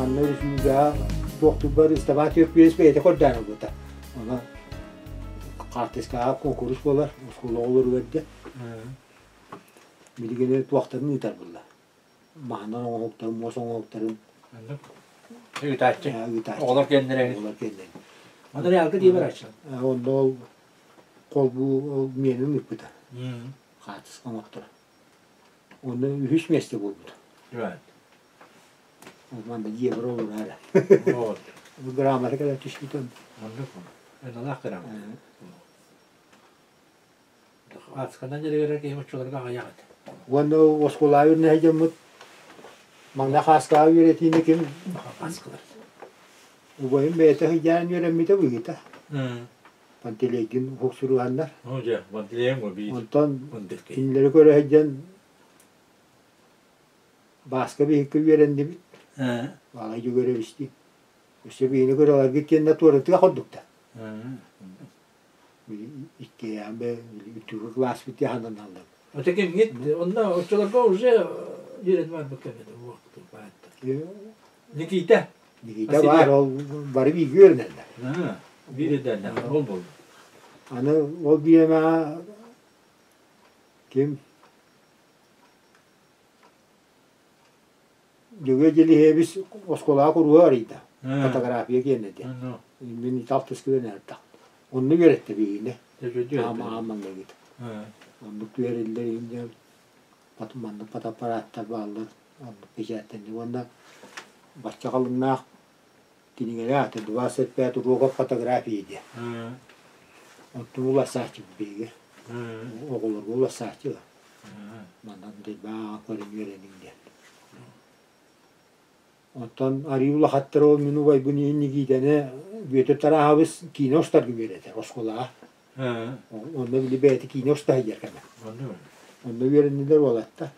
Манна өрүсүүгэ туохтуурбар Ыстабаан Түөрпүөс бэйэтэ көрдөөн ылбыта. Онон хаартыскаҕа куонкурус буолар, оскуола оҕолоругар да. Билигин туохтарын ыытар буолла. Маһынан оҥоһуктарын, муос оҥоһуктарын Ыытааччы. Ыытааччы. Оҕолор кэлэннэр Оҕолор кэлэннэр. Онно реалга дии барааччы. Онно ол холбуу ол миэнин ыыппыта. Хаартыска оҥотторо. Онно үһүс миэстэ буолбута. Манна дьиэбэр олорор эрэ. Грамота кэлэ түспүтүм. Оннук. Ыналаах грамота. Аасканан дьарыгырар киһи оччолорго аҕыйах этэ. Уонна оскуолаҕа үөрэнэ сылдьаммыт маҥнай хааскаҕа үөрэтиини ким Хааскалар. Убайым бэйэтэ сылдьан үөрэммитэ быһыыта. Пантелейгин уһуксуруһаннар. Оо дьэ, Пантелейм биир. Онтон кинилэри көрө сылдьан Бааска биһикки үөрэннибит. Баалай Дьөгүөрэбистиин. Өссө биһини көрөлөргүт диэннэ туоратыах ордуктар. Иккиэйэҕин бэ үрдүкү кылааспыт дьаһананаллар. Ото кимҥит онно оччолорго уже үөрэнэн барбыт кэмэ Никита. Никита баар, ол бары бииргэ үөрэнэллэр. Биир эдэрнэх ол буолла. Аны ол бириэмэҕэ ким Дьөгүө Дьэлиһиэбис оскуолаҕа куруһуок арыйда. Фотография киэнэ диэн. Мин алтыс күн эрдэх. Онно үөрэттэ биһигини. Аамаҥҥыгыт. Оннук түһэриллэр иһин диэн маннык фотоаппараттар бааллар. Оннук бэчээттэнни. Уонна бачча халыҥнаах кинигэлэр аата 25 уроков фотографии диэн. Онтун уларсааччыбыт биһиги. Оҕолорго уларсааччылар. Манан дьайбааҕа көрөн үөрэниҥ диэн. Оттон арыы улахаттар ол мин убайбын иһин Никиитэни Бүөтүр Тарааһабыс киинэ устарга үөрэтэр оскуолаҕа. Онно били бэйэтэ киинэ уста сылдьар кэмэ. Онно үөрэннилэр уолаттар.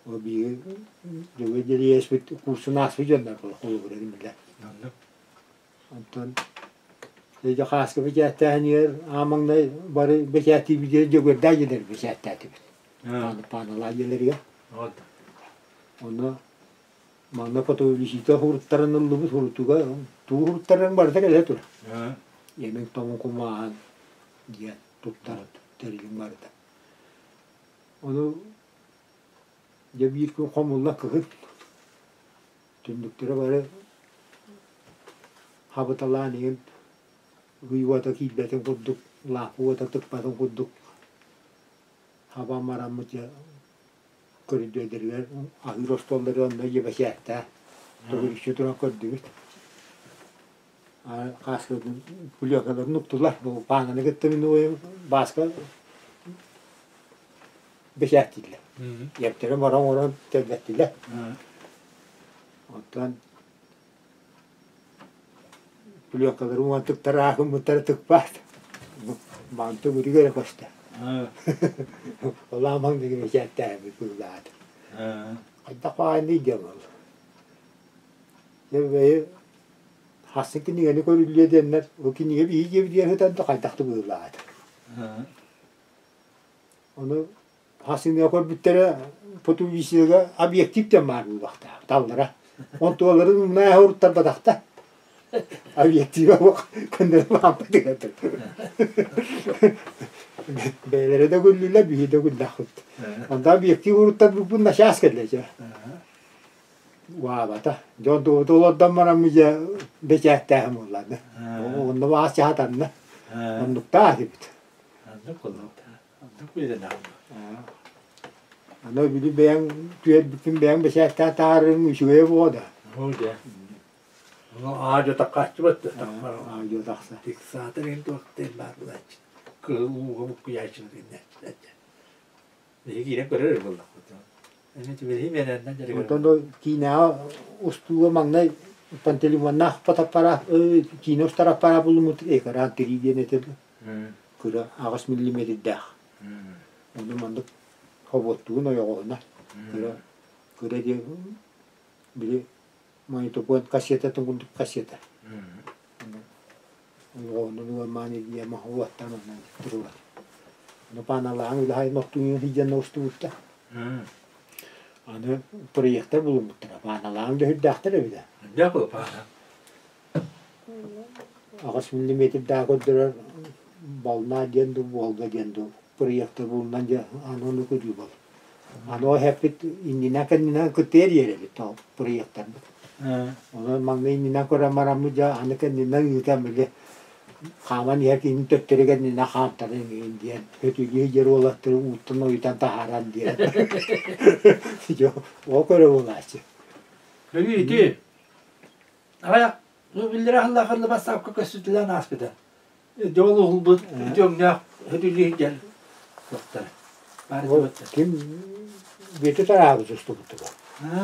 Ол биһиги Дьөгүөр Дьэлиэспит курсун ааспыт дьоннор холобура кинилэр. Онтон дьэ хааска бэчээттээһинигэр аан маҥнай бары бэчээттиибитигэр Дьөгүөрдээх дьиэлэр бэчээттээтибит. Пааналаах дьиэлэригэр. Онно манна фотовизита хуруттаран ыллыбыт хурутуга тугу хуруттаран барыта кэлэ турар. Эмиҥ тоҥун кумааһан диэн туттар тэрилим барыта. Ону дьэ биир күн хомулла кыһын Түннүктэрэ бары хабыталаан иһин ый уота киирбэтин курдук, лааппы уота тыкпатын курдук хабан бараммыт дьэ көрүдүөрдэригэр аһыыр остуоллары онно дьэбэчээттээх төгүрүччү туран көрдүбүт. Хааскытын пленкаларын уктулар. Бу паананы кытта мин уойум Бааска бэчээттииллэр. Ийэптэрин баран оҥорон тэлгэттилэр. Оттон пленкалары уон тыктар аахыммыттара тыкпат. Манты бүтүгэр эрэ көстө. Ол аамаҥ диги бэчээттээбит быылаат. Хайдах баайный диэн ол. Дьэ бэйи хассын кинигэни көрүллүө диэннэр, ол кинигэ биһиги дьиэбитигэр сытан да хайдах да быылаат. Ону хасыҥҥа көрбүттэрэ фотовизияга объектив диэн баар буолуохтаах таллара. Онтуоларын умнааһы уруттарбатахта. Объектива суох көннөрү баампытыгар. Бэйэлэрэ да күллүлэр, биһи да күллэхпит. Онто объектив уруттарбыппын начаас кэллэ дьэ. Уаабата. Дьон тугу олордон баран дьэ бэчээттээһин буоллааны. Онно баас чаһатанна. Оннуктаах этибит. Оннук буоллаҕа. Оннук үөрэнэҕин. Аны били бэйэҥ түһэрбиккин бэйэҥ бэчээттээн таһаарарыҥ үчүгэйэ буолуо да. Оо дьэ. Ону аа-дьуо таххааччыбат да Аа-дьуо тахса. Фиксатор иһин туохтаах баар буолааччы. Кыһыл ууга буккуйааччылар иннээччилэр. Биһиги киирэн көрөр буоллахпыт. Оттон киинэҕэ устууга маҥнай Пантелеймоннаах фотоаппарат киинэ устар аппараат булуммут экран три диэн этэ кыра 8 миллиметрдээх. Ону маннык хобуоттугун ойоҕоһуна кыра кыра диэн били магнитофон кассетатын курдук кассета. Ойоҕоһунан уормаан илиэ маһы уоттаан оннан турулар. Ону пааналааһын үлэһай ноктуйун сыдьанна устубутта. Аны проектор булуммуттара, бааналаан да сүрдээхтэр эбитэ. Элбэх буолла баана. 8 миллиметрдаах көрдөрөр волна диэн дуу, Волга диэн дуу проектор булунан дьэ аны ону көрүү бол. Аны ол эппит иннинэн-кэннинэн кытта эрийэр эбит ол проекторбыт. Онон маҥнай иннинэн көрөн бараммыт дьэ аны кэннинэн ыытан били хааман иһэр киһини төттөрү кэннинэн хаамтаран иҥин диэн өтүлүү дьэр уолаттары ууттан ойутан таһааран диэн. Дьэ ол көрө буолааччы. Көрүү ити аҕыйах биллэрэ аһыллаахылла бассаапка көстүтүлээн ааспыта. Дьол уһулбут ити өҥнөөх өтүлүү диэн туохтар. Баар Ким Бүөтү тараабыт устубуттуга.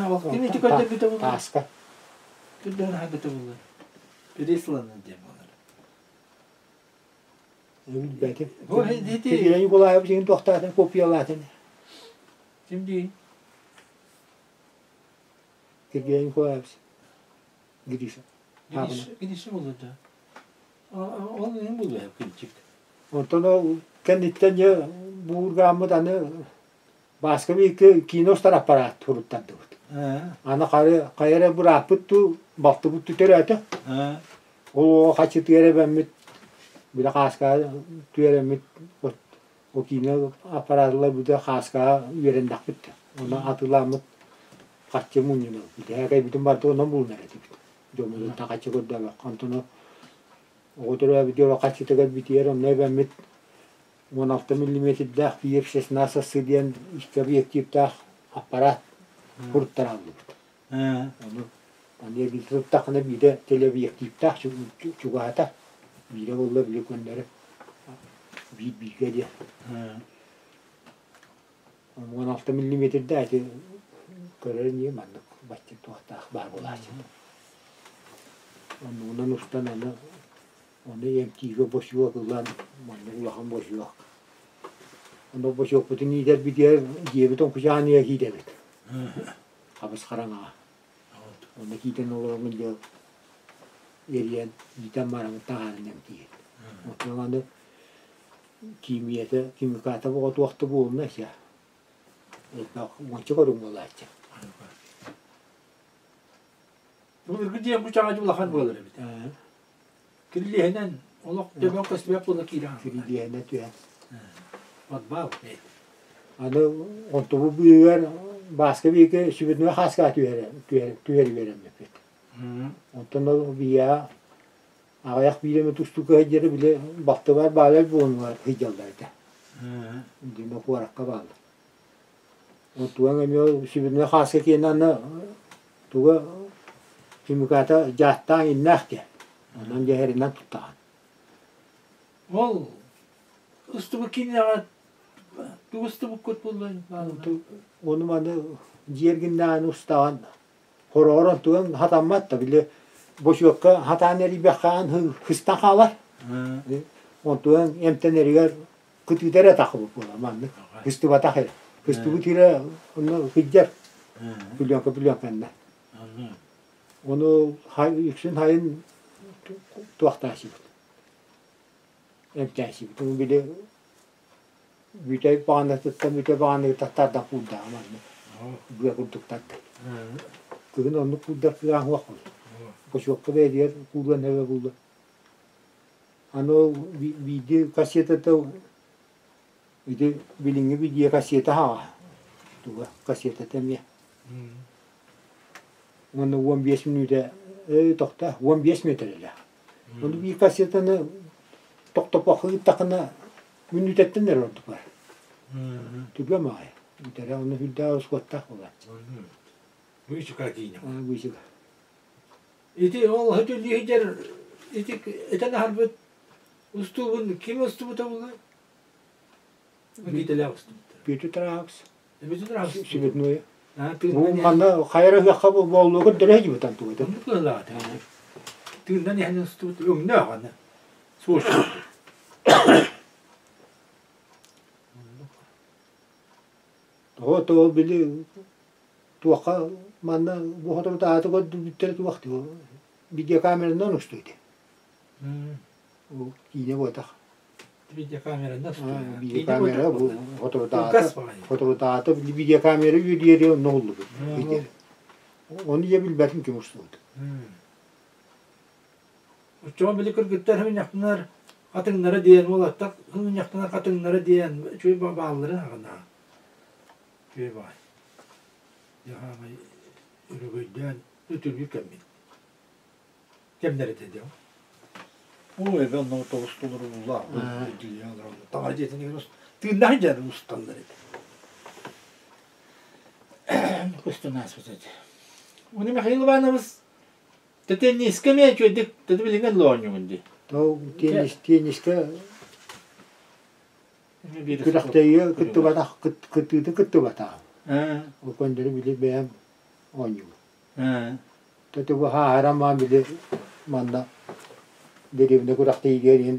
Ол ким ити көрдөрбүтэ буолла? Тааска. Көрдөөн аһарбыта буолла. Пересланный диэн буолар. Билбэтим. Кирилл Николаевич иһин туохтаатын копиялаатын. Ким дии? Кирилл Николаевич. Гриша. Гриша буолла да. Ол иһин буолуо кырдьык. Онтон ол кэнниттэн дьэ буургааммыт аны Бааска бииргэ киинэ устар аппараат туруттардыбыт. Аны хары хайа эрэ бырааппыт дуу, балтыбыт дуу төрөөтө. Ол оҕо хаччытыгар эбэммит, били хааскаҕа түөрэммит ол киинэ аппараатылар быда хааскаҕа үөрэннэхпит да. Онно атыылааммыт харчы мунньунабыт. Итээкэйбитин барыта онон булунар этибит. Дьоммутуттан харчы көрдөөбөккө. Онтон оҕо төрөөбүт дьоро харчытыгар битийэр онно эбэммит 16 миллиметрдээх Киев 16 диэн икки объективтаах аппараат куруттараллыбыт. Ону аны эбии туттаххына биирэ телеобъективтаах чугаһата, биирэ буолла били көннөрү биир бииргэ диэн. 16 миллиметрдээх ити көрөр ини маннык бачча туохтаах баар буолааччы. Оннугунан устан аны Ону эмтииргэ босуок ылан, маннык улахан босуок. Ону босуокпутун иитэрбитигэр дьиэбит оҥкучааныйа киитэбит. Хабыс хараҥаҕа. Онно киитэн олороммун дьэ эрийэн иитэн бараммыт таһааран эмтиир. Оттон аны химията, химиката боҕо туох да буолуна ся. Элбэх уонча көрүҥ буолааччы. Былыргы дьиэ кучаҕа улахан буолар эбит. Кирилиэһинэн олох төбөҥ көстүбэт буола киирэн Кирилиэһинэн түһэн. Подвал. Аны онтубу быыһыгар Бааска бииргэ сүбэтинэ хааскаҕа түһэрэ түһэр үөрэммиппит. Онтон ол биһиэхэ аҕыйах биир эмэ тустуука сылдьара били балтыбар баалар буолунугар сылдьаллар этэ. Дина куоракка бааллар. Онтуган эмиэ сүбэтинэ хааска киэнэ аны туга химиката дьааттаан иннээх диэн. Онон дьэһэринэн туттаҕын. Ол устубут киинэҕэ тугу устубуккут буолла? Ону маны дьиэргиннээн устаҕын. Хороҕор онтуган хатаммат да били бочуокка хатаан эрийбэххэ хыстан хаалар. Онтуган эмтэнэригэр кытыыта эрэ тахыбыт буола маннык. Кыстыбатах эрэ. Кыстыбыт ирэ онно сылдьар. Пүлүөҥкэ пүлүөҥкэннэ. Ону үксүн хайын туохтааччыбыт. Эмтээччибит. Ону били бүтэй баҕанатыттан бүтэй баҕаныгыттан тардан куурдаҕа маннык. Быа курдук тардан. Кыһын оннук куурдар кыаҕа суох буолла. Бочуокка бэйэтигэр кууруон сөбө буолла. Аны ол биирдии кассетата ити билиҥҥи видео кассета хаҕа. Туга кассетата эмиэ. Уонна 15 мүнүүтэ тохто 15 миэтэрэлээх. Ону биир кассетаны тохтоппокко ыыттаххына мүнүүтэттэн эрэ ордук бар. Түгэм аҕай. Бүтэрэ ону сүрдээх ороскуоттаах буолааччы. Быычыка киинэ. Быычыка. Ити ол хөтөллүүһүдэр ити этэн аһарбыт устуубун ким устубута буолуой? Микитэлээх устубута. Петр Тараховс. Петр Тараховс. Сибирной. Бу манна хайара ыһыахха буоллугар дөрө дьыбытан тугу Оннук ыалаата. Тыындан иһэн устубут өҥнөөх аны. Суос. Тоҕо ол били туохха манна бу соторутааҕыта көрдүбүттэрэ туох дии видеокамеранан устуу ити. Ол киинэ буотах. Видеокамеранан Видеокамера бу фотодаата фотодаата видеокамера үөдүйэри онно уллубут. Оны я билбэтим ким устубут. Оччоҕо били кыргыттар хымынньахтанар хатыҥнара диэн уолаттар хымынньахтанар хатыҥнара диэн үчүгэй баалларын аҕына үчүгэй баҕай дьаһаамай өрөгөйдөөн үтүргү кэммит кэмнэр этэ диэн оо эбэ онно тоҕус толору уулаах таҥара дьиэтин тыыннаах дьиэн усталлар этэ көстөн ааспыт этэ уну Михаил Иванович теннискэ эмиэ үчүгэйдик тэтэ билиҥҥэ дылы оонньуугун дии Теннис теннискэ күрэхтэһиигэ кыттыбатах кыттыытын кыттыбатаҕым. Ол көннөрү били бэйэм оонньуубун. Тэтэ бу хааһыран маан били манна дэриэбинэ күрэхтэһиитигэр иһин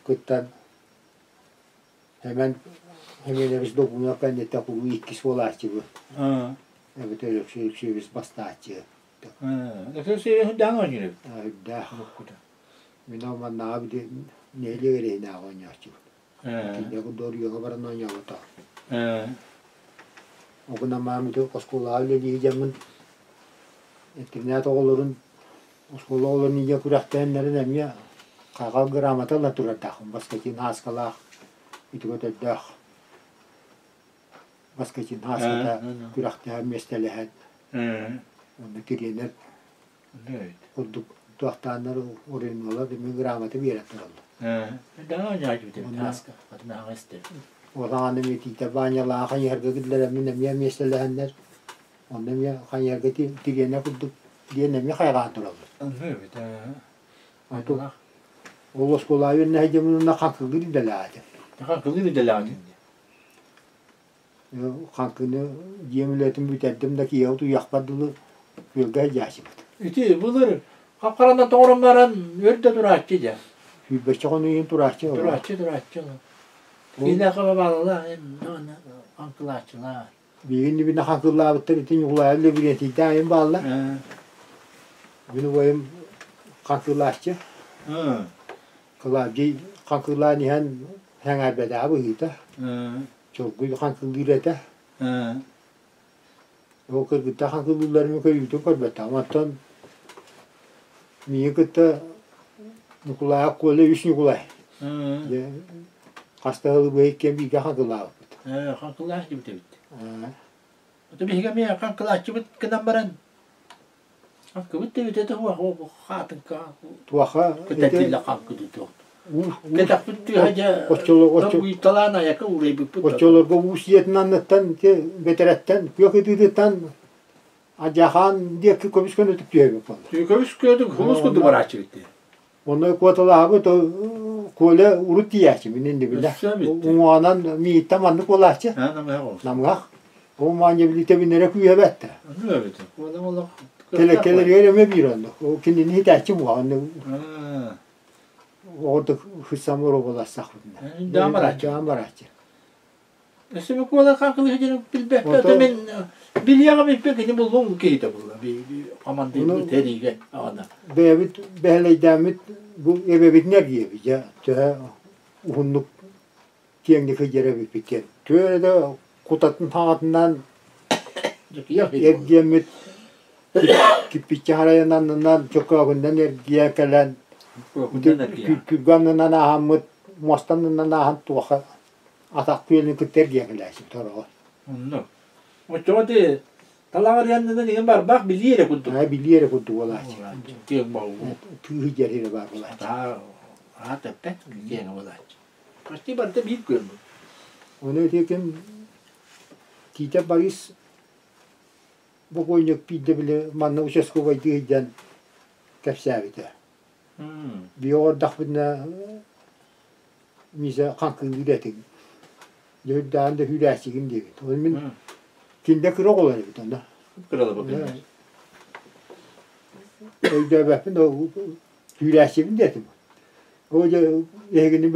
кыттан Эмэн Эмиэнэбис Долгунов кэнниттэн кулуу иккис буолааччыбын. Эбэтэр Өксүү Өксүүбүс бастааччы. Өксүү үрдээх оонньуур эбит. Үрдээх. Мин ол маннааҕы били нэһилиэк эрэһинээҕи оонньооччубут. Кинигэ курдук баран оонньообото. Ол гынан маам ити оскуолаҕа үлэлии дьаммын интернат оҕолорун оскуола оҕолорун ийэ күрэхтэһиннэрин эмиэ хаҕал грамота ылан турардаахпын Баскетин Һааскалаах ити көтөрдөөх Баскетин Һааската күрэхтэһэн миэстэлэһэн онно тириэнэр курдук туохтааннар оройуоннулар эмиэ грамота биэрэн тураллар. Ол аҕаны эмиэ Тиитэ Баанньалааҕы хайыһарга киллэрэммин эмиэ миэстэлэһэннэр онно эмиэ хайыһарга тириэнэ курдук диэн эмиэ хайҕаан тураллар. Ол оскуолаҕа үөрэнэ сылдьабын хаҥкылыыр идэлээх этим. Хаҥкылыыр идэлээх этим Хаҥкыны дьиэм үлэтин бүтэрдим да киэһэ утуйахпар дылы күөлгэ сылдьааччыбыт. Ити былыр хап-харанан тоҥорон баран өр да турааччы дьэ. Сүүрбэччэ хонуйун турааччы. Турааччы, турааччы. Киһилээххэ бабаалалаах, хаҥкылааччылаах. Биһигин ибинэ хаҥкылаабыттар ити Ньукулаайа Лэбириэтийдээх айым бааллар. Мин убайым хаҥкылааччы. Кылаабдьый хаҥкылаан иһэн сэҥээрбэтэҕэ быһыыта. Чоргуй хаҥкылыыр этэ. Ол кыргыттар хаҥкылыылларын көрүүтүн көрбөтөҕүм. Оттон миигин кытта Ньукулаайа Коля үс Ньукулай. Дьэ хас да сылы быһа иккиэн бииргэ хаҥкылаабыппыт. Хаҥкылаах дьибит эбит. Ото биһиги эмиэ хаҥкылааччыбыт гынан баран хаҥкыбыт да эбитэ хаатыҥка Туоха кытатиллэ хаҥкыды туох. Кэтэхпит тыаһа дьэ уйталаан айака уурайбыппыт. Оччолорго уус дьиэтин анныттан бэтэрэттэн күөх ытыытыттан Адьахаан диэки көмүс көнөтүк түһэбит буолла. Көмүс көнөтүк хомус курдук барааччы битти. Онно куоталаабыт Коля урут тиийээччи мин иннибинэ. Уҥуоҕунан мииттэн маннык буолааччы. Намыһах. Ол маанньа билитэбиннэрэ күүһэбэттэ. Кэлэригэр эмэ биир онно. Кинини хитээччи муоҕа. Оҕордук хыссам ороболассахпытына. Даамарааччы. Даамарааччы. Өссө Микола Хаҥкылыһы диэн билбэккэ, мин билиэҕим иппэ кини буллум киһитэ булла. Командирбыт тэриигэ аҕана. Бэйэбит бэһэлэйдээммит бу эбэбитин эргийэбит дьэ төһө уһуннук киэҥник сылдьар эбиппит диэн. Түөрэ да кутатын хаҥатынан эргиэммит киппиччи харайын аннынан чөкөөгүнэн эргийэ кэлэн күргэ аннынан ааһаммыт муоста аннынан ааһан туоха атах күөлүн кытта эргийэн кэлээччи тороҕо. Онно. Оччоҕо ти талаҕарыаннынан иһин барбах билии эрэ курдук. Аа билии эрэ курдук буолааччы. Киэҥ боһуу. Тыыһы дьэрирэ баар буолааччы. Аа тэппэт киэҥ буолааччы. Почти барыта биир күөл бу. Ону ити ким Тиитэ Борис бокуойньук биирдэ били манна участковайдыы сылдьан кэпсээбитэ. Биһи оҕордохпутуна Миша хаҥкылыыр этиҥ. Дьэ үрдээҕин да сүүрээччигин диэбит. Ол мин киндэ кыра оҕолор эбит онно. Кыралабыт. Өйдөөбөппүн сүүрээччибин диэтим. Ол дьэ эһигини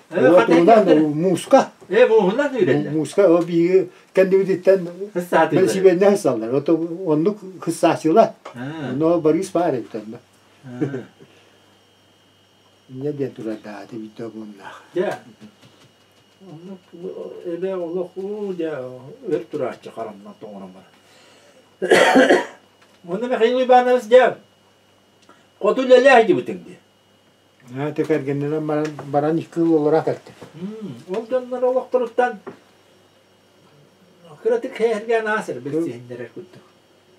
Тугунан мууска. Э, мууһунан үүрэллэр. Мууска ол биһиги кэннибититтэн бэлисипиэннэ хыссаллар. Ото оннук хыссааччылар. Онно Борис баар эбит онно. Инньэ диэн турардаата биирдэ буоллаах. Дьэ, оннук эбэ олох уу дьэ өр турааччы харамнан тоҥорон баран. Уонна Михаил Иванович дьэ хоту үлэлээх дьибитиҥ дии. Аты кэргэнинэн баран баран икки ыл олоро кэлтим. Ол дьоннор олохторуттан кыратык хэһэргээн аасыр билсиһиннэрэр курдук.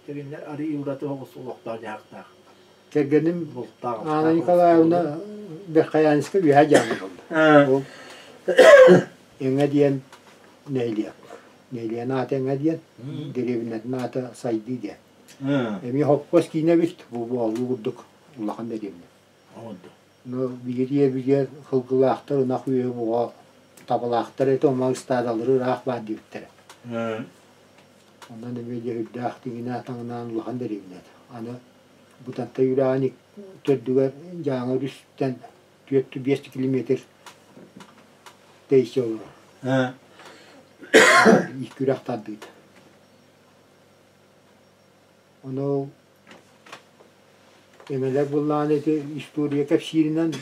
Кэлиннэр арыы ураты оҕус олохтоох дьаһахтаах. Кэргэним Анна Николаевна Верхоянска үөһэ дьаамы буолла. Ол Эҥэ диэн нэһилиэк. Нэһилиэн аата Эҥэ диэн, дэриэбинэтин аата Сайдыы диэн. Эмиэ хоппуос киинэ эбит, бу буолуу курдук улахан дэриэбинэ. Ну, биир сылгылаахтар, ынах үөһэ буҕа табалаахтар этэ, ома ыстаадалары ыраах баар диэбиттэрэ. Онон эмиэ дьөһүрдээх тиҥинэ таҥнаан улахан дэриэбинэ этэ. Аны Бытантай үрэҕин төрдүгэр Дьааҥы өрүстэн 4-5 километр тэйиччи олорор. Икки үрэх тардыыта. Ону Эмэлэр буоллаҕына ити история кэпсииринэн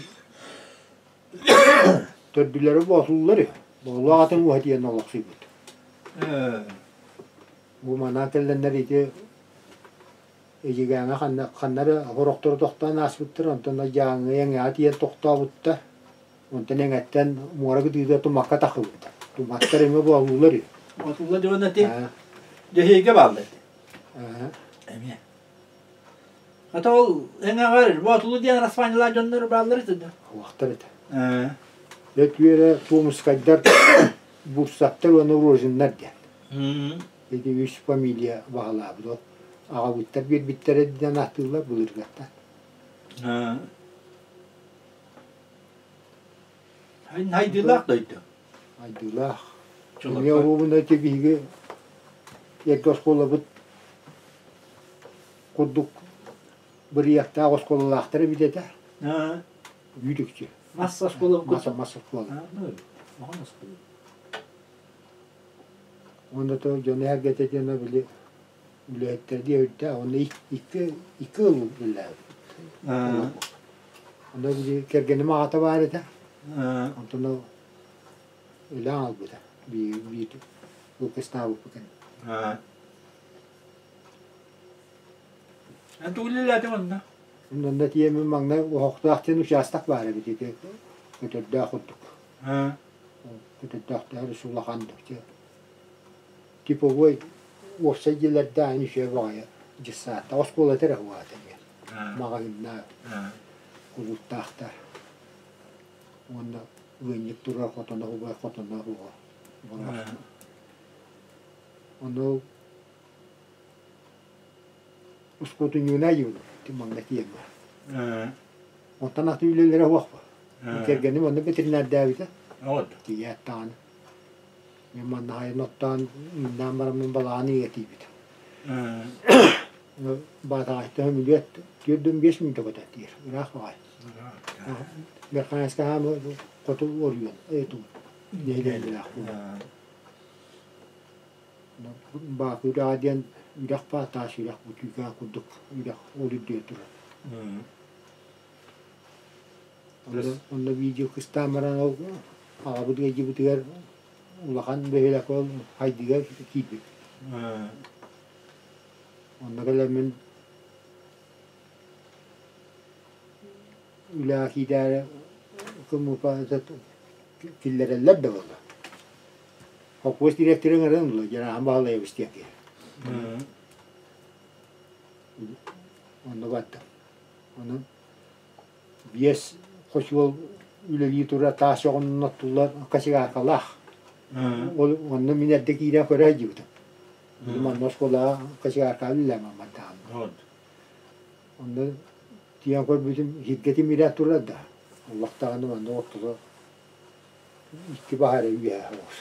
төрдүлэрэ боотуллар үһү. Боолоох атын уһа диэн олохсуйбут. Бу манаа кэллэннэр ити Эдьигээҥҥэ ханна ханна эрэ сорохторо тохтоон ааспыттар, онтон Дьааҥы Эҥэҕэ тиийэн тохтообуттар. Онтон Эҥэттэн муора кытыыта Тумакка тахсыбыттар. Туматтар эмиэ боолуулар үһү. Боотуллар дьон ити Дьэһиэйгэ бааллар ити. Эмиэ. Хата ол эҥэҕэр Боотулу диэн араспаанньалаах дьоннор бааллар этэ да? Уохтар этэ. Дьэ түөрэ Томскайдар, Бурсаттар уонна Рожиннар диэн. Ити үс фамилия баһылаабыт. Ол аҕабыттар биэрбиттэрэ диэн ааттыыллар былыргаттан. Хайдыылаах дойду. Айдыылаах. Эмиэ оруобуна ити биһиги эргэ оскуолабыт курдук бырайыактаах оскуолалаахтар эбит этэ. Үүт-үкчү. Мас оскуола Мас, мас оскуола. Уонна то дьону эргэтэ диэн били үлэһиттэр диэбиттэ уонна икки икки ыл үлэлээбит. Онно били кэргэним аҕата баар этэ. Онтон ол үлэ аҕалбыта. Биир биир выпускнаабыппыт кэннэ. Эн тугу үлэлээтиҥ онно? Онно тиийэммин маҥнай Оһохтоох диэн учаастак баар эбит ити көтөрдөөх курдук. Көтөрдөөхтөөр улахан типовой уопсай дьиэлэрдээх үчүгэй баҕайы дьыссааттаах оскуолата эрэ уһаата диэн маҕаһыыннаах кулууптаахтар уонна ыанньык турар хотоно убай хотоно уһуо ону ускуотунньугунаа дьиэбин маҥна тиийэн бар онтон атын үлэлэрэ суох кэргэним онно ветеринардээбитэ тиийээт даҕаны Мин манна айан оттоон, ыыннаан бараммын балаҕан ыйга тиийбитим. Баатаҕайтан билиэт 45 мүнүүтэ көтөн тиийэр. Ыраах баҕайы. Верхоянскай хоту оройуон нэһилиэнньэлээх буолар. Баакы үрэҕэ диэн үрэх баар, таас үрэх бу Түүкээх курдук үрэх ол үрдүгэр турар. Онно видео кыстаан баран ол аҕабыт ыалдьыбытыгар улахан бөһүөлэккэ ол Хайдыга киирбит. Онно кэлэммин үлэҕэ киирээри кыммыпа киллэрэллэр да буолла. Холкуос директора ыҥыран ылла, Дьарааһын Баһылайабыс диэн киһи. Онно бардым. Онон биэс хочуол үлэлии турар таас чоҕунан оттуллар кочегаркалаах. Ол онно мин эрдэ киирэн көрө сылдьыбытым. Манна оскуолаҕа кочегаркаҕа үлэлээн бардаҕым. Онно тиийэн көрбүтүм иһиргэ тимирэ турар да. Олох даҕаны манна ортото икки баһа эрэ үөһэ соҕус.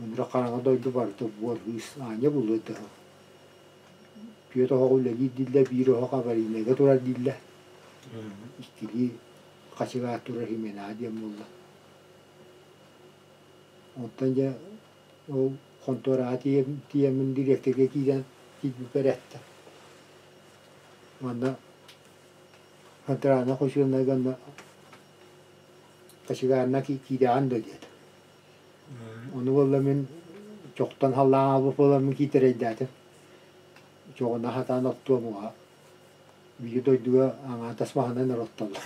Онно хараҥа дойду барыта буор быыс аанньа булуо да Түөрт оһох үлэлиир дииллэр, биир оһох аварийнайга турар дииллэр. Иккилии Хачыгаар турар Химена диэн буолла. Онтон дьэ ол хонтуораҕа тиийэммин дириэктэргэ киирэн киирбиппэр эттэ. Манна Хантараана хочуоннайга онно хачыгаарына киирэҕин дуо диэтэ. Ону буолла мин чохтон халлаан аалбыт буоламмын киитэрэйдээтим. Чоҕуна сатаан оттуом уоһа биир дойдуга аҥаардас маһынан эрэ оттоллор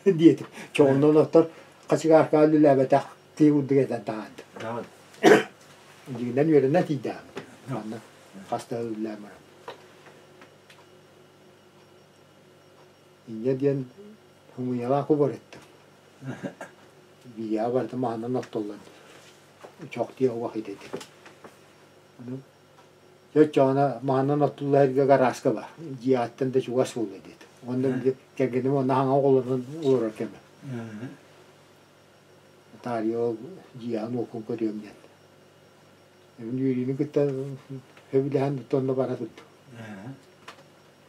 диэтим. Чоҕунан оттор хачыгааркаҕа үлэлээбэтэх тыы курдук этэн таһаардым. Дьиҥинэн үөрэнэн тиийдэҕим. Манна хас да үлэлээн баран. Инньэ диэн хомуйалаах кубарыттым. Биһиэхэ барыта маһынан оттоллор. Чох диэх уох идэтэ. Дьэ оччоҕуна маһынан оттулла сиргэ гарааска бар. Дьиэҕиттэн да чугас буолуо диэтэ. Уонна били кэргэним онно хаҥа оҕолонон олорор кэмэ. Таарыйа ол дьиэҕин уоккун көрүөм диэн. Мин үөрүүнү кытта сөбүлэһэн онно бара турдум.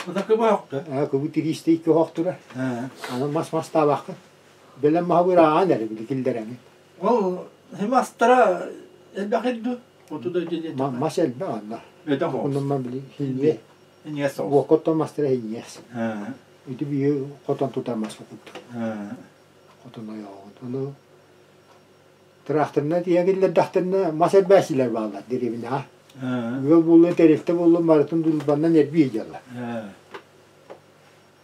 Ата кыбаахта? Аа, кыбы тириистэ икки оһох турар. Аны мас мастаабаккын. Бэлэм маһы бырааҕан эрэ били киллэрэҥин. Ол мастара элбэх ирду? Хоту дойду диэтэ. Мас элбэх онно. Бөдөҥ оҕус. Оннунан били хинньиэ. Хинньиэс соҕус. Уокка мастара хинньиэс. Ити биһи хотон тутар мас курдук. Хотон ойоҕун. Ону тыраахтарынан тиийэн киллэрдэхтэринэ мас эрбээччилэр бааллар дэриэбинэҕэ. Ыал буоллун, тэрилтэ буоллун барытын дулбаннан эрбии дьаллар.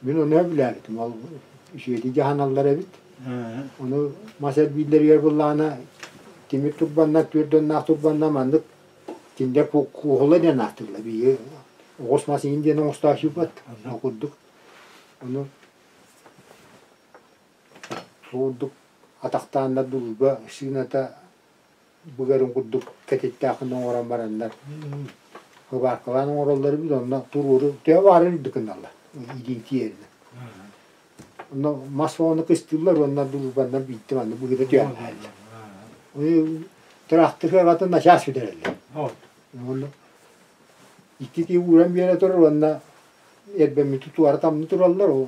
Мин ону сөбүлээбитим. Ол үчүгэйдик дьаһаналлар эбит. Ону мас эрбииллэригэр буллаҕына тимир турбаннар, түөрт доннаах турбаннар маннык кинилэр куоһула диэн ааттыыллар. Биһиги оҕус мас иин диэн оҥостооччубут. Ол курдук. Ону курдук атахтааннар дулга сыыната быгарын курдук кэтиттээххин оҥорон бараннар хыбааркалаан оҥороллор эбит онно туруору төһө баҕарар үрдүк гыналлар илиин тиийэринэн онно мас оҕону кыстыыллар уонна дулбаннар биирдэ манна быһыта түһэн хааллар тыраахтыр сыарҕатын начаас бүтэрэллэр уонна икки киһи ууран биэрэ турар уонна эрбэммити туора тамны тураллар ол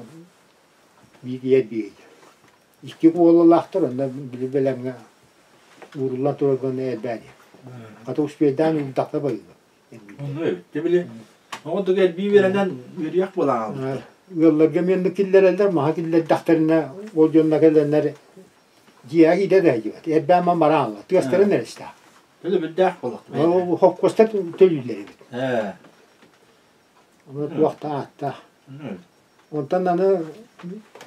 биир биир Икки куолалаахтар онно били бэлэмҥэ ууруллан турар гына элбээ диэн. Хата успейдаан уурдахта байыла. Онно эбит. Били оҕо тугу элбии үөрэнэн үөрүйэх буолан хаалбыт. Ыалларга эмиэ киллэрэллэр, маһа киллэрдэхтэринэ ол дьонно кэлэннэр дьиэҕэ киирэ да сылдьыбат. Эрбээн ман бараалла. Тыастарын эрэ истээх. Төлөбүрдээх буолуох. Холкуостар төлүүллэр эбит. Ону туох да ааттаах. Онтон аны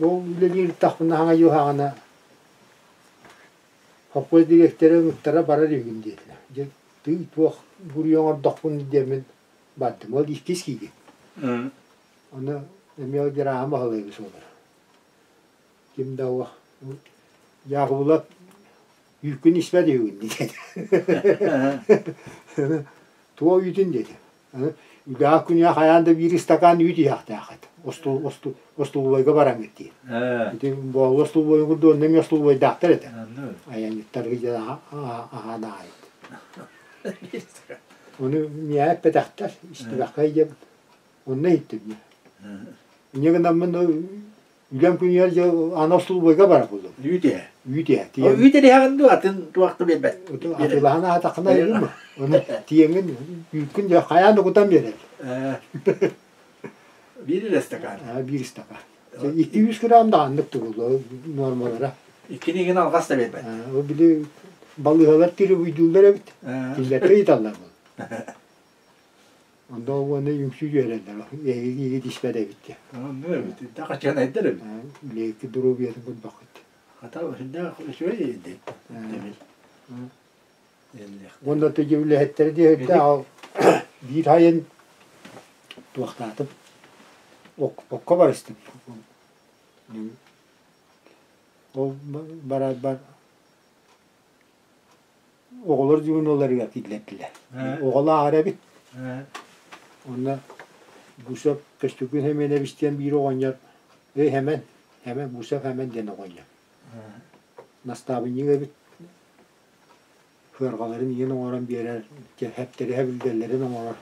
ол үлэлиир тахпына хаҥа юһаҕына холкуос дириэктэрэ ыҥыттара барар үһүгүн диэтилэр. Дьэ тыы туох буруйу оҥордохпун диэммин бардым. Ол иккис киирдим. Ону эмиэ ол Дьарааһын Баһылайбыс буолар. Ким да уох Дьаакыбылап үүккүн испэт үһүгүн диэтэ. Туох үүтүн диэтэ. Үгээх күнү хайаан да биир ыстакаан үүт иһиэхтээххит. Остулубайга бараҥҥыт диир. Ити боолу остулубайын курдук онно эмиэ остулубайдаахтар этэ. Айанньыттарга дьэ аһаан аайыт. Ону миэхэ эппэтэхтэр, истибэххэ диэн онно иһиттим. Инньэ гынаммын Үлэм күнүгэр дьэ аны остулубуойга барар буоллум. Үүт иһэ. Үүт иһэ. Үүт иһэҕин дуу атын туох да биэрбэт. Атыылаһан аһатаххына айыгын Ону тиэҥин үүккүн дьэ хайаан да кутан биэрэр. Биир эрэ стакан. Биир стакан. 200 грамм даҕаннык тугулла нуормалара. Иккини игин алҕас да биэрбэт. Ол били балыыһалар тири эбит. Кинилэртэн ыйыталлар буолла. Онно уонна үҥсүү үөрэллэр, эһиги иһит испэт эбит диэн. Онно эбит, хачыанайдар эбит. Билээки доруобуйатын көрбөххүт. Хата сүрдээх үчүгэй дэбил. Уонна тыйы үлэһиттэрэ диэбиттэ биир айын туохтаатым окко барыстым. Ол барарбар Оҕолор дьугунуларыгар киллэрдилэр. Оҕолоох эбит. Онно Гусев Көстөкүүн Хэмиэнэбис диэн биир оҕонньор эй Хэмэн, Хэмэн, Гусев Хэмэн диэн оҕонньор. Настаабынньык эбит. Сыарҕаларын иин оҥорон биэрэр, хэптэри хэбилгэллэрин оҥорор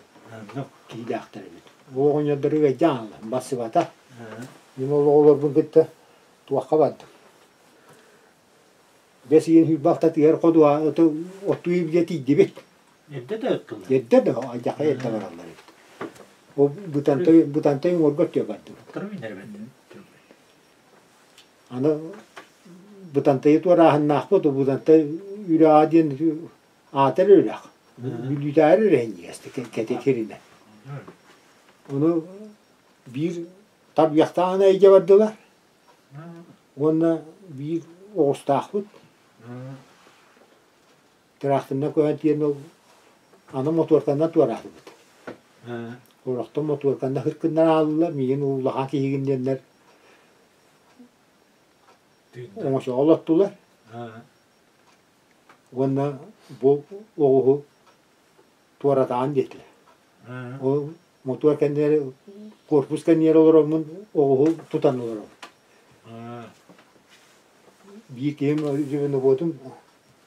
киһилээхтэр эбит. Ол оҕонньордору ыалдьан аҕалла, барсыбата. Мин ол оҕолорбун кытта Туохха бардым. Бэс ыйын сүүрбэ алтатыгар ходуһа оттуу илдьэ тиийдибит. Эрдэ да ыттылар. Эрдэ да алдьархай эрдэ бараллар эбит. Ол Бытантай Бытантай уҥуорга өттүө бардыбыт. Аны Бытантайы туорааһыннаахпыт, Бытантай үрэҕэ диэн аата эрэ үрэх. Бүлүүтээри эрэ иһинньигэс кэтитиринэ. Ону биир тарбыйахтааҕына илдьэ бардылар. Уонна биир оҕустаахпыт. Тыраахтырынан көһөн тиийэн ол аны мотуорканан туораатыбыт. Орохтон мотуорканан хыркыннар ааллылар, миигин улахан киһигин диэннэр оҥочоҕо олоттулар. Уонна бу оҕуһу туоратаҕын диэтилэр. Ол мотуор кэннигэр корпус кэннигэр олороммун оҕуһу тутан олоробун. Биир киһим звеноводум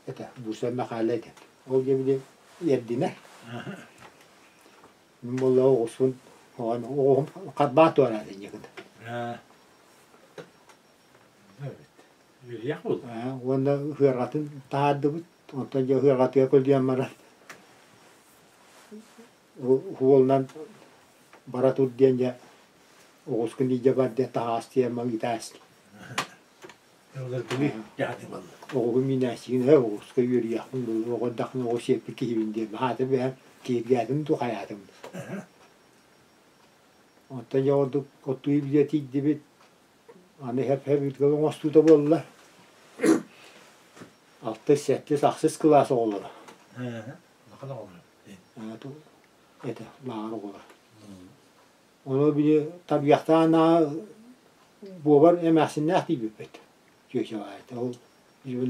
этэ, Буса Мэхээлэ этэ. Ол дьэ били эрдинэ. Мин буолла оҕуспун оҕуһум харбаан туораата инньэ гына. Үөрүйэх буолла. Уонна ыарҕатын таһаардыбыт. Онтон дьэ ыарҕатыгар көлүйэн баран уолунан бара тур диэн дьэ оҕускун илдьэ бар диэн таһаас диэн ыытаас. Оҕуһу миинээччигин ээ оҕуска үөрүйэхпин оҕо эрдэхпинэ оҕус сиэппит киһибин диэн хаата бэйэм киһиргээтим дуу хайаатым. Онтон дьэ ордук оттуу илдьэ тиийдибит Аны хэп-хэп оҥостуута буолла. Алтыс, сэттис, ахсыс кылаас оҕолоро. Улахан оҕолоро. Это лааҕыр оҕолоро. Ону били табыйахтаан буобар эмээхсиннээх тиийбиппит. Чүөчэ баайта. Ол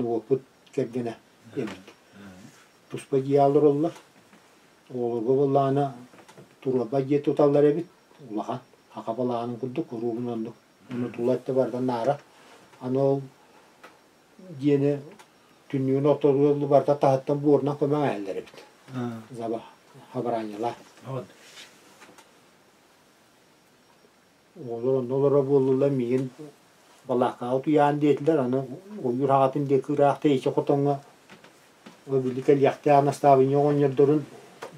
уоппут кэргэнэ эбит. Туспа дьиэ олороллор. Оҕолорго буоллаҕына туруорба дьиэ туталлар эбит. Улахан хака балаҕанын курдук куруубун оннук Ону тула өттө барыта наара. Аны ол дьиэни түннүгүн ортотугар барыта таһыттан буорунан көмөҥ эһэллэр эбит. Заба хабараанньалаах. Оҕолор онно олоро буоллулар миигин балааккаҕа утуйаан диэтилэр, аны ойуур аҕатын диэки ыраах тэйиччи хотоҥҥо били кэлиэхтээх настаабынньа оҕонньордорун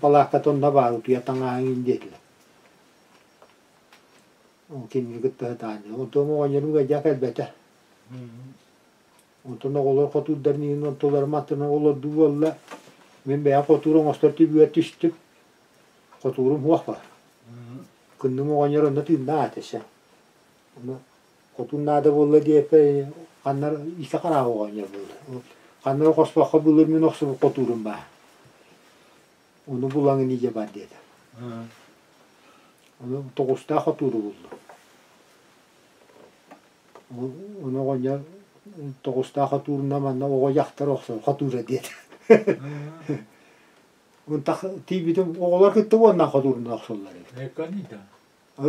балаакката онно баар утуйа таҥааһын диэтилэр. Ол кинини кытта сатаан. Онтон оҕонньорум ыалдьан кэлбэтэ. Онтон оҕолор хотуурдарын иһин онтуларым аттынан олордуу буолла. Мин бэйэм хотуур оҥостор түбүгэр түстүм. Хотуурум суох баар. Кынным оҕонньор онно тыыннаах этэ сэ. Ону хотуур наада буолла диэппэр ханна иисэ хараах оҕонньор буолла. Ханна эрэ хоспоххо былыр мин охсубут хотуурум баар. Ону булаҥын илдьэ бар диэтэ. Ону тоҕустаах хотууру буллум. Ону оҕонньор тоҕустаах хотуурунан манна оҕо дьахтар охсор хотуура диэтэ. Онтах тиийбитим оҕолор кытта уонна хотуурунан охсоллор эбит.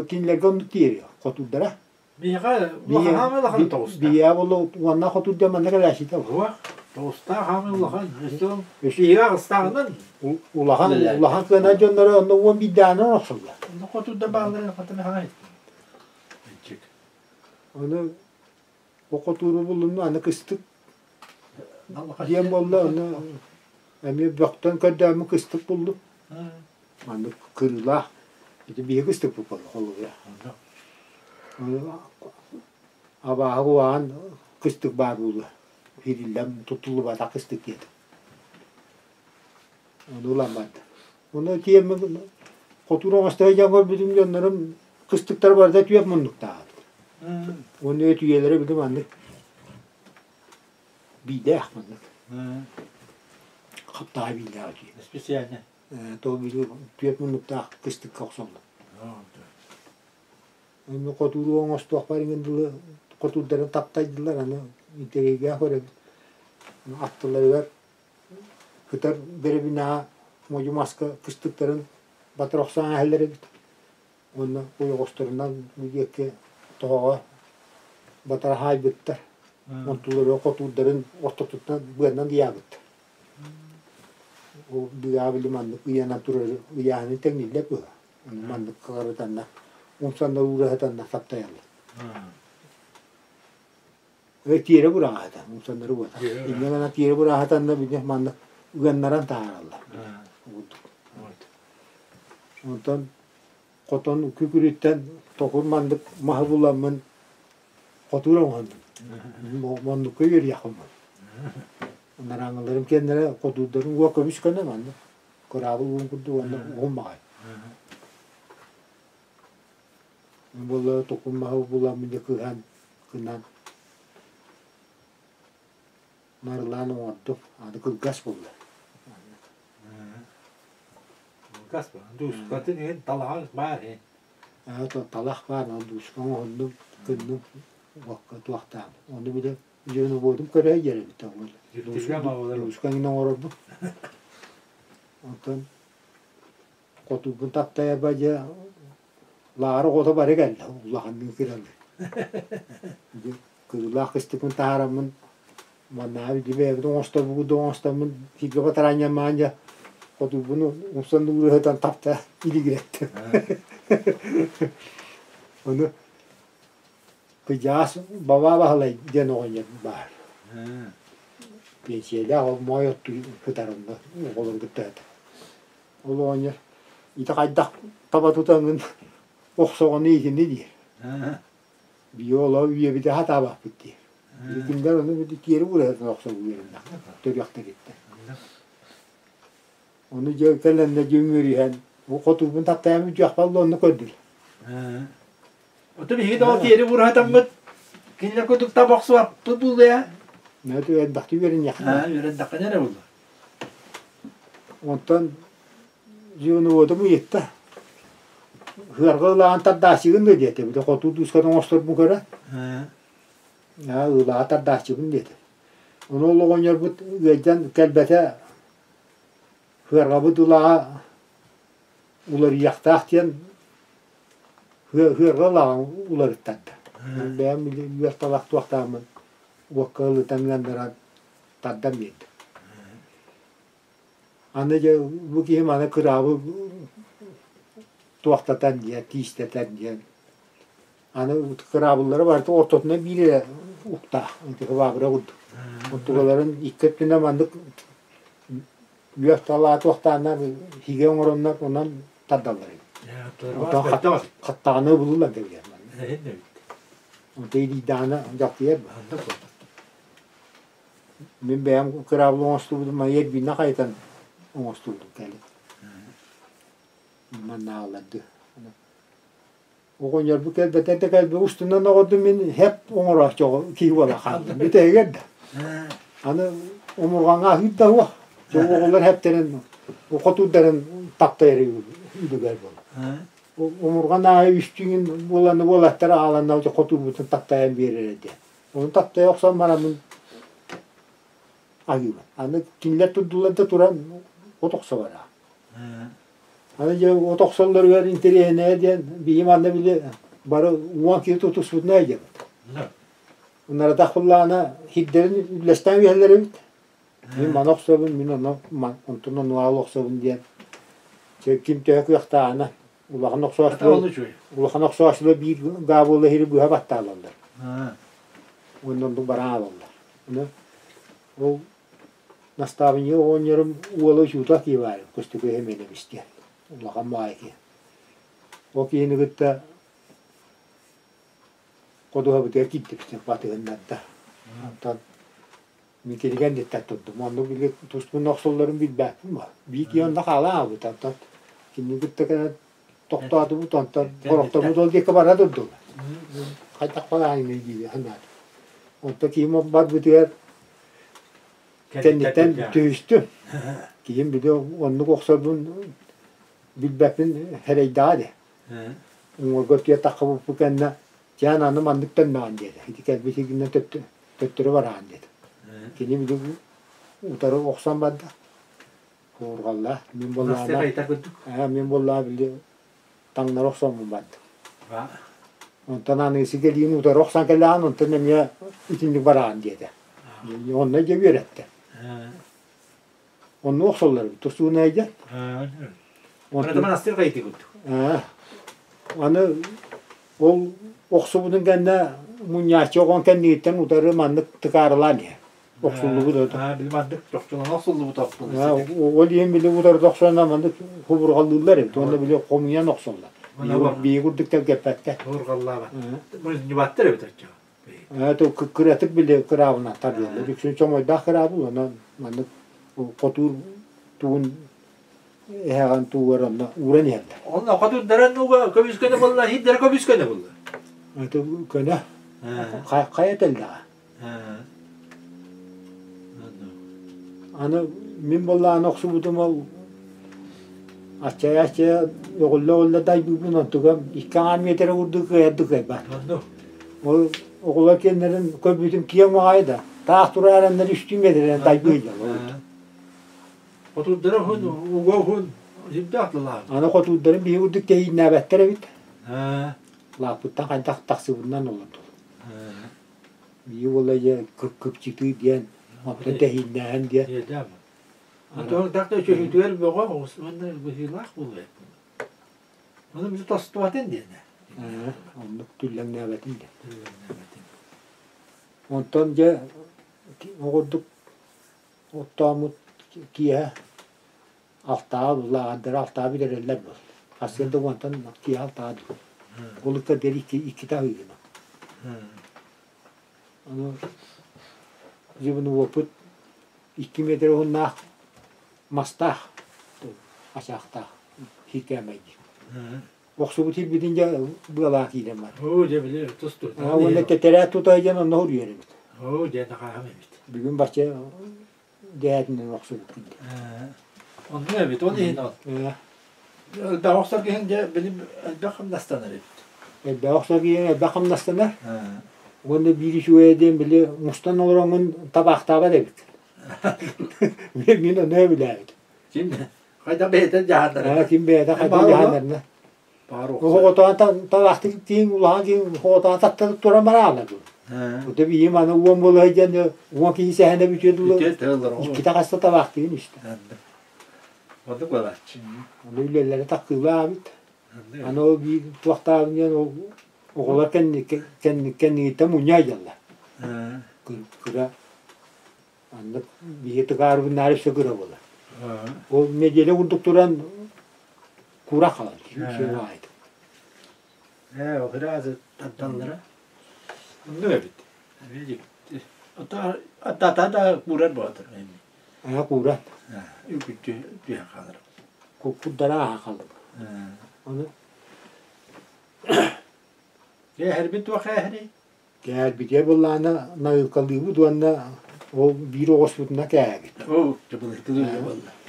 Кинилэргэ оннук тиэриэ хотуурдара. Биһиэхэ улахан хаамыы улахан тоҕустаах. Биһиэхэ буолла уонна хотуурда манна кэлээччитэ. Уох, тоҕустаах хаамыы улахан. Өссө биһиэхэ аҕыстааҕынан улахан улахан кыана дьонноро онно уон биирдээҕинэн охсоллор. Онно хотуурда баалларын хата хаҥа иттим. Ону бу хотууру буллум аны кыстык диэн буолла ону эмиэ бөхтөн көрдөөммүн кыстык буллум. Маннык кырыылаах ити биһиги кыстыкпыт буолла холобура. Абааһы куһаҕан кыстык баар буолуо. Иһиллэн туттуллубатах кыстык диэтим. Ону ылан барда. Ону тиэммин хотуур оҥосто сылдьан көрбүтүм дьоннорум кыстыктара барыта түөрт муннуктаах эбит. Уонна өтүйэлэрэ били маннык биирдээх маннык. Хаптаҕай биилээх өтүйэ. Специально. То били түөрт муннуктаах кыстыкка охсоллор. Аны хотууру оҥостуохпар иҥин дылы хотуурдарын таптайдылар, аны интэриэһиргээн көрөбүт. Аттыларыгар кытар бэрэбинэҕэ модьу маска кыстыктарын батыра охсон ааһаллар эбит. Уонна ойоҕосторунан бу диэки тоһоҕо батара хаайбыттар. Онтулары хотуурдарын ортотуттан быанан ыйаабыттар. Ол быаҕа били маннык ыйанан турар ыйааһыны тэҥнииллэр быһа. Маннык кыҕарытанна, умсанна уураһытанна таптайаллар. Тиэрэ быраҕаһыта, умсаннары буота. Инньэ гынан тиэрэ быраҕаһытанна били манна ыаннаран таһаараллар. Онтон хотон күкүрүттэн токур маннык маһы буламмын хотуур оҥоһуннум. Оннукка үөрүйэхпин буол. Нараҥаларым киэннэрэ хотуурдарын уо көмүс көнө манна. Кыраабыл уун курдук уонна уһун баҕай. Буолла токур маһы буламмын дьэ кыһан кынан нарылаан оҥордум. Аны кылгас буолла. Кылгас ба. Дуускатын иһин талаҕаҥ баар иһин. Талах баар, ол дууска оҥоһуннум, кынным, уокка туохтаан. Ону били дьонубуотум көрө сылдьар эбит Дууска иҥин оҥорорбут. Онтон хотугун таптайарба дьэ лаара оҕото бары кэллэ улаханныын кыралыы. Кыыллаах кыстыкпын таһаараммын маннааҕы били бэйэбит оҥосторбут да оҥостоммун сиргэ батараанньамаан дьэ хотугун умсан уураһытан тапта илигирэттим. Ону Кыдьаас Бабаа Баһылай диэн оҕонньор баар. Пенсиялаах ол моой оттуу сытар онно оҕолору кытта сытар. Ол оҕонньор ити хайдах таба тутаҥҥын охсоҕуну итини диир. Биолог үйэбитэ сатаабаппыт диир. Кинилэр ону тиэри уурайан охсор үөрэннэх төрүөхтэриттэн. Ону дьэ кэлэннэ дьэ үҥүөрүһэн бу хотуурбун таптайан бүтүөхпэр онну көрдүлэр. Отон биһиги да ол тиэри уурахатаммыт кинилэр курдук таба охсубаппыт буолуо. Мэ элбэхтик үөрэниэххэ. Үөрэндэххинэ эрэ буолуо. Онтон Дьуонуотум ыйытта. Ыарҕа ылаан тардааччыгын дуо диэтэ. Били хотуу дуусканы оҥосторбун көрө. Аа, ылаа тардааччыбын диэтэ. Ону ол оҕонньорбут ыалдьан кэлбэтэ ыарҕабыт ылаа уларыйыахтаах диэн ыарҕа ылааҕын уларыттарда. Бэйэм били үөр талах туохтааммын уокка ылытан ыаннаран тардан биэрдим. Аны дьэ бу киһи маны кыраабы туохтатан диэн, тиистэтэн диэн. Аны кыраабыллара барыта ортотунан биир эрэ уктаах, антихлабра курдук. Онтукаларын икки өттүнэн маннык үөх талаа туохтааннар хигэ оҥороннор онон тардаллар эбит. Оттон хаттаҕына булуллар да билэр. Онто илиийдэҕинэ дьалкыйар. Мин бэйэм кыраабыл оҥостубутум айар биинэ хайытан оҥостубутум кэлин. Маннаалларды. Оҕонньорбут кэлбэтэ да кэлбит устунан оҕордум мин хэп оҥорооччу киһи буола хааллым. Бүтэһигэр да. Аны омурҕаҥҥа аһыыр да уох. Оҕолор хэптэрин хотуурдарын таптайар үлүгэр буола. Омурҕан аайы үстүүн буоланы буолаттар ааланна хотуурбутун таптайан биэрэр диэн. Ону таптайа охсон бараммын аһыыбын. Аны кинилэр турдулар да туран от охсо бараа. Аны дьэ от охсоллоругар интэриэһинэйэ диэн биһи манна били бары 10 киһи тутуспутунай диэбит. Унаратах буллаана хирдэрин үллэстэн үһэллэр эбит. Мин маны охсобун, мин ону онтун онуаал охсобун диэн. Чэ ким төһө кыахтааҕына Улахан охсооччулар улахан охсооччулар биир гаабылла иһири быһа баттаалаллар. Уонна оннук баран аалаллар. Ону ол настаабынньык оҕонньорум уола учуутал киһи баар Көстөкөө Семенович диэн улахан баҕайы киһи. Ол киһини кытта ходуһабытыгар киирдибит батыһыннарда. Онтон Мин кинигэ инниттэн турдум. Онно били туспун охсулларын билбэппин бо. Биир киһи онно хаалан хаалбыт. Онтон кинини кытта кэлэн тохтоотубут, онтон хорохторбут ол диэки бара турдулар. Хайдах бараайыный дии санаатым. Онтон киһим барбытыгар кэнниттэн түһүстүм. Киһим били оннук охсорбун билбэппин эрэйдэҕэ дии. Уҥуорга тиэ таххыбыппыт кэннэ Чээн аны маннык төннөҕүн диэтэ. Ити кэлбит сиргинэн төттөрү бараҕын диэтэ. Кини били утары охсон барда. Куурҕалла. Мин буоллаҕына мин буоллаҕа били таҥнары охсоммун бардым. Онтон аныгысы кэлиини утары охсон кэллэҕин онтон эмиэ итинник бараҕын диэтэ. Онно дьэ үөрэттэ. Онно охсоллор эбит тустууна дьэ. Онтон монастырь хайытыы курдук. Аны ол охсубутун кэннэ мунньааччы оҕон кэнниттэн утары маннык тыкаарылаан иһэр. Охсуллубут ото. Били маннык чохчолоно охсуллубут Ол иһин били утары охсонно маннык хубурҕалыыллар эбит. Уонна били хомуйан охсоллор. Биһиги курдук тэлгэппэттэр. Хубурҕаллаабат. Мунньубаттар эбит оччо. Кыратык били кыраабынан тардыаллар. Үксүн чоҥойдоох кыраабыл, онон маннык хотуур тугун эһэҕин туугар онно ууран иһэллэр. Онно хотуурдарын уга көбүскөнө буолла, иһирдэрэ көбүскөнө буолла. Это көнө. Хайа тэллэҕэ. Аны мин буоллаҕына охсубутум ол аччайа-аччайа өҕүллэ-өҕүллэ дайбыыбын онтугам икки аҥаар миэтэрэ курдук кыайардык кыайбат. Ол оҕолор киэннэрин көрбүтүм киэҥ баҕайы да таах тураараннар үстүү миэтэрэнэн дайбыы сылдьаллар. Хотуурдара уһун, уга уһун, сирдээх тылаах. Аны хотуурдарын биһи курдук тэйииннээбэттэр эбит. Лааппыттан хайдах тахсыбытынан олордулар. Биир уола дьэ кыпчытыы диэн, онтон тэһииннээһин диэн. Онтон так да үчүгүтүгэр бөҕө уонна быһыылаах буолуо. Ону били тостубатын диэн. Оннук түллэҥнээбэтин диэн. Онтон дьэ оҕурдук оттооммут киэһэ алтааҕа буллааҕардара алтааҕа бүтэрэллэр буол. Сарсыарда уонтан киэһэ алтааҕа дуу. Ол ыкка диэри иккитэ аһыыгын. Ону дьыбынуоппут 2 метр уһуннаах мастаах ачаахтаах хиикээмэйдиир. Охсубут сирбитин дьэ быалаах киирэн бар. Оо, дьэ били тустуу. Уонна тэтэрээт тута дьэн онно суруйар эбит. Оо, дьэ нахааһым эбит. Бүгүн бачча дээтинэн охсубуккун диэн. Оннук эбит, ол иһин ол. Элбэх охсор киһин дьэ били элбэх хамнастанар эбит. Элбэх охсор киһин элбэх хамнастанар. Уонна биир үчүгэйэ диэн били мустан олороҥҥун табаахтаабат эбит. Мин ону өбүлээбит. Ким хайдах бэйэтэ дьаһаннарына. Ким бэйэтэ хайдах дьаһаннарына. Оҕотоон табаахтык тииҥ улахан киһи оҕотоон таттарып туран бараалар бу. Ото биим аны уон буола сылдьан уон киһи сэһэнэ бүтүө дылы иккитэ хаста табаахтыгын истэ. Оннук буолааччы. Аны үлэлэрэ таккыылаабыт. Аны ол биир туохтаабын диэн ол оҕолор кэнниттэн мунньа сылдьаллар. Кыра Маннык биһи тыкаарбыннаары өссө кыра буолар. Ол нэдиэлэ курдук туран кура хаалар үчүгэй аайы. Ээ, ол ыраазы тардаллара. Оннук эбит. Ата ата да куурар боотур эми. Аа куурар. Үкүттү түһэн хаалар. Курдара ааха хаалар. Ону Кээһэрбит туох кээһэрий? Кээһэрбитигэр буоллаҕына наһыылкалыыбыт уонна ол биир оҕуспутуна кээһэбит.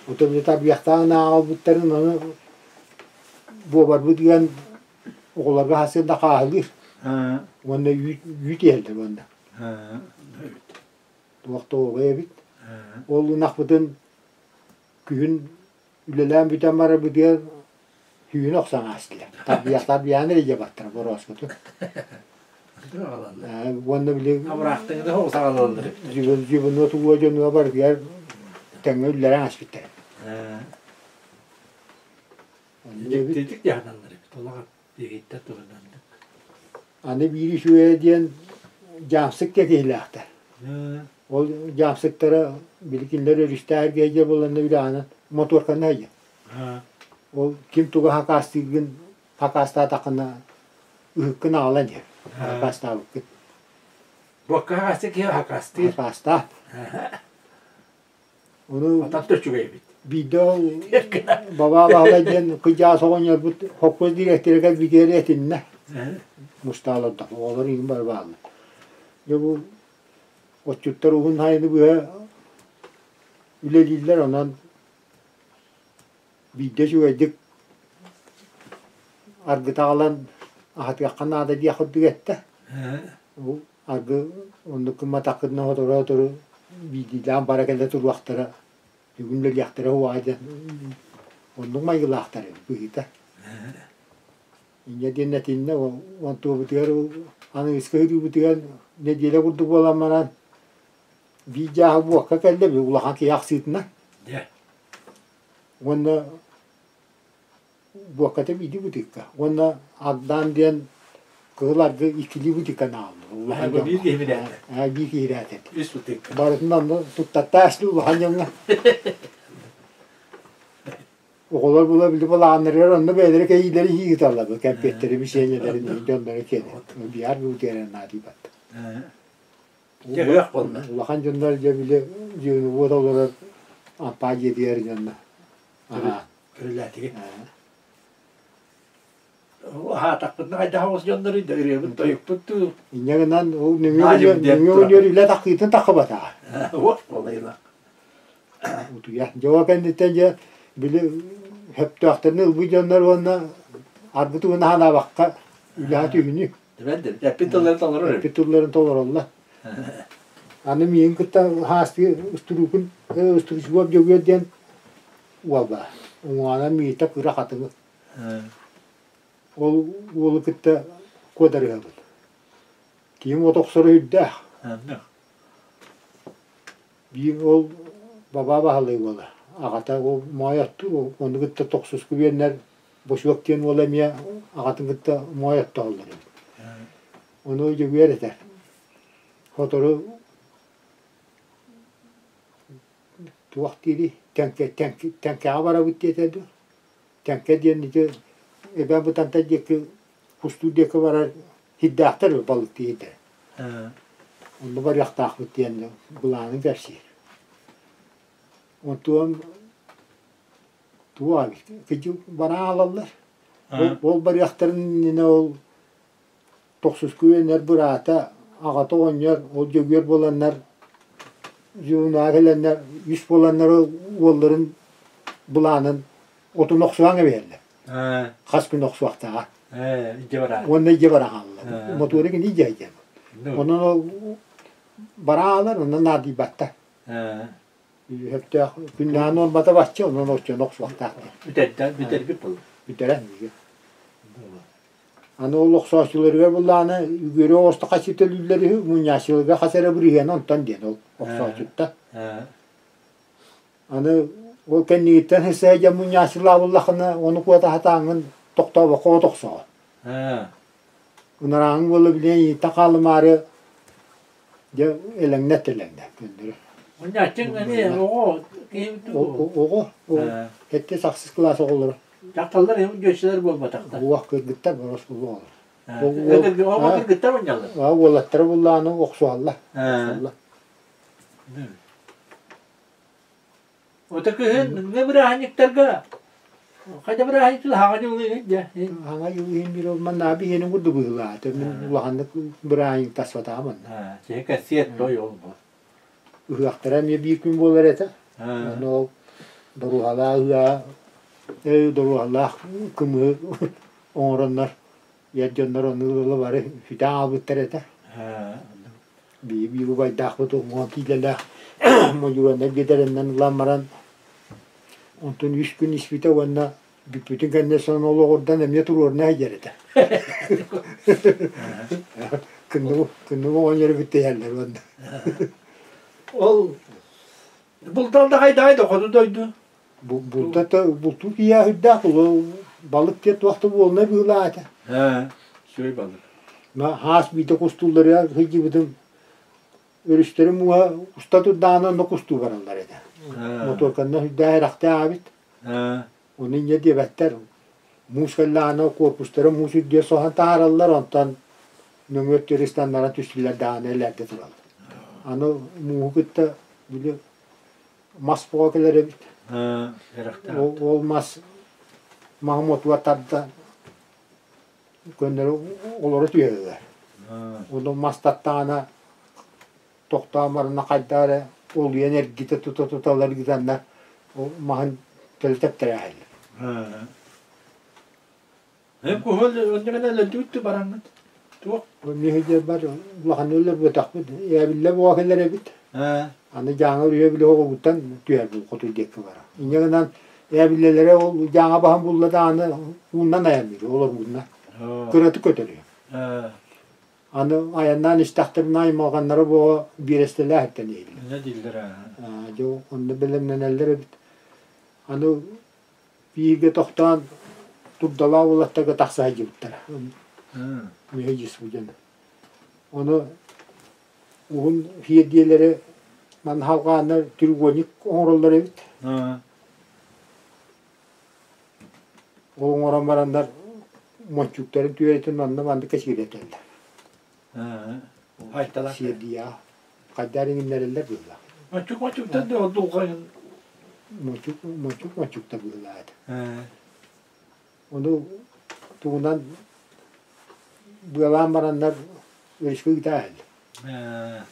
Ото били тарбыйахтаан ааҕалбыттарын ону буобарбыт ыан оҕолорго сарсыарда хааһылыыр уонна үүт үүт иһэллэр уонна туох да оҕо эбит. Ол ынахпытын күһүн үлэлээн бүтэн барарбытыгар түүн охсон аастылар. Тарбыйахтар эрэ дьабаттара борооскутун. Уонна били Абыраахтыҥыда саҕалаллар эбит. Дьыбыныа тугуа дьонуга барытыгар тэҥҥэ үллэрэн ааспыттар. Дьиктитик дьаһаналлар эбит. Олох биһиттэр туһунаннык. Аны биир үчүгэйэ диэн дьаамсык да киһилээхтэр. Ол дьаамсыктара били кинилэр өрүстээх эргэ буоланна үрэҕинэн мотуорканы айа. Ол ким тугу хакаастыыргын хакаастаатаххына ыһыккын аҕалан иһэр. Хакаастаабыккын. Буокка хакаастыыр киһи хакаастыыр. Хакаастаат. Ону Атан да үчүгэй эбит. биирдэ ол Бабаа Баһылай диэн кыдьаас оҕонньорбут холкуос дириэктэрэ кэлбитигэр этиннэ. Мустааларда оҕолор иһин бары бааллар. Дьэ бу отчуттар уһун сайыны быһа үлэлииллэр, онон биирдэ үчүгэйдик аргыта аҕалан аһатыахха наада диэх курдук эттэ. Бу аргы оннук гымматаххытына сотору-сотору биирдиилээн бара кэлэ туруохтара, бүгүн үлэлиэхтэрэ уоҕа диэн оннук майгылаахтар эбит быһыыта. Инньэ диэн этиннэ, онтуобутугар аныгыскы ыһыыбытыгар нэдиэлэ курдук буолан баран биир дьааһык буокка кэллэ, улахан киһи ахсыытынан. Уонна буокката биирдии бутыыкка. Уонна Агдаан диэн Кыһыл аргы иккилии бутиканы ааллар. Улахан Бу биир дьоҥҥо. киһи билээтэ. Аа, биир киһи этэ. Үс бутык. Барытын онно туттаттаа улахан дьоҥҥо. Оҕолор була били былааннарыгар онно бэйэлэрэ кэйиилэри ыыталлар, кэмпиэттэри, бисиэнньэлэрин дьоннору киэнэ. Биар бутиэрэн наадыйбат. Дьэ буолла. Улахан дьоннор дьэ били дьиэни-уот олорор ампаа дьиэтигэр дьонно. Көрүлээтигит. Аһаатахпытына хайдах оҕус дьонноруй да ырыабыт тойукпут дуу. Инньэ гынан ол нөҥүө үлэ тахсыытын таххыбатаҕа. Уот буолайла. Утуйа. Дьэ ол кэнниттэн дьэ били хөптөөхтөрүн ылбыт дьоннор уонна арбыт угун аһанаабакка үлэҕэ түһүнүү. Эппит тылларын толорор. Эппит тылларын толороллор. Аны миигин кытта хаастыы устуруукун устуруучугуоп Дьөгүөр диэн уол баар. Уҥуоҕунан миитэ кыра хатыҥы. Ол уолу кытта куодарыһабын. Киһим от охсоро үрдээх. Биир ол бабаа баһылай уола. Аҕата ол моой оттуур, ону кытта тохсуску биэннэр Босуок диэн уола эмиэ аҕатын кытта моой оттооллор эбит. Ону Дьөгүөр этэр. Сотору туох диирий, Тэҥкэ, Тэҥкэ, Тэҥкэҕэ барабыт диэтэ дуо? Тэҥкэ диэн ити Эбээн Бытантай диэки Кустуур диэки барар сирдээхтэр балыктыы сирдэрэ. Онно барыахтаахпыт диэн былаанын кэпсиир. Онтуон туох эбит баран аалаллар. Ол барыахтарын иннинэ ол тохсуску үөннэр быраата аҕата оҕонньор ол Дьөгүөр буоланнар дьуунаа кэлэннэр үс буоланнар уолларын былаанын отун охсуһан кэбиһэллэр. Хас күн охсуохтааҕа. Уонна илдьэ баран хааллар. Мотуору кини илдьэ сылдьар. Онон ол бараалар, онон наадыйбаттар. Сөптөөх күннээҕин уорбата бачча, онон оччону охсуохтаах диэн. Бүтэрдэ, бүтэрбит буолла. Бүтэрэн. Аны ол охсооччуларыгар буллаҕына үгүөрү оҕосто хас төлүүллэр үһү, мунньааччыларга хас эрэ бырыһыана онтон диэн ол охсооччуттан. Аны ол кэннигиттэн сыһа мунньааччылаабыллаххына ону куота сатааҥҥын тохтообокко от охсоҕун. Ынарааҥҥы буола билиэн ииттэн хаалымаары дьэ элэҥнэт элэҥнэт көннөрү. Мунньааччыҥ эмиэ оҕо киһи Оҕо сэттис ахсыс кылаас оҕолоро. Дьахталлар эһим дьүөччүлэр буолбатахтар. Уох кыргыттар бороскулу оҕолор. Оҕо кыргыттар мунньаллар. Уолаттара буллааны охсуһаллар. Ото кыһын ҥы бырааһынньыктарга хайда бырааһынньык хаҥа дьылы дьэ. Хаҥа дьыл иһин бир ол манна биһиэнин курдук быһыылаата. Мин улаханнык бырааһынньык таспатаҕым манна. Киһи кэссиэт той ол бу. Ыһыахтара эмиэ биир күн буолар этэ. Ону ол доруоһалаах ыһыаҕа доруоһалаах кымыһы оҥороннор эр дьоннор ону ыла бары сүтэн хаалбыттар этэ. Биир биир убайдаахпыт уҥуох киилэлээх модьуруоннар биэдэрэннэн ылан баран онтон үс күн испитэ уонна бүппүтүн кэннэ сон олоҕурдан эмиэ туруорна сылдьар этэ. Кынныгы кынныгы оҕонньору кытта иһэллэр уонна. Ол бултал да хайдаҕай да хоту дойду. Булта бултуу киһи үрдээх балык диэн туох да буолунай быһыылаах этэ. Сүөй балык. Хаас биирдэ кустуулларыгар сылдьыбытым өрүстэрин мууһа уста турдаҕына онно кустуу бараллар этэ. Мотуорканнан сүрдээх эрэхтээх эбит. Ону инньэ диэбэттэр. Муус кэллэҕинэ корпустара муус үрдүгэр соһон таһаараллар, онтон нөҥүө өттүгэр ыстаннаран түстүлэр даҕаны элээрдэ тураллар. Аны мууһу кытта били мас буола кэлэр эбит. Ол, ол мас маһы мотугар тардан көннөрү олоро түһэллэр. Ону мас таттаҕына тохтоон баранна хайдах эрэ олуйан эргитэ тута-туталар гытаннар ол маһын төлө тэптэрээһэллэр. Куһул оннугана өлөрдүгүт бараҥҥыт туох Миһидьэрбэр улаханны өлөрбөтөхпүт. Ээбиллэ буола кэлэр эбит. Аны дьааҥы үрүйэ били оҕобуттан түһэр бу хоту диэки барар. Инньэ гынан ээбиллэлэрэ ол дьааҥы баһын булла даҕаны ууннан айанныыр, олор уунна. Кыратык көтөрүө. Аны айаннаан истэхтэринэ аймалҕаннара буола биэрэстэлээх иттэн иһиллэр. Инньэ дииллэр аа. Дьэ онно бэлэмнэнэллэр эбит. Аны бииргэ тохтоон турдалаах уолаттарга тахса сылдьыбыттара. Миһэ дьиспуден. Ону уһун сиэрдийэлэри манна халҕааннар треугольник оҥороллор эбит. Ол оҥорон бараннар мончууктарын түөрэтин онно маннык кэсиэрэтэллэр. Айталар. Сиэрдийэ хайдаар иҥиннэрэллэр быһыылаах. Мончук мончуктар да дулҕа Мончук мончук мончукта быһыылаах этэ. Ону тугунан быалаан бараннар өрүскэ ыытаа иһэллэр.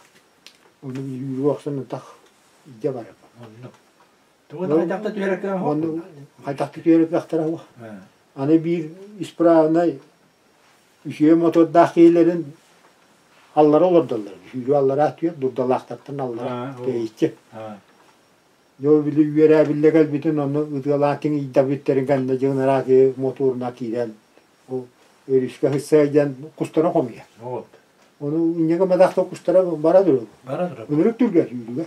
Ону үүрүү охсон ытах илдьэ барар. Оннук. Тугу хайдахта түһэрэ Ону хайдахта түһэрэ кыахтара суох. Аны биир исправнай үчүгэй мотордаах киһилэрин аллара олордоллор. Сүүрүү аллараа түһэр, дурдалаахтартан аллара тэйиччи. Дьэ били үөрээ биллэ кэлбитин онно ытыалаан тиҥийдэбиттэрин кэннэ дьыгыныраах киһи мотуорунан киирэн ол өрүскэ сысса диэн кустара хомуйар. Вот. Ону инньэ гымматахта кустара бара турар. Бара турар. Ынырык түргэн сүүрүгэ.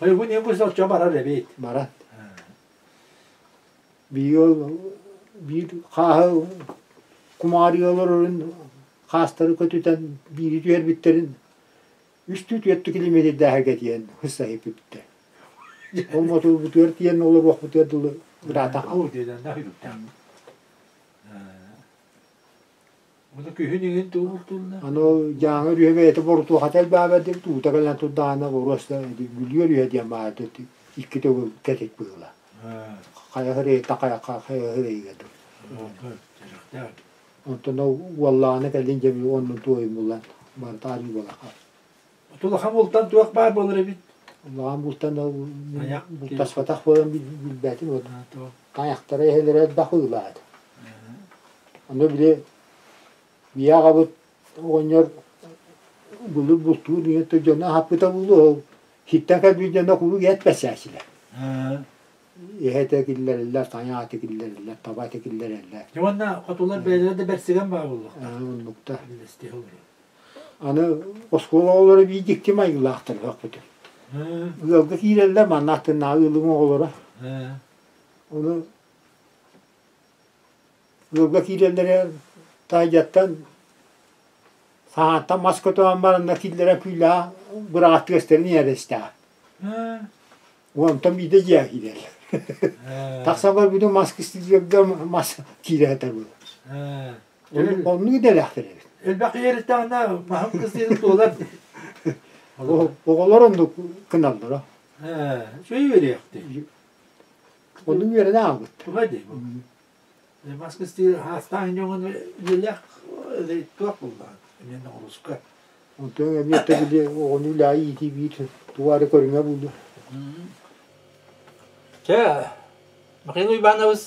Ой, бу не бу соччо барар эбит. Баран. Биир ол биир хааһы кумаарыга олорорун хаастары көтүтэн биири түһэрбиттэрин үстүү түөртүү километрдааһыга тиийэн сыссаһыппыттар. Ол мотуорбутугар тиийэн олоруохпутугар дылы ыраата Ол диэн Оны күһүн иҥин тугултулла. Аны ол Дьааҥы өрүһэ бэйэтэ борутуохата элбээбэт диэбит уута кэлэн турдаҕына боруоста Бүлүү өрүһэ диэн баар икки төгүл кэтит быһыылаах. Хайа сырэйиттэн хайахха хайа сырэйигэ дылы. Онтон ол уоллаҕына кэлин дьэ оннун туойун булан барыта арыы буола хаалла. Улахан бултан туох баар буолар эбит? Улахан бултан бултаспатах буолан билбэтим. Тайахтара эһэлэрэ элбэх ыылаат. Ону били ийэ аҕабыт оҕонньор былыр бултуур ийэтэ дьоно аһаппыта буолуо ол ситтэн кэлбит дьоно куруук эт бэссээччилэр. Эһэ этэ киллэрэллэр, тайах этэ киллэрэллэр, таба этэ киллэрэллэр. Уонна хотулар бэйэлэрэ да бэрсигэн баар буоллахтар. Оннуктар. Аны оскуола оҕолоро биир дьикти майгылаахтар үһөхпүтүн. Ыалга киирэллэр, манна аттынааҕы ыалым оҕолоро. Ону ыалга киирэллэрэ таайдьаттан саҥаттан мас көтөҕөн бараннар киллэрэн күүлээх быраҕат тыастарын иһэрэстээх. Онтон биирдэ дьиэҕэ киирэллэр. Тахсан барбытым мас кистииргэ мас киирэ сытар буолар. Оннук идэлээхтэр эбит. Элбэх иһэриттэҕинэ маһым кыстыытын туолар. Оҕолор оннук гыналлара. Үчүгэй үөрүйэхтии. Оннук үөрэнэ аалбыт. Туга дии бу. Мас кыстыыр хаастаах дьоҥун үлэлээх туох буллаҕын эмиэ ноҕуруска. Онтон эмиэ били оҕону үлэҕэ иитии биир туга эрэ көрүҥэ буолуо. Чэ, Михаил Иванович,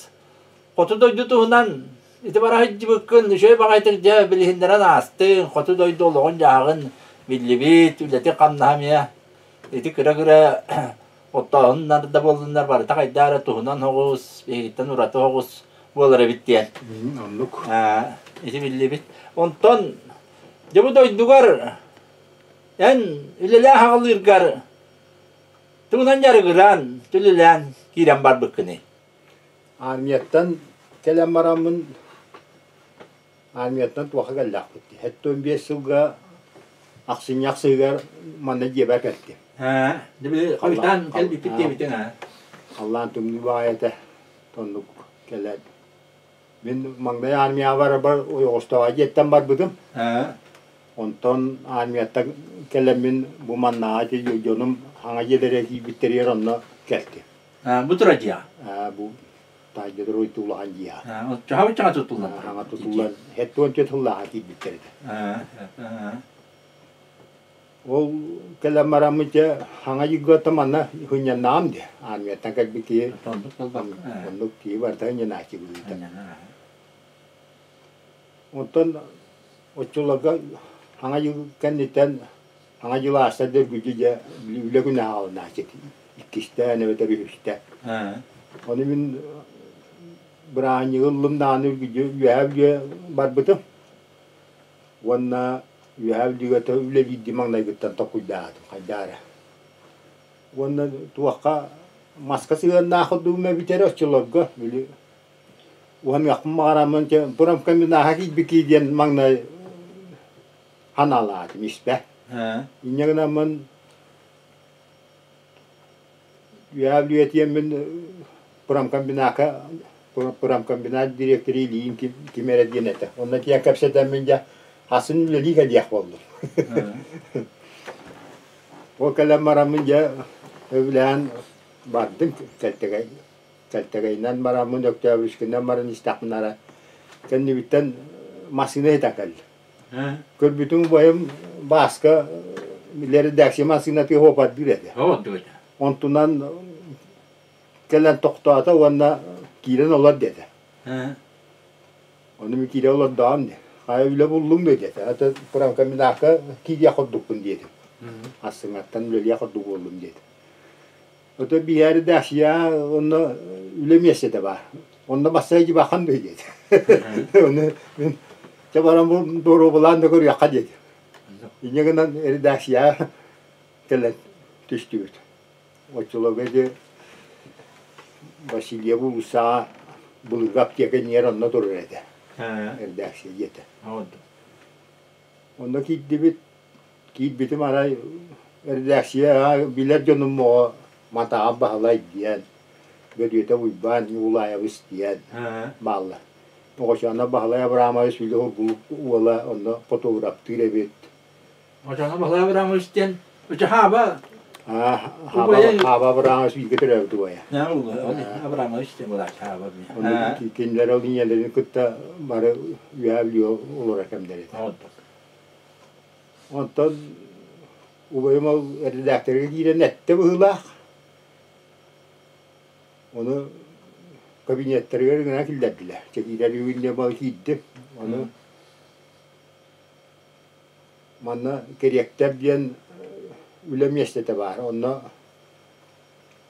хоту дойду туһунан ити бара сылдьыбыккын үчүгэй баҕайытык дьэ билиһиннэрэн аастыҥ, хоту дойду олоҕун-дьаһаҕын биллибит, үлэтин-хамнаһа эмиэ ити кыра-кыра оттооһуннар да буоллуннар барыта хайдах эрэ туһунан соҕус, биһигиттэн ураты соҕус буолар эбит диэн. Оннук. Ити биллибит. Онтон дьэ бу дойдугар эн үлэлээх аҕалыыргар тугунан дьарыгыран, үлэлээн киирэн барбыккыный? Армияттан кэлэн бараммын армияттан туохха кэллэхпит дии. 75 сылга ахсынньы ахсыгар манна дьиэбэр кэлтим. Аа, хойутаан кэлбиппит диэбитиҥ аа. Халлаан тымныы баҕайы этэ. Оннук кэлэн. Мин маҥнай армияҕа барарбар ойоҕостоох дьиэттэн барбытым. Онтон армияттан кэлэммин бу маннааҕы дьонум хаҥа дьиэлэрэ киирбиттэригэр онно кэлтим. Бу тура дьиэҕэ? Бу таайдьа уйду улахан дьиэҕэ. Чаҕа тутуллан? Хаҥа тутуллан, 74 сыллааҕа киирбиттэр этэ. Ол кэлэн бараммыт дьэ хаҥа дьиҥҥэ манна сынньаннаҕым дии. Армияттан кэлбит киһи оннук киһи барыта сынньанааччы быһыыта. Онтон оччолорго хаҥа дьыл кэнниттэн хаҥа дьыл ааста да үргүдьү дьэ үлэ күнэ аҕалынааччы иккистээн эбэтэр үһүстээн. Ону мин бырааһынньыгы ыллым даҕаны үргүдьү үөһээ Бүлүүгэ барбытым. Уонна Үөһээ Бүлүүгэ үлэлиирдии маҥнайгыттан толкуйдаатым хайдах эрэ. Уонна туохха маска сыһыаннаах курдугум эбитэ эрэ оччолорго били. Уһаныахпын баҕараммын промкомбинаха киирбиккии диэн маҥнай ханаалаатым испэ. Инньэ гынаммын Үөһээ Бүлүүэтиэммин промкомбинака промкомбинат дириэктэрэ Ильин ким эрэ диэн этэ. Онно тиийэн кэпсэтэммин дьэ асын үлэлии кэлиэх буоллум. Ол кэлэн бараммын дьэ өбүлээн бардым Кэлтэгэй Кэлтэгэйинэн бараммын Өктөөбүскүнэн баран истэхпинэ арай кэннибиттэн массыына иһитэ кэллэ. Көрбүтүм убайым Бааска эрэдээксийэ массыынатыгар уопардыыр этэ. Онтунан кэлэн тохтоото уонна киирэн олор диэтэ. Ону мин киирэ олордоҕум дии. Хайа үлэ буллуҥ дуо диэтэ. Это промкомбинакка киириэх курдукпун диэтим. Ассыҥаттан үлэлиэх курдук буоллум диэтим. Ото биһиэри дэхсийэ онно үлэ миэстэтэ баар. Онно бассай дьыбахан дуо диэтэ. Ону мин чэ баран бу доруобулаан да көрүөххэ диэтим. Инньэ гынан редакция кэлэн түстүбүт. Оччолорго ити Васильев уулуссаҕа былыргы аптека иннигэр онно турар этэ. Редакция дьиэтэ. Онно киирдибит. Киирбитим арай эрэдээксийэ билэр дьонум оҕо Матаҕа Баһылай диэн, Бөдүөтэ Уйбаан Ньукулаайабыс диэн бааллар. Оҕочооно Баһылай Абрамович били Ургулук уола онно фотографтыыр эбит. Оҕочооно Баһылай Абрамович диэн Хаба Хаба Абрамович бииргэ төрөөбүт убайа. Абрамович диэн буолааччы Хаба. Кинилэр ол ийэлэрин кытта бары үөһээ Бүлүү олорор кэмнэрэ этэ. Онтон убайым ол эрэдээктэргэ киирэн эттэ быһыылаах. Ону кабинеттарыгар ыҥыран киллэрдилэр. Чэ киирэр үһүн диэн бары киирдим. Ону манна кэриэктэр диэн үлэ миэстэтэ баар. Онно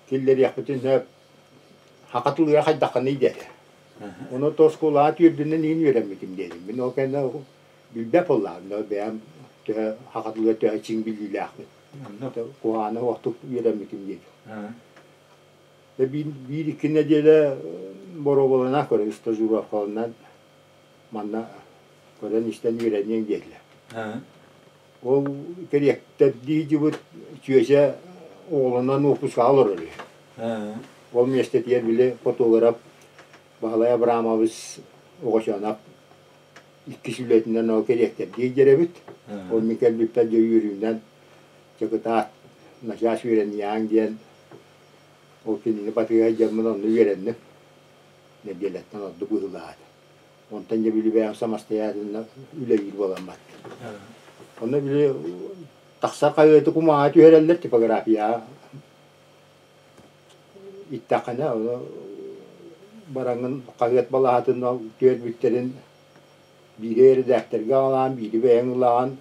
киллэриэхпитин сөп. Хака тылыгар хайдаххыный диэтэ. Ону то оскуолаҕа түөрдүнэн иһин үөрэммитим диэтим. Мин ол кэннэ билбэт буоллаҕым, бэйэм төһө хахатылыгар төһө чиҥ билиилээхпин. Куһаҕаны уохтук үөрэммитим диэтим. Биир икки нэдиэлэ боруобалана көрө стажировкаланан манна көрөн-истэн үөрэниэҥ диэтилэр. Ол кэриэктэрдии дьыбыт чүөчэ оҕолонон уоппускаҕа олорор үһү. Ол миэстэтигэр били фотограф Баһылай Абрамович Оҕочоонов иккис үлэтинэн ол кэриэктэрдии дьэрэбит. Ол мин кэлбиппэр дьэ үөрүүнэн дьокутаат начаас үөрэниэҕиҥ диэн ол кинини батыһа дьоммун онно үөрэнним. Нэдиэлэттэн ордук быһыылаата. Онтон дьэ били бэйэм самостоятельно үлэлиир буолан бардым. Онно били тахсар хаһыаты кумааҕы түһэрэллэр типографияҕа Иттэххинэ ону бараҥҥын хаһыат балаһатын түөрбүттэрин биири эрэдээктэргэ аҕалаан, биири бэйэҥ ылаҕын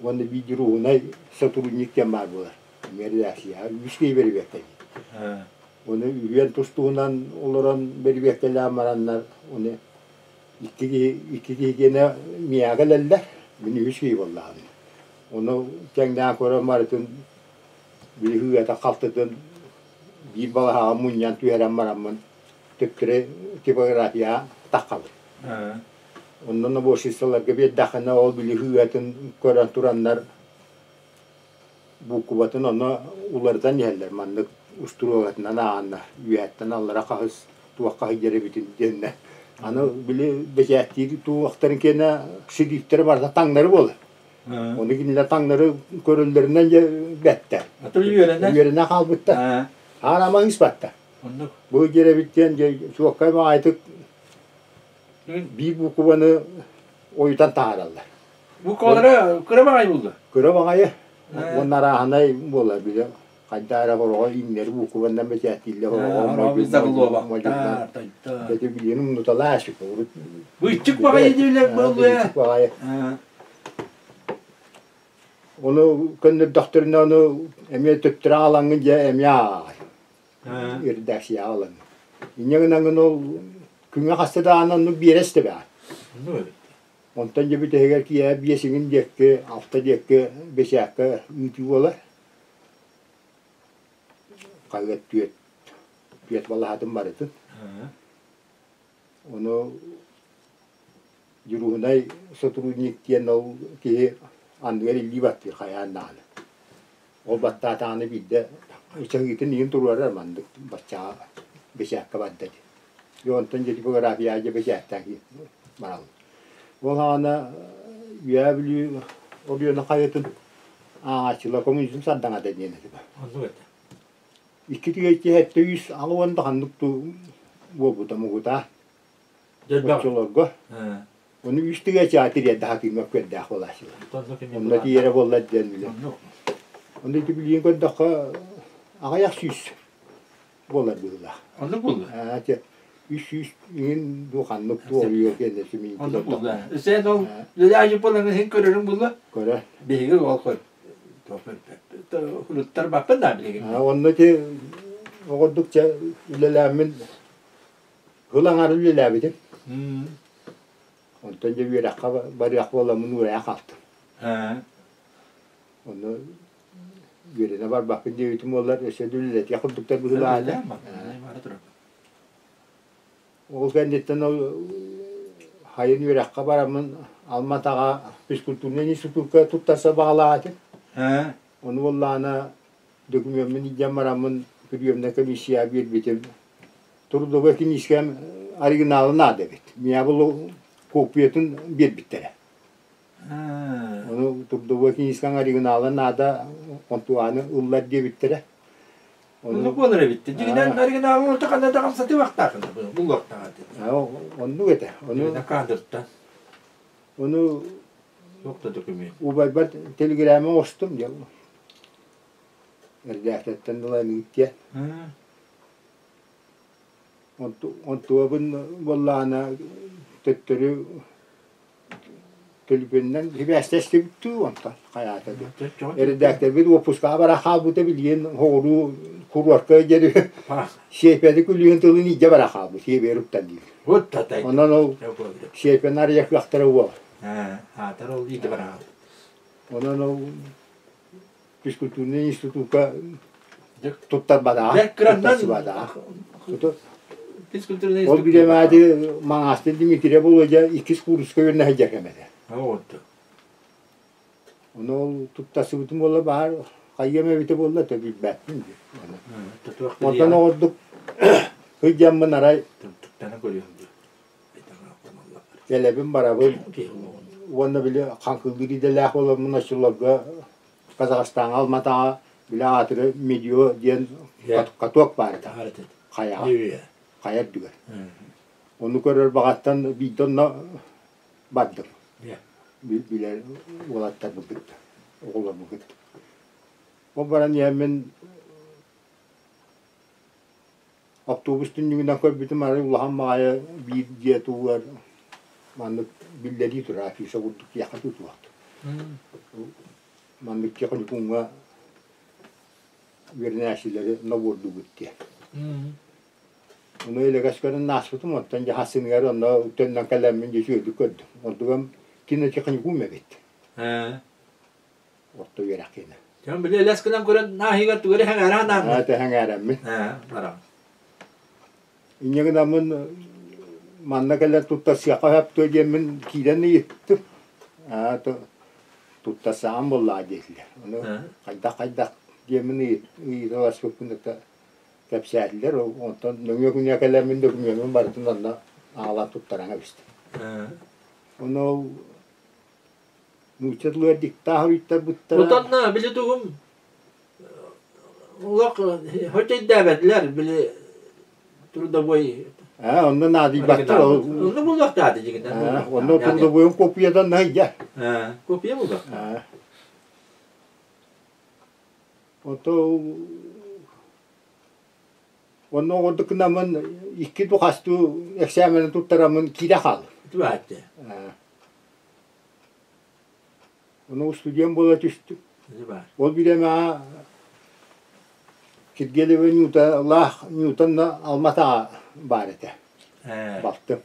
уонна биир дьуруһунай сотрудник диэн баар буолар. Эмиэ эрэдээксийэҕэ үс киһи бэрибиэккэлиир. Ону үһүөн тус-туһунан олорон бэрибиэккэлээн бараннар, ону икки киһи икки киһи гиэнэ миэхэ кэлэллэр, мин үһүс киһи буоллаҕым. Ону тэҥнээн көрөн барытын Били ыата халтытын биир балаһаҕа мунньан түһэрэн бараммын төттөрү типографияҕа таххабын. Онно наборщицаларга биэрдэххинэ ол били ыатын көрөн тураннар буукубатын онно уларытан иһэллэр маннык устуруогатынан ааҕаннар үөһэттэн аллара хаһыс туохха сылдьар эбитин диэннэр аны били бэчээттиир туохтарын киэнэ шрифтэрэ барыта таҥнары буолар Ону кинилэр таҥнары көрөллөрүнэн дьэ бэттэ. Үөрэнэ. Үөрэнэ хаалбыттар. Аанама ыыспатта. Оннук. Бу дьиэрэбит диэн дьэ чуоккай баҕайытык биир букваны ойутан таһаараллар. Буквалара кыра баҕайы буолла. Кыра баҕайы. Уонна арааһынай буолар бile хайда эрэ хороҕо иҥнэри букваннан бэчээттииллэр хороҕо Ити билиэн умнуталаа урут Быччык баҕайы диилэр буолуо. Баҕайы. Ону көннөрдөхтөрүнэ ону эмиэ төптөрө аҕалаҥҥын дьэ эмиэ ааҕар. Редакция аҕалаҥ. Инньэ гынаҥын ол күҥҥэ хаста даҕаны оннук биэрэс тэбэҕин. Онтон дьэ бүтэһигэр киэһэ биэсиҥин диэки, алта диэки бэчээккэ ыытыы буолар. Хаһыат түөрт, түөрт балаһатын барытын. Ону дьуруунай сотрудник диэн ол киһи анныгар илии баттыыр хайаан даҕаны. Ол баттаатаҕына биирдэ чаһыытын иһин туруорар маннык баччаҕа бэчээккэ барда дии. Дьэ онтон дьэ типография дьэ бэчээттээн бараллар. Ол аҕана Үөһээ Бүлүү Оройуона хайатын ааҕааччылар коммунизм сардаҥата диэн этэ. Оннук этэ. Икки тыһыынча 780 да ханнык буолбута мугутаа. Оччолорго. Ону үс тыһыынча тириэрдэ сатыырга көрдөөх буолааччылар. Онно тиийэрэ буоллар диэн билэн. Онно ити билигин көрдөххө аҕыйах сүүс буолар быһыылаах. Оннук буолла. 300 иҥин дуу ханнык дуу ойуо кэннэ симиин. Оннук буолла. Сен ол үлэ буолан иһин көрөрүҥ буолла? Көрө. Биһиги ол көр Хулуттар баппын да билигин. Онно ти оҕордук чэ үлэлээммин Кыл аҥаар үлэлээбитим. Онтон дьэ үөрэххэ барыах буоламмын уурайа хаалтым. Ону үөрэнэ барбаппын диэбитим буоллар, өссө да үлэлэтиэх курдуктар быһыылаах. Ол кэнниттэн ол хайын үөрэххэ бараммын Алма-Атаҕа физкультурнай институкка туттарса баҕалаах этим. Ону буоллаҕына докумуоммун илдьэн бараммын приемнай комиссияҕа биэрбитим. Трудовой киниискэм оригинала наада эбит. Миэхэ бұл копиятын биэрбиттэрэ. Ону трудовой киниискэҥ оригинала наада, онтугааны ыллар диэбиттэрэ. Оннук буолар эбит. Дьиҥинэн оригиналын орто ханна да хамсатыахтаахын булуохтаах этэ. Оннук этэ. Ону кадртан. Ону Туох да документ. Убайбар телеграмма оҥостум дьэ. Эрдээхтэттэн ылан ыыт диэн. Онтуобун буоллаҕына төттөрү төлөпүөнүнэн сибээстэстибит дуу онтон хайаата дуу. Эрэдээктэрбит уоппускаҕа бара хаалбыта билигин соҕуруу куруорка диэри сиэпэни күлүүһүн тылын илдьэ бара хаалбыт сиэбигэр уктан диир. Онон ол сиэпэни арыйа кыахтара уол. Аатар ол илдьэ бара хаалбыт. Онон ол физкультурнай институкка туттарбатаҕа, туттарсыбатаҕа. Ол бириэмэҕэ Маҥаастын Дмитрий Володя иккис кууруска үөрэнэ сылдьар кэмэ этэ. Ону ол туттарсыбытым буолла баһаар хайыам эбитэ буолла то билбэппин. Онтон оҕордук сылдьаммын арай кэлэбин барабын уонна били хаҥкылыыр идэлээх буоламмын оччолорго Казахстаҥҥа Алматаҕа били аатыры Медио диэн каток баар этэ хайаҕа хайа үрдүгэр. Ону көрөр баҕаттан биирдэ онно бардым. Билэр уолаттарбын кытта, оҕолорбун кытта. Ол баран иһэммин Автобус түннүгүнэн көрбүтүм арай улахан баҕайы биир дьиэ туһугар маннык биллэрии турар афиша курдук киэхэ тутуохтун. Маннык техникумҥа үөрэнээччилэри нобуордуубут диэн. Ону элэгэс көрөн ааспытым, оттон дьэ хассыныгар онно төннөн кэлэммин дьэ үчүгэйдик көрдүм. Ордугам кинотехникум эбит. Орто үөрэх киэнэ. Дьон били элэс гынан көрөн нааһыгар тугу эрэ сэҥээрэ санаан. Ээ, сэҥээрэммин. Ээ, бараҕын. Инньэ гынаммын манна кэлэн туттарсыахха сөп дуо диэммин киирэн ыйыттым. Аа, туттарсаҕын буоллаҕа диэтилэр. Ону хайдах-хайдах диэммин ыйыталаспыппын кытта кэпсээтилэр. Онтон нөҥүө күнү кэлэммин докумуонун барытын онно аҕалан туттаран кэбистим. Ону ол Нуучча тылыгар диктаах ыйтарбыттара. Отонно били тугум олох хоть өйдөөбөтүлэр били трудовой Аа, онно наадыйбаттар. Онно булуохтааты дьигинэн. Онно трудовойун копиядан наһыйда. Аа, копия булуохтаах. Ото онно оҕордук гынаммын икки духастуу эксээмэни туттараммын киирэ хааллым. Түбээтте. Ону устудьуон буола түстүм. Ол бириэмэҕэ Киргиэлэбэ Нюталаах Ньютон Алма-Атаҕа баар этэ. Балтым.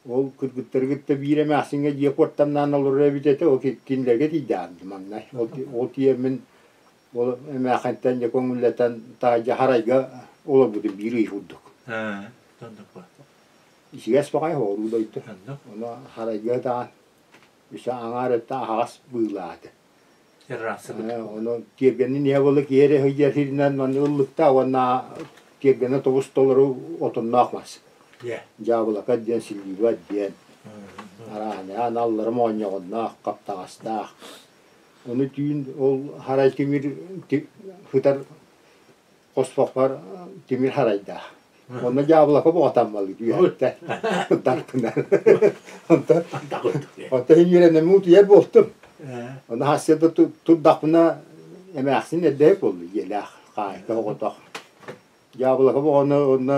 Ол кыргыттары кытта биир эмээхсиҥҥэ дьиэ куортамнаан олорор эбит этэ, ол кинилэргэ тиийдэҕим маҥнай. Ол тиийэммин ол эмээхинтэн дьэ көҥүллэтэн таһырдьа харайга олорбутум биир ый курдук. Ичигэс баҕайы оҕолуу дойду. Ону харайга ытаан, үсэ аҥаар өттө аһаҕас быылаата. Ону тиэргэнин иһэ буола киһи эрэ сылдьар сиринэн манна ыллыкта уонна тиэргэнэ тобус толору отонноох мас. Дьаабылака диэн, силлиибэт диэн арааһынай аналлара моонньоҕонноох, хаптаҕастаах. Ону түүн ол харай тимир сытар хоспохпор тимир харайдаах. Онно дьаабылака буҕатаммалыы түһэттэ. Тартынан. Онтон онтон үөрэнэммин утуйар буолтум. Ону хассыарда турдахпына эмээхсин эрдэһик буолла дьиэлээх хаайка оҕотох. Дьаабылака боҕону онно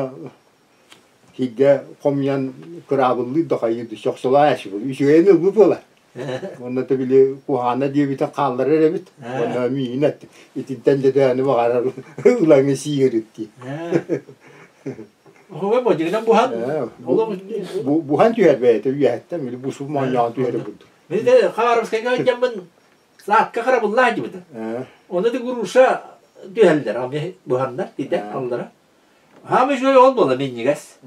сиргэ хомуйан кыраабыллыы да хайыы сохсолоо үчүгэйин ылбыт буолар. Уонна да били куһаана диэбитин хаалларар эбит. Уонна миигин эт итинтэн да төһөнү баҕарар ылаҥы сиирит дии. Оһуга бодьугунан буһан буһан түһэр бэйэтэ үөһэттэн били бусу моонньоон түһэрэ курдук. Мин Хабаровскайга дьаммын саатка харабыллаах дьыбыта. Оны да груша түһэллэр, буһаннар, итэ аллара. Хаама үчүгэй ол буола минньигэс.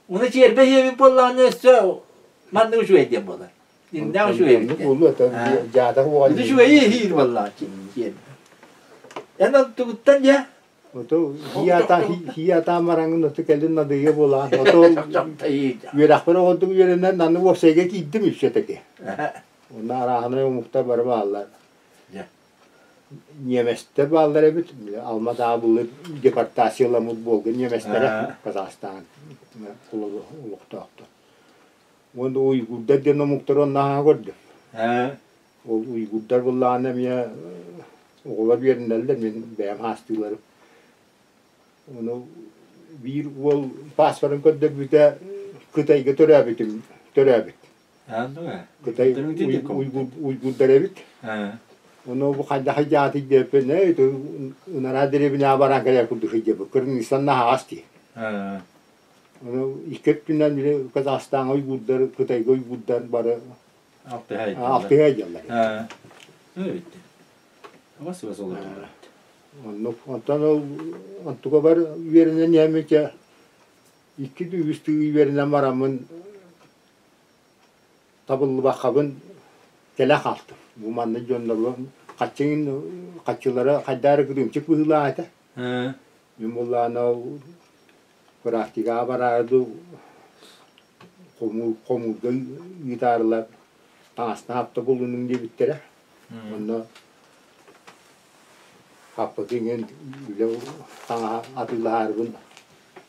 Уну чиэрбэ иэбит буоллаҕына өссө маннык үчүгэй диэн буолар. Иннээх үчүгэй эбит. Буолуо дьаата уоҕа. Үчүгэйи иһиир буоллаҕа чиэрбэ. Эн онтугуттан дьэ Ото хиата мараҥын ото кэлин надыйа буолаан ото үөрэхпэр оҕордук үөрэнэн аны уопсайга киирдим үссэтэки. Онно арааһынай омуктар бары бааллар. Ньиэмэстэр бааллар эбит, Алма-Ата былыр депортацияламмыт буолга ньиэмэстэрэ Казахстан олохтоохтор. Уонна уйгурдар диэн омуктары онно аһаа көрдүм. Ол уйгурдар быллаҕына эмиэ оҕолор үөрэнэллэр, мин бэйэм хаастыыларым. Ону биир уол пааспарын көрдөрбүтэ Кытайга төрөөбүтүм, төрөөбүт. Кытай уйгурдар эбит. Ону бу хайдах дьаатый диэппин, ээ, ынараа дэриэбинэҕэ баран кэлэр курдук сылдьабыт. Кыргызстан наһаҕас дии. Ону икки өттүнэн били Казахстаҥҥа уйгурдар, Кытайга уйгурдар бары алтыһа дьаллар. Оннук. Онтон ол онтуга бар үөрэнэн иһэммитэ икки үс тыы үөрэнэн бараммын табыллыбаккабын кэлэ хаалтым. Бу манна дьоннорго хаччыҥын хаччылара хайдаа эрэ кырыымчык быһыылаах этэ. Мин буоллаҕына ол практикаҕа бараары дуу хомуурга ыытаарылар таҥастаах апта булунуҥ диэбиттэрэ. Онно хаппыты иҥэн үлэ таҥаһа атыылаһаарыбын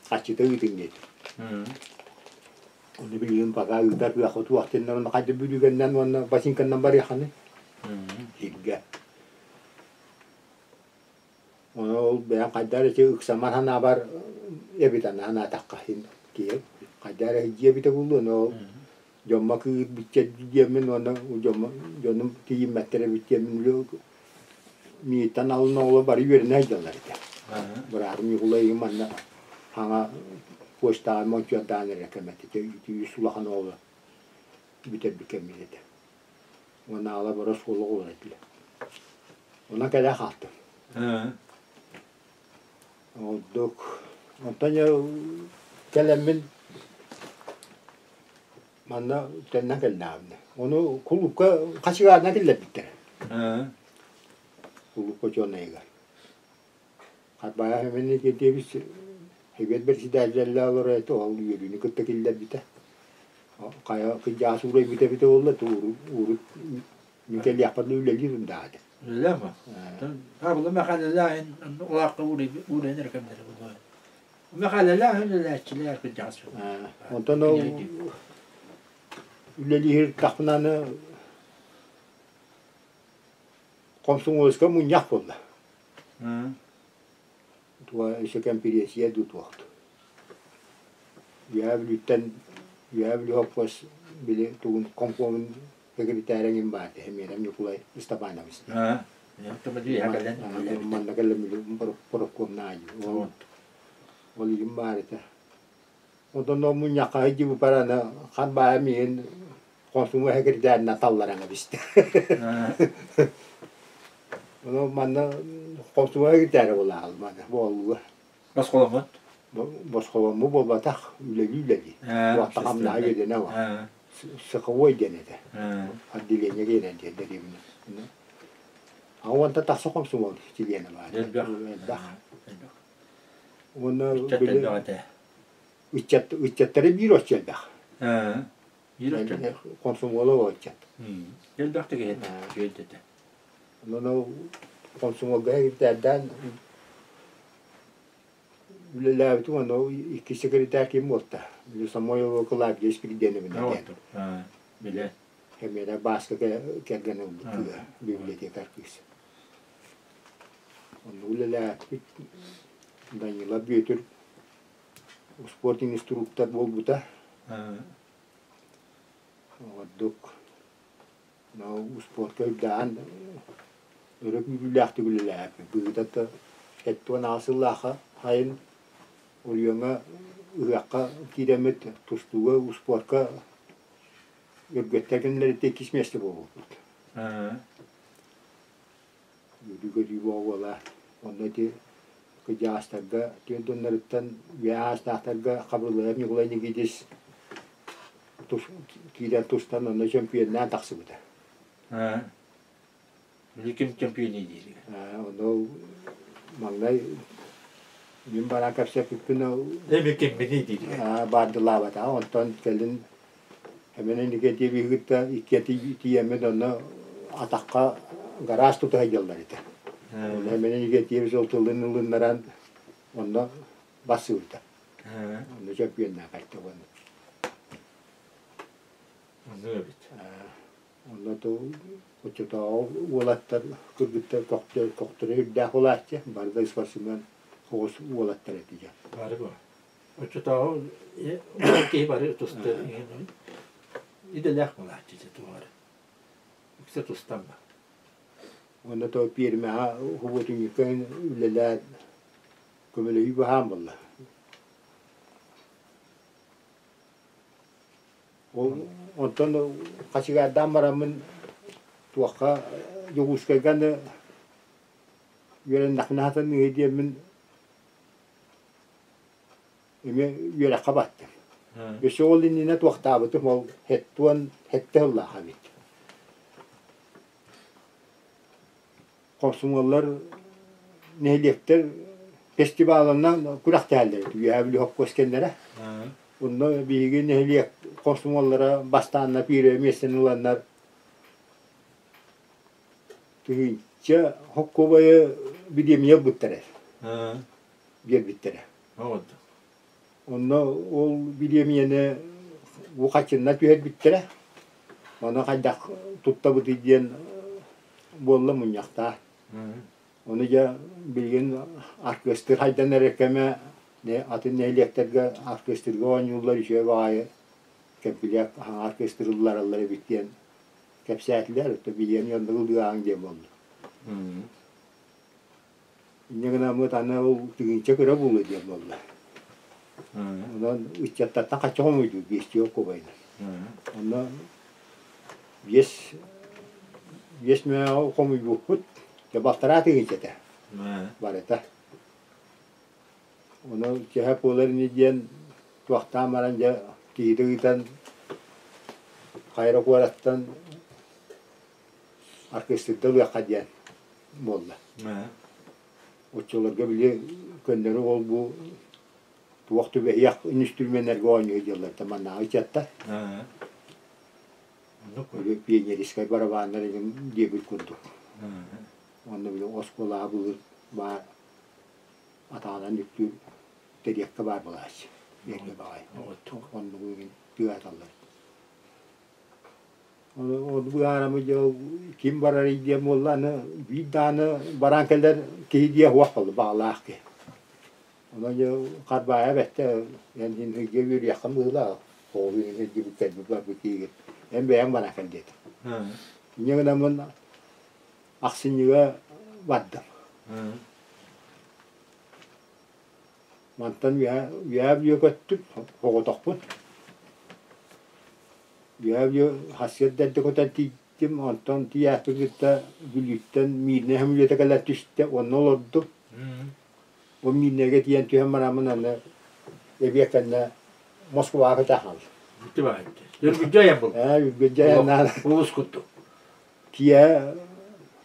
хаччыта ыытыҥ диэтим. Ону билигин пока ыытар кыахха туох диэннэр онно хайда бүлүүгэннэн уонна ботинканнан барыаххыный сиргэ. Ону ол бэйэм хайда эрэ ити ыксаммар санаабар эбит аны санаатахха син киһи хайда эрэ сылдьыа эбитэ буолуо ону ол дьоммо кыырбычча диэммин уонна дьоммо дьонум тиийиммэттэр эбит диэммин мииттэн алын оҕолор бары үөрэнэ сылдьаллар этэ. Быраатым Ньукулай манна хаҥа почтаҕа мончуордаан эрэ кэмэтэ ити үс улахан оҕоло бүтэрбит кэммит этэ. Уонна аҕала бары оскуола оҕолоро этилэр. Онон кэлэ хаалтым. Ордук онтон кэлэммин манна тэннэн кэллэҕим. Ону кулуупка хачыгаарынан киллэрбиттэрэ. Кулуупка учуонайыгар. Харбаайа Химени диэбит Сэбиэт бэрэссэдээтэллээх олорор этэ, ол үөрүүнү кытта киллэрбитэ. Хайа кырдьаҕас уурайбыта эбитэ буолла, урут мин кэлиэхпэр да үлэлиир ындаҕа этэ. Үлэлээх ба? Абыла Мэхээлэлээх улаахха уурайан эрэ кэмнэрэ буолуо. Мэхээлэлээх үлэлээччилэр кырдьаҕас. Онтон ол үлэлиир тахпынаны Комсомольска мунньах буолла. Туга өссө кэмпириэсийэ дуу туох дуу. Үөһээ Бүлүүттэн Үөһээ Бүлүү холкуос били тугун комсомун секретаря иҥин баар Химиэнэм Ньукулай Степанович диэн. Манна кэлэн били профкомнаайы. Ол ол иһин баар этэ. Онтон ол мунньахха сылдьыбыппар аны хан баайа миигин Хосуҥҥа сэкирдээнинэн талларан кэбистэ. Ону манна хосуҥҥа сэкирдээрэ буолаҕал манна буоллуга. Босхоломмут? Босхоломму буолбатах, үлэлии-үлэлии. Уотта хамнаһа үөдэнэ бар. Цеховой диэн этэ. Отделение диэн диэн дэриэбинэ. А уонта тахса комсомол чилиэнэ баар. Элбэх. Элбэх. Уонна Ыччат били элбэх этэ. ыччат ыччаттары биир оччо элбэх. Биир оччо элбэх. Комсомола ыччат. Элбэх да киһи этэ. Үчүгэй да этэ. Онон комсомолга секретардаан үлэлээбитим уонна икки секретарь ким буолта? Самойлова Клавдия Спиридоновна диэн. Билэ. Кэмиэрэ Бааска кэргэн ылбыт кыыһа, библиотекарь кыыс. Онно үлэлээбит Данила Бүөтүр спорт инструктор буолбута. Ордук успуортка үрдээн өрө күүрүүлээхтик үлэлээбиппит. Быһыыта 78 сыллаахха сайын Оройуоҥҥа ыһыахха киирэммит тустууга, успуортка Өргөттөр күннэриттэн иккис миэстэ буолбуппут. Үөрүү-көтүү буола онно ити кырдьаҕастарга түөрт дьонноруттан үөһэ аастаахтарга Хабырыллаев Ньукулай Никитич киирэн тустан онно чөмпүйүөннээн тахсыбыта. Били ким чөмпүйүөнүй диир? Онно маҥнай мин баран кэпсэппиппин Эми кимминий диир. Баардылаабатаҕа. Онтон кэлин Эмэн Иннокентьевиһы кытта икки тиийэммит онно атахха гараж тута сылдьаллар этэ. Онно Эмэн Иннокентьевич ол тылын ылыннаран онно бассыбыта. Онно чөмпүйүөннээх этэ уонна. Оннук эбит. Онно оччотооҕу уолаттар кыргыттар көхтөрө үрдээх буолааччы, бары да спортсмен оҕус уолаттар этилэр. Бары бу. Оччотооҕу уол киһи бары тустар идэлээх буолааччы туох эрэ. Үксэ тустан ба. Онно то пиэрмэҕэ хубуотунньукка үлэлээн көмөлөһүү баһаам буолла. Ол онтон хачыгаардаан бараммын туохха Дьокуускайга аны үөрэннэхпинэ сатаныыһы диэммин эмиэ үөрэххэ баттым. Өссө ол иннинэ туохтаабытым ол хэттуон хэттэ сыллаах эбит. Комсомоллар нэһилиэктэр фестивалынан күрэхтэһэллэр Үөһээ Бүлүү холкуос кэннэрэ. Онно биһиги нэһилиэк комсомоллара бастаанна пиирэ миэстэни ыланнар тыһыынча холкуобайы бириэмийэ ылбыттара биэрбиттэрэ. Онно ол бириэмийэни бу хаччынна түһэрбиттэрэ. Ону хайдах туттабытый диэн буолла мунньахтаа. Ону дьэ билигин аркыастыр хайдан эрэр кэмэ атын нэһилиэктэргэ аркыастырга оонньууллар үчүгэй баҕайы кэмпилиэк аркыастыр ыллараллар эбит диэн кэпсээтилэр. Оттон билиэни оннук ылыаҕыҥ диэн буолла. Инньэ гынаммыт аны ол тыһыынча кыра буолуо диэн буолла. Онон ыччаттартан хачча хомуйдуу биэстии окуобайынан. Онно биэс биэс мөҕө хомуйбуппут дьэ балтараа тыһыынча этэ барыта. Ону киэһэ буолар ини диэн туохтаан баран дьэ киһитэ ыытан Хайра куораттан аркыастырда ылыахха диэн буолла. Оччолорго били көннөрү ол-бу туох түбэһиэх үнүстүрүмүөннэргэ оонньуу сылдьаллар да маннааҕы ыччаттар. Пионерскай барабааннар игин диэбит курдук. Уонна били оскуолаҕа былыр баар атаҕынан үктүүр тэриэккэ баар буолааччы. Эргэ баҕайы. Оннугу игин тыаталлар. Ону быһаараммыт дьэ ким барарый диэн буолла аны биир даҕаны баран кэлэр киһи диэх уох буолла баҕалаах киһи. Онон дьэ Харбаайа бэттэ эн иһин ыйга үөрүйэххин быһыылаах оҕолуу иһин илдьибит кэлбит барбыт киһигин эн бэйэҥ баран кэл диэтим. Инньэ гынаммын ахсынньыга бардым. Мантан үөһэ үөһэ бүө көттүм оҕотохпун. Үөһэ бүө хасыар да эрдэ көтөн тиийдим, онтон тиийээппин кытта Бүлүүттэн Миирнэй сөмөлүөтэ кэлэн түстэ, онно олордум. Ол Миирнэйгэ тиийэн түһэн бараммын аны Эбиэт кэннэ Москваҕа көтө хаалла. Ити баар. Үргүдьэ айан буолла. Ээ, үргүдьэ айаннаан. Улус курдук. Киэһэ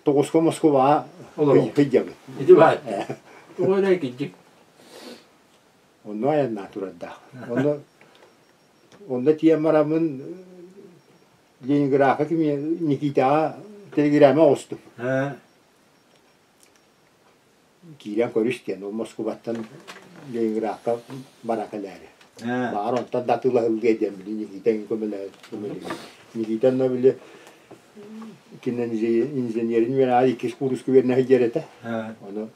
тоҕуска Москваҕа сылдьабыт. Ити баар. Тоҕо эрэ кирдьик. Онно айаннаа турардаах. Онно онно тиийэн бараммын Ленинградка кими Никитаҕа телеграмма оҕустум. Киирэн көрүс диэн, ол Москубаттан Ленинградка бара кэлээри. Баҕар онтон да атыылаһыллыа диэн били Никита көмөлөһө Никита онно били киноинженерин үөрэҕэр иккис кууруска үөрэнэ сылдьар этэ. Ону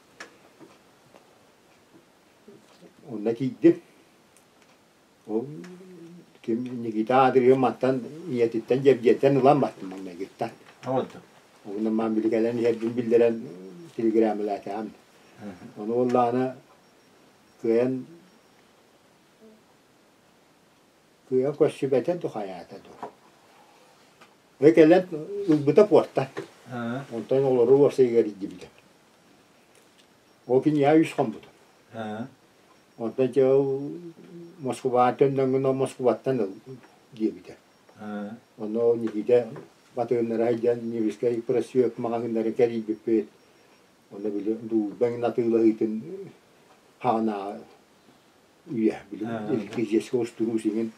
онно тиийдим. Ол ким Никита аадырыһын мантан ийэтиттэн Дьэбдиэнтэн ылан баттым маҥнайгыттан. Онон маан били кэлэн иһэрбин биллэрэн телеграммалаатаҕым. Ону буоллаҕына кыайан кыайан көрсүбэтэ дуу хайаата дуу. Ө кэлэн ылбыта пуорта. Онтон олору уопсайыгар илдьибитэ. Ол киниэхэ үс хоммутум. Онтон дьэ ол Москваҕа төннөҥҥүн ол Москваттан ыл диэбитэ. Онно ол Никита батыһыннара сылдьан Невскэй просвет маҕаһыыннарын кэрийбиппит. Онно били дуулба эҥин атыылаһыытын хаҕынааҕы үйэ били электрическэй устуруус иҥин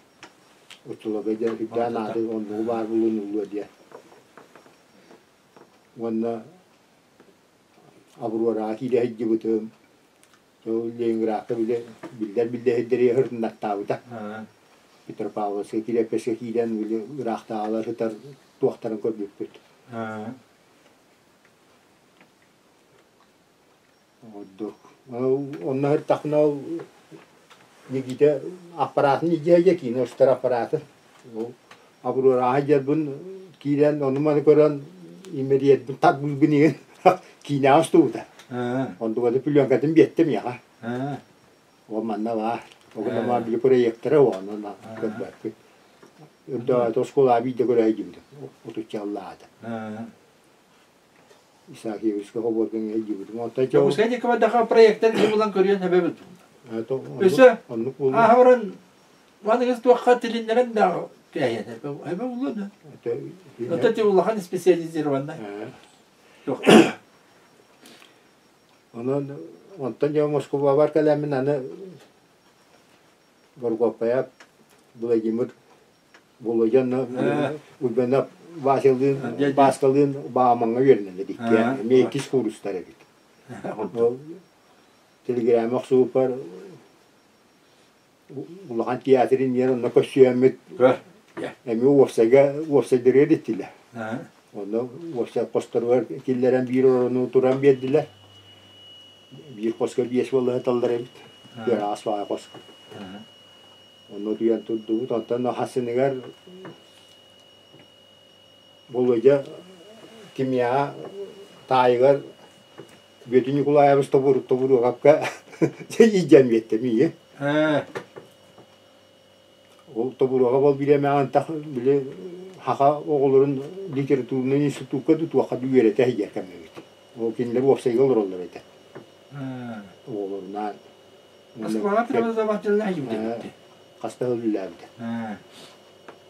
оччолорго дьэ үрдээн ааты оннугу баар булунуллуо диэн. Уонна Аврораҕа киирэ сылдьыбытым. Ленинградка били биллэр биллэһирдэри ырыннаттаабыта. Петропавловскай кириэппэскэ киирэн били ыраахтааҕылар сытар туохтарын көрбүппүт. Ордук. Онно сыртахпына ол Никита аппараатын илдьэ киинэ устар аппараатын. Ол Аврораҕа сылдьарбын киирэн ону-маны көрөн имэрийэрбин тарбыырбын иһин киинэҕэ устубута. Онтуката пленкатын биэттэ миэхэ. Ол манна баар. Ол били проектора онон көрбөппүт. Өрдөөтө оскуолаҕа биирдэ көрө сылдьыбытым. Отучча сыллааҕыта. Исаакиевскай хобуорга сылдьыбытым. Онтон Дьокуускай диэки бардаха проектор булан көрүөн эбэбит. Өссө ааһа баран Маныгыс туохха тилиннэрэн да кээһиэн эбэ булла да. Это ти улахан специализированный. Онон онтон дьэ Москвабар кэлэммин аны Боргуоппайап Владимир Володя Уйбанов Васялыын Бааскалыын Баамаҥҥа үөрэнэллэр иккиэн эмиэ иккис куурустар эбит. Ол телеграмма охсубуппар улахан театр иннигэр онно көрсүөммүт эмиэ уопсайга уопсайдарыгар иттилэр. Онно уопсай хосторугар киллэрэн биир орону туран биэрдилэр. Биир хоско биэс буолла эбит. Кыараҕас баҕайы хоско. Онно утуйан турдубут. Онтон хасыныгар Болуодьа кимиэхэ таайыгар Бүөтүр Ньукулаайабыс Тобуруокапка илдьэн биэттэ миигин. Ол Тобуруокап ол бириэмэҕэ ынтах били саха оҕолорун литературнай институкка тутуохха үөрэтэ сылдьар кэммит. Ол кинилэр уопсайга олороллор этэ. Оҕолорунаан. Москваҕа преподавателлээх эбит. Хаста үлэлээбитэ.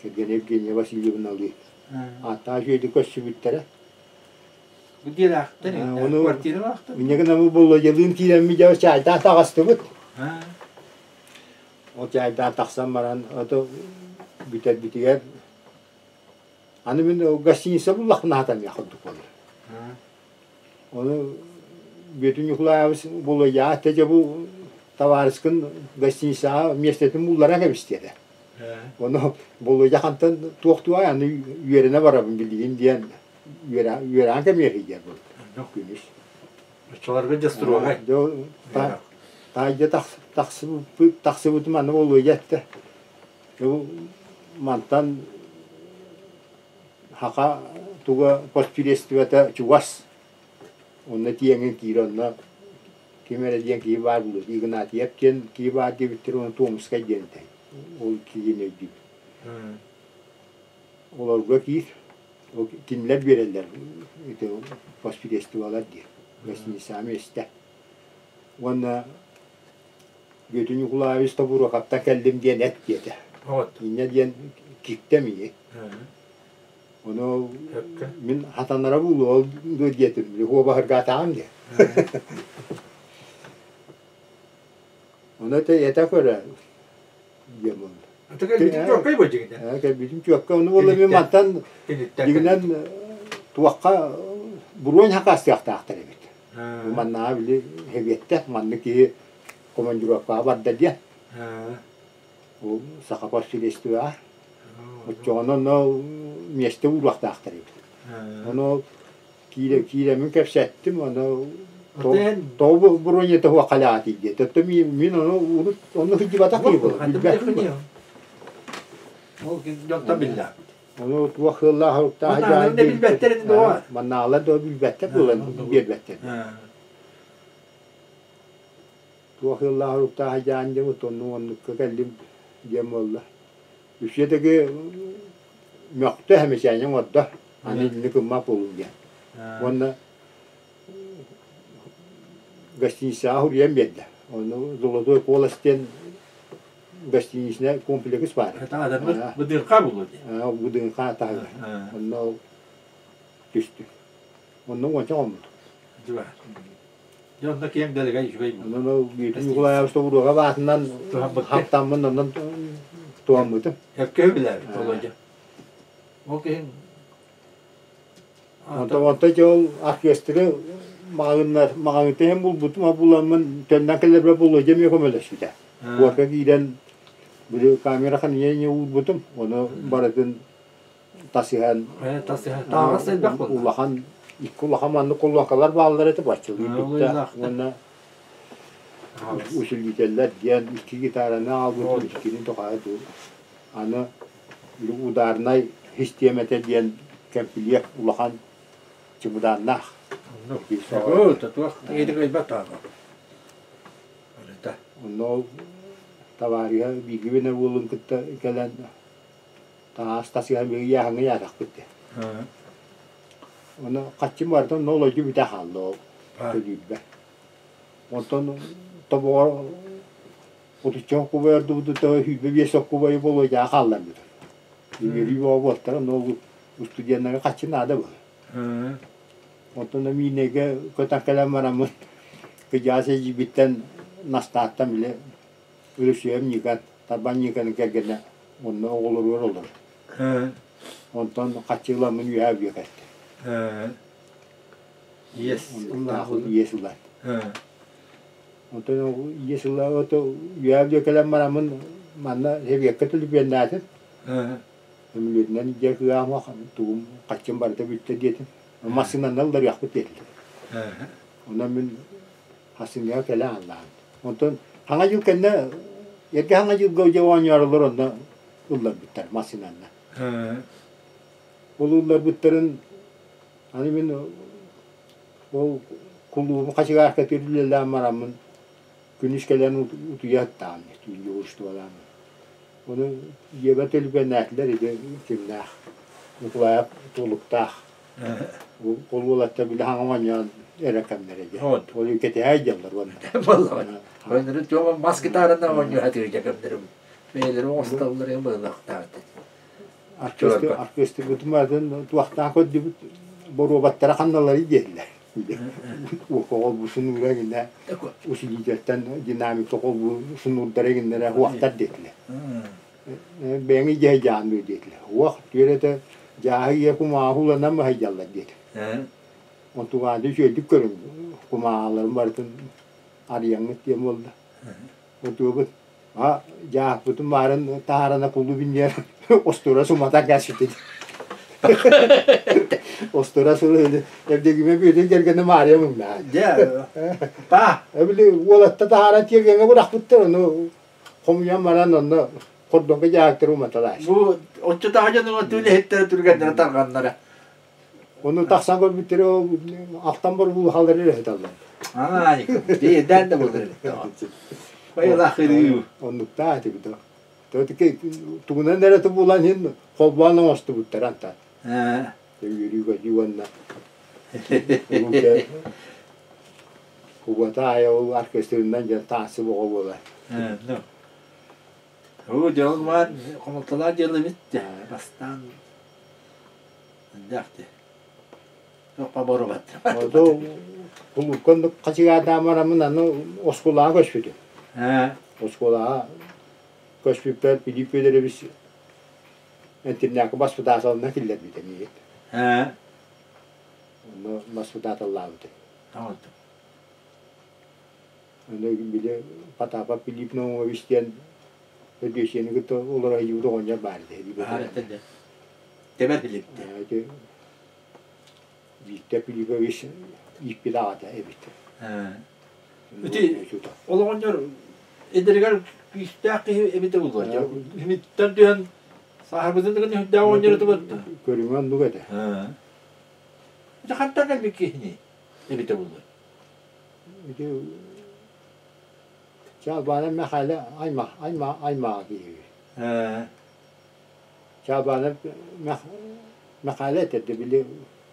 Кэргэнэ Евгения Васильевналыы. Ааттаах үөдү көрсүбүттэрэ. Бу дьиэлээхтэр, квартиралаахтар. Инньэ гынан Боллодьалыын киирэммит дьэ чаайдаан таҕыстыбыт. Ол чаайдаан тахсан баран ото бүтэрбитигэр аны мин гостиница буллахпына хатаныах курдук буолар. Ону Бүөтүр Ньукулаайабыс Боллодьаҕа эттэ дьэ бу табаарыскын гостиницаҕа миэстэтин булларан кэбис диэтэ. Ону Боллодьа хантан туох-туох аны үөрэнэ барабын билигин диэн үөрэҕин кэмиэхий диэн буолбут күнүс. Оччолорго дьостуруогай. Таайдьа тахсыбытым аны Боллодьа эттэ. Мантан Хаха туга постпредствота чугас. Онно тиэҥин киир онно ким эрэ диэн киһи баар буолуо. Игнатьев диэн киһи баар диэбиттэр уонна Томскай диэн этэ. Ол киһини өйдүүбүн. Олорго киир. Ол кинилэр биэрэллэр ити постпредстволар диэн. Гостиницаҕа миэстэ. Уонна Бүөтүр Ньукулаевич Тобуруокаптан кэллим диэн эт диэтэ. Инньэ диэн киктем ии. Ону мин хатанара буолуо дуо диэтим, хуобаһыргаатаҕым диэ. Ону этэ көрө диэн буолла. Кэлбитим чуоккай бу дьиҥинэн. Кэлбитим чуоккай. Ону буолла мин мантан дьиҥинэн туохха буруон хакаастыахтаахтар эбит. Бу маннааҕы били сэбиэттэ маннык киһи командировкаҕа барда диэн. Ол саха посредствоҕа. Оччоҕуна онно миэстэ ууруохтаахтар эбит. Ону киирэ киирэммин кэпсэттим, ону тоҕо бронята хуохалаатый диэтэ. Оттон мин ону урут онно сылдьыбатах киһи буолар, билбэппин. Ол дьонтон биллээхпит. Ону туох сыаллаах-соруктаах Маннаалар да билбэттэр ини дуо? Маннаалар да билбэттэр буолан биэрбэттэр. Туох сыаллаах-соруктаах дьаан диэн оннук оннукка кэллим диэн буолла. Үсүө-таки мөхтө хэмэчээнньэ оҥордо. Аны итинник гыммат буолуҥ диэн. Уонна гостиницаҕа суруйан биэрдэ. Ону Золотой Колос диэн гостиничнай комплекс баар. Быдыҥха буолуо дии. Быдыҥха таһыгар. Онно түстүм. Онно уонча хоммутум. Дьэ онно киэҥ дэлэгэй үчүгэй Онон Бүөтүр Ньукулаайабыс Тобуруока баатынан хаптаммын онон туһаммытым. Өккөһү билээбит Володя. Ол киһин Онтон онто дьэ ол оркестры маҕаһыыннар маҕаһыынтан иһэн булбутум, ол буламмын төннөн кэлэрбэр Володя эмиэ көмөлөспүтэ. Куорка киирэн били камера ханньа уурбутум, ону барытын тасыһан тасыһан тааҕас элбэх буолла. Улахан икки улахан маннык колуокалар бааллар этэ баччалыы бүттэ уонна усилителлэр диэн икки гитараны аҕалбытым иккини тухары аны ударнай систиэмэтэ диэн кэмпилиэк улахан чымыдааннаах. Онно ол табаарыһа бииргэ уолун кытта кэлэн таҥас тасыһан биһиги ыйааһыҥҥа ыйаатахпыт дии. Ону хаччым барыта онно олойдуу бүтэ хаалла ол төлүүрбэр. Онтон тобоҕор отучча кубай ордубутуттан 25 соккубайы Володяҕа хаалларбытым. Үөрүү бөҕө буолтара, но ол студеннарга хаччы наада буолар. Онтон Миинэгэ көтөн кэлэн бараммын кыдьаас эдьиийбиттэн Настааттан били Өрөсүөм Ньыыкан, Тарбан Ньыыканы кэргэнэ онно оҕолоругар олорор. Онтон хаччы ыламмын үөһээ бүөкэттим. Иэс иэс ылан. Онтон ийэ сыла ото үөһээ кэлэн бараммын манна сэбиэккэ төлөпүөннээтим. Көмүлүөтүнэн дьэ кыаҕым тугум хаччым барыта бүттэ диэтим. Массыынанан ылларыахпыт диэтилэр. Онон мин хассыҥҥа кэлэ ааллаан. Онтон хаҥа дьыл кэннэ эргэ хаҥа дьылга дьэ оонньоороллор онно ылларбыттар массыынанан. Ол ылларбыттарын аны мин Ол кулуубум хачыгаарка үлэлээн бараммын күнүс кэлэн утуйа сыттаҕым түүн дьуһуурустубалаан. Ону дьиэбэр төлүпүөннээтилэр ити кимнээх Ньукулаайап Тулуктаах. Ол уолаттар били хаҥа оонньоон эрэ кэмнэрэ дьэ. Ол кэтэһэ дьаллар уонна. Буоллаҕа. Туома мас гитаранан оонньуу сатыыр дьэ кэмнэрим. Бэйэлэрэ оҥостоллор быһылаахтаах Аркыастырбытым атын туохтаах көрдүбүт боруобаттара ханналарый диэтилэр. Холбу сунуура гинэ усилительтэн динамика холбу сунуурдара гиннэрэ уохтар диэтилэр. Бэйэҥ идиһэ дьаанныы диэтилэр. Уох түөрэтэ дьааһы ийэ кумааҕы уланан баһыйдаллар диэтим. Онтугаады үчүгэйдик көрүҥ кумааҕыларын барытын арыйаҥҥыт диэн буолла. Онтугабыт А дьаахпытын баарын таһаарана кулу бинньэр остура сумата кээспитин. Остура сылы эрдегиме бүөтүн кэргэнэ Маарыйа муҥнаа. Дьэ, па. Эбили уолатта таһааран тиэргэҥҥэ бырахпыттар, ону хомуйан баран онно хордонго дьаахтары уматалааш. Бу оччотооҕу дьонуҥа түлэһиттэрэ түргэннэрэ тарҕаннара. Ону тахсан көрбүттэрэ ол алтан борбуулахалары эрэ сыталлар. Аа, биирдээн да буолар эбит. Байылаах ырыы. Оннуктаах этибит. Тугунан эрэ тубулан иһин холбоон оҥостубуттар антан. Үөрүү көтүү уонна Кубата айа ол оркестрынан дьэ таҥасы боҕо буолар. Оо, дьол баар, хомолтолоох дьыала эбит дьэ. Бастаан элбэх дии. Туохха боруобат. Ото кулуупка хачыгаатаамарамын аны оскуолаҕа көспүтүм. Оскуолаҕа көспүппэр Филипп Федорович интернакка баспытааталына киллэрбитэ миигин. Онно баспытааталлаабытым. Аны били Потапов Филипп Наумович диэн Өдүөсүйэни кытта олоро сылдьыбыт оҕонньор баар этэ. Тэбэр Филипп. Виктор Филиппович ииппит аҕата эбит. Ити ол оҕонньор эдэригэр күүстээх киһи эбитэ буолуо. Химиттэн түһэн сааһырбытын да гына үрдээх оҕонньор этэ буолла. Көрүҥэ оннук этэ. Ити хантан кэлбит киһини эбитэ буолуо. Ити Чаабана Мэхээлэ аймах аймаҕа аймаҕа киһи үһү. Чаабана Мэхээлэ этэ да били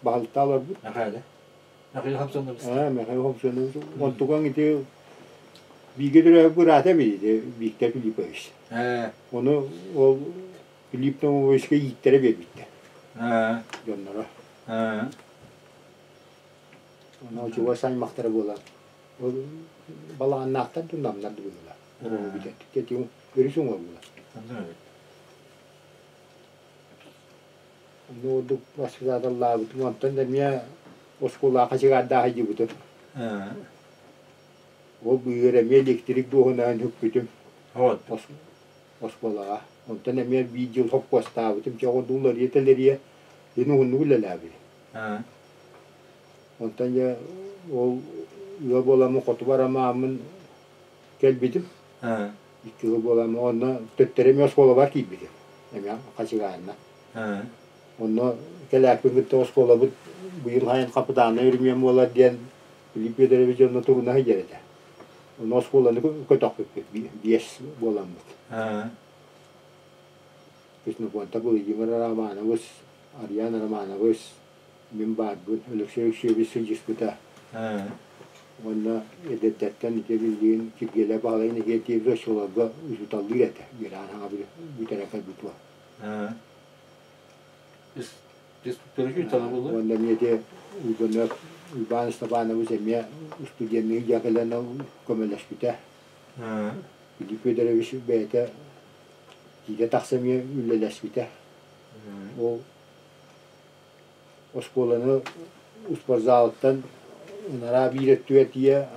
баһылыкта олорбут. Мэхээлэ. Михаил Самсонович. Ээ, Михаил Самсонович. Онтукаҥ ити бииргэ төрөөбүт быраата эбит ити Виктор Филиппович. Ону ол Филипп Наумовичка ииттэрэ биэрбиттэр. Дьонноро. Ону чугас аймахтара буолан ол балаҕаннаахтар да намнар да быһыылаах. Бүтэрдик өрүс уҥуоргула. Онно ордук воспитателлаабытым, онтон эмиэ оскуолаҕа хачыгаардаах сылдьыбытым. Ол быыһыгар эмиэ электрик дуоһунаһын үкпүтүм оскуолаҕа. Онтон эмиэ биир дьыл хоппуостаабытым, чэ оҕо уларыйа-тэлэрийэ дьин уһуннук үлэлээбитим. Онтон дьэ ол ыал буоламмын хоту барамааммын кэлбитим. Икки сыл буоламмын онно төттөрү эмиэ оскуолабар киирбитим. Эмиэ хачыгаанна. Онно кэлээппин кытта оскуолабыт быйыл сайын хапытааннай өрүмүөн буолар диэн Филипп Федорович онно туруна сылдьар этэ. Онно оскуоланы көтөхпүппүт биэс буоламмыт. Ксенофонтов Владимир Романович, Ариан Романович, мин баарбын, Алексей Алексеевич сылдьыспыта. Уонна эдэрдэртэн ити билигин Киргиэлэй Баһылай Иннокентьевич оччолорго учууталлыыр этэ, үөрэҕин саҥа бүтэрэ кэлбит уол. Уонна эмиэ ити Уйбанов Уйбаан Степанович эмиэ студенныы дьэ кэлэн көмөлөспүтэ. Филипп Федорович бэйэтэ киирэ тахса эмиэ үлэлэспитэ. Ол оскуоланы спортзалыттан ынараа биир өттүгэр тиийэ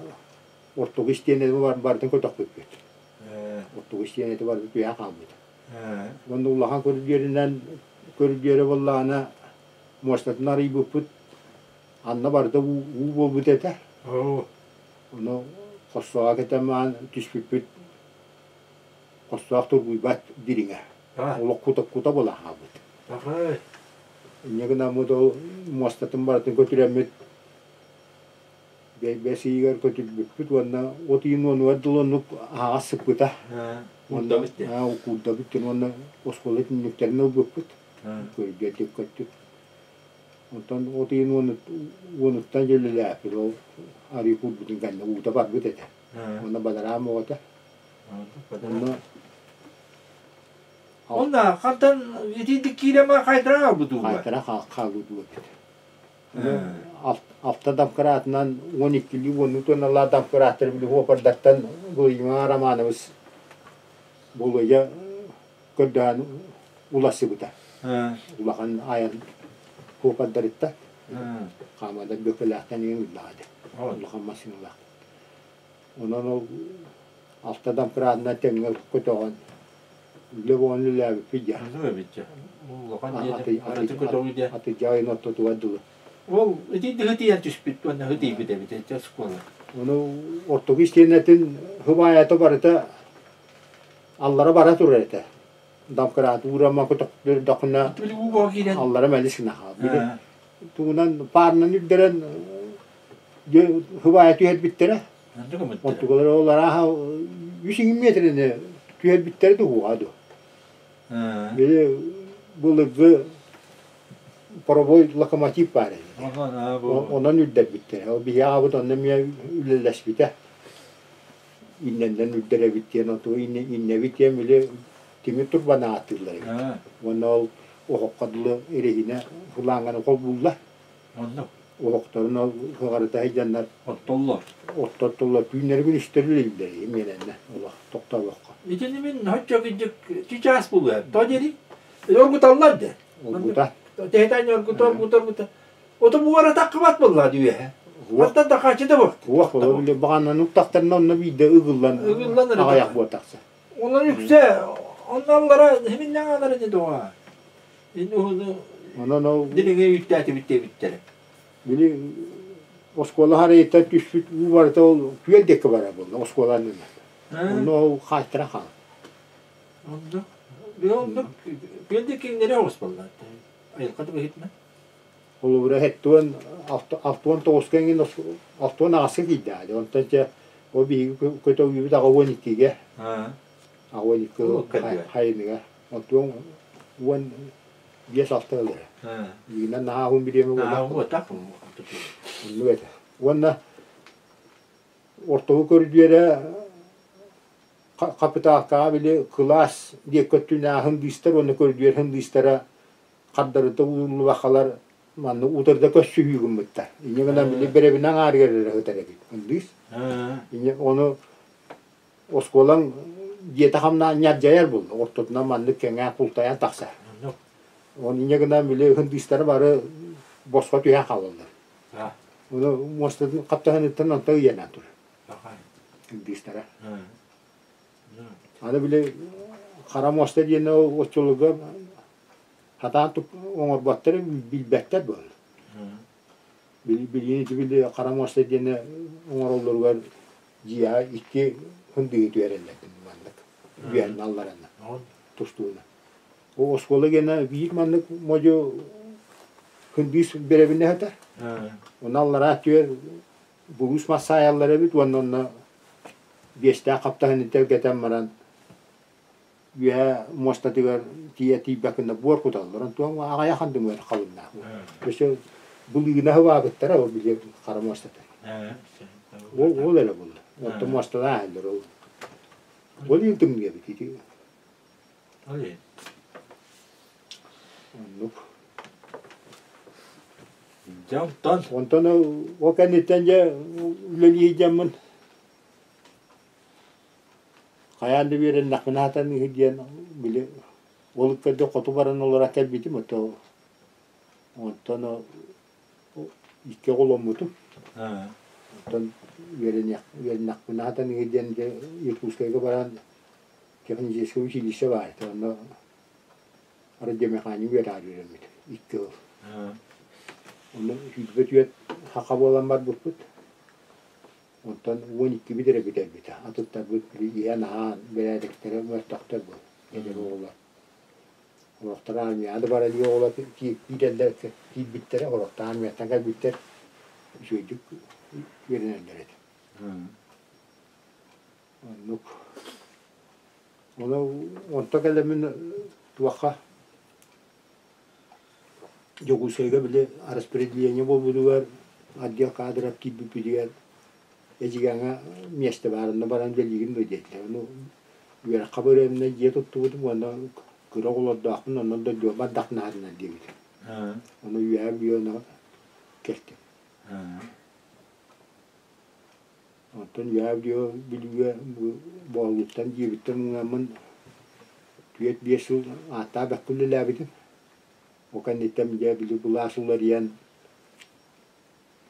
ортоку истиэнэни барытын көтөхпүппүт. Ортоку истиэнэтэ барыта түһэн хаалбыта. Уонна улахан көрүдүөрүнэн көрүдүөрэ буоллаҕына муостатын арыйбыппыт анна барыта уу буолбут этэ. Ону хоссоҕо кэтэн маан түспүппүт хостоох тургуйбат дириҥэ. Олох кута-кута буолан хаалбыт. Инньэ гынаммыт ол муостатын барытын көтүрэммит бэс ыйыгар көтүрбүппүт уонна от ыйын уонугар дылы оннук аһаҕас сыппыта. Куурдабыт Куурдабыт уонна оскуола түннүктэрин ылбыппыт. Көрдүөтүк көттүк. Онтон от ыйын уонуттан дьөлүлээппит ол арыы куурбутун кэннэ уута барбыт этэ. Уонна бадараан оҕото. Онно Онно хантан итиитик киирэн хайтара хаалбыт ууга? Хайтара хаалбыт уу эбит. Алта домкратынан 12-лии уоннуу туонналаах домкраттар били уопардартан Владимир Романович Болуойа көрдөһөн уларсыбыта. Улахан айан уопардарытта. Хаамадан бөкөлөөхтөн иҥин ыллаҕа этэ. Улахан массыыналаах. Онон ол алта домкраатынан тэҥҥэ көтөҕөн үлэ буолан үлэлээбиппит дьэ. Эбит дьэ. Улахан дьиэ арыты көтөҕүү дьэ. Атырдьах ыйын ортотугар дылы. Ол ити хытыйан түспүт уонна хытыйбыт эбит ити оскуола. Ону ортоку истиэнэтин хыбаайата барыта аллара бара турар этэ. Домкрат уурама көтөхтөрдөхүнэ аллара мэлис гына хаалбыт. Тугунан паарынан үрдэрэн хыбаайа түһэрбиттэрэ. Онтугалар ол арааһа үс иҥин миэтирэни түһэрбиттэрэ дуһуоҕа дуо. Били былыргы паровой локомотив баар этэ. Онон үрдэрбиттэрэ. Ол биһиги аҕабыт онно эмиэ үлэлэспитэ. Иннэннэн үрдэр эбит диэн оту иннэбит диэн били тимир турбаны ааттыыллар эбит. Уонна ол оһоххо дылы эрэһиинэ фланганы холбууллар. Оннук. Оһохторун ол ыҕарыта сылдьаннар Оттоллор. Оттоттоллор түүннэри күнүстэри үлэлииллэр миэнэннэ олох тохтообокко. Итини мин оччо кырдьык чычаас булуом. То диэри оргуталлар да. Оргута. Тэһитэн оргута оргута оргута. Ото буора таххыбат буолла дүйэһэ. Мантан да хаачыта бу. Уох били баҕанан уктахтарына онно биирдэ ыгыллан Ыгыллан эрэ аҕыйах буо тахса. Онон үксэ онналлара химиннэҥ алара ини доҕа. Ин уһуну Онон ол дириҥи үүттээтибит диэбиттэрэ. Били оскуола харайыттан түспүт уу барыта ол күөл диэки барар буолла оскуола аннынан. Онно ол хаайтара хаал. Оннук. Били оннук күөл диэки иҥнэри оҕус буолла. Айылҕа да быһыытынан. Холобура хэттуон алтуон тоҕуска эҥин алтуон аҕыска киирдэҕэ. Онтон дьэ ол биһиги көтөҕүүбүт 82-гэ. 82 хайыныгар. Онтуон 15-6 ылара. Бииринэн наһаа уһун бириэмэ буолла. Оннук этэ. Уонна ортоку көрүдүөрэ хапытаалкаҕа били кылаас диэки өттүнээҕин быыстар уонна көрүдүөрүн быыстара хардарыта ууруллубаккалар манна утарыта көссүһүү гыммыттар. Инньэ гынан били бэрэбинэ аҥаарыгар эрэ сытар эбит. Ындыыс. Инньэ ону оскуолаҥ дьиэтэ хамнаан ньардьайар буолла. Ортотунан маннык кэҥээн култайан тахсар. Оны инньэ гынан били ындыыстара бары босхо түһэн хаалаллар. Ону муостатын хаптаһыныттан онто ыйанан турар. Ындыыстара. Аны били хара муоста диэн оччолорго хатаан оҥорботтор билбэттэр буолла. Билигин ити били хара муоста диэни оҥороллоругар дьиэҕэ икки ындыгы түһэрэллэр маннык үөһэннэ алларанна тустууна. Ол оскуола гена биир маннык модьу ындыыс бэрэбинэ сытар. Онно аллараа түөр булуус массаайаллар эбит уонна онно биэстээх хаптаһыны тэлгэтэн баран үөһэ муостатыгар тиийэ тиийбэккинэ буор куталлар. Онтуон аҕыйах андымыгар халыҥнаах. Өссө былыына сыбаабыттара ол били хара муостата. Ол ол эрэ буолла. Оттон муосталаах аһыллар ол. Ол иһин тымныы эбит ити. Оннук. Дьэ онтон Онтон ол кэнниттэн дьэ үлэлии дьаммын Хайаан да үөрэннэхпинэ сатаныыһы диэн били ол ыккарда хоту баран олоро кэлбитим ото онтон икки оҕоломмутум. Онтон үөрэниэх үөрэннэхпинэ сатаныыһы диэн дьэ Иркутскайга баран техническэй училище баар этэ онно радиомеханик үөрэҕэр үөрэммитим икки сыл. Онно 24 саха буолан барбыппыт. Онтон 12-бит эрэ бүтэрбитэ. Атыттарбыт били иһэн-аһаан, бэрээдэктэрэ мөлтөхтөр буол, эдэр оҕолор. Олохтор армияҕа да бара илик оҕолор киирэллэр, киирбиттэрэ, олохтор армияттан кэлбиттэр үчүгэйдик үөрэнэллэр этэ. Оннук. Ону онто кэлэммин туохха Дьокуускайга били распределение буолбутугар отдел кадров киирбиппитигэр Эдьигээҥҥэ миэстэ баарына баран үлэлиигин дуо диэтилэр. Ону үөрэххэ барыамна дьиэ туттубутум уонна кыра оҕолордоохпун онон дойдубар бардахпына диэбитим. Ону үөһээ Бүлүү кэлтим. Онтон үөһээ Бүлүүгэ Боолуттан дьиэбиттэн ылыаммын 4-5 сыл ааттаах бэккэ үлэлээбитим. Ол кэнниттэн дьэ били былаас уларыйан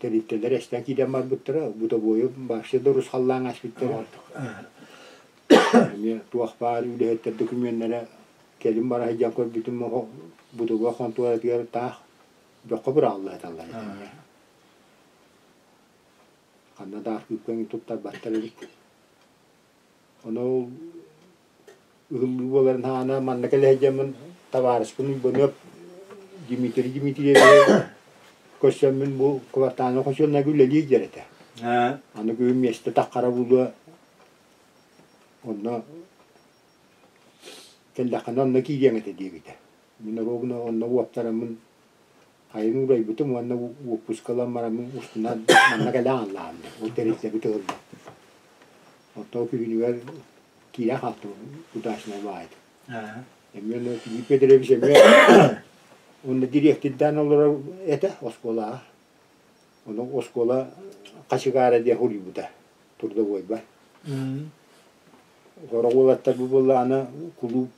тэрилтэлэр эстэн киирэн барбыттара. Бытовойу вообще да урусхаллаан аспыттара. Эмиэ туох баар үлэһиттэр докумүөннэрэ кэлин бара сылдьан көрбүтүм бытовой хонтуоратыгар таах бөххө быраҕылла сыталлар этэ. Ханна да архыыпка туттарбаттар эбит. Ону ол ыһыллыы буоларын саҕана манна кэлэ сылдьаммын табаарыспын Уйбаныап Дмитрий Дмитриевиһы көрсөммүн бу квартальнай хочуолунайга үлэлии сылдьар этэ. Аны күһүн миэстэ таххара буолуо онно кэллэххинэ онно киириэҥ этэ диэбитэ. Мин оруобуна онно уоптараммын Айын уурайбытым уонна уоппуска ылан бараммын устунан манна кэлэ ааллаҕым ол тэрилтэбит ыһыллан. Оттон күһүнүгэр киирэн хаалтым удачнай баайыт. Эмиэ Филипп Петрович эмиэ уонна дириэктирдээн олорор этэ оскуолаҕа. Ону оскуола хачыгаара диэн суруйбута трудовойбар. Сорох уолаттар бу буоллаҕына кулууп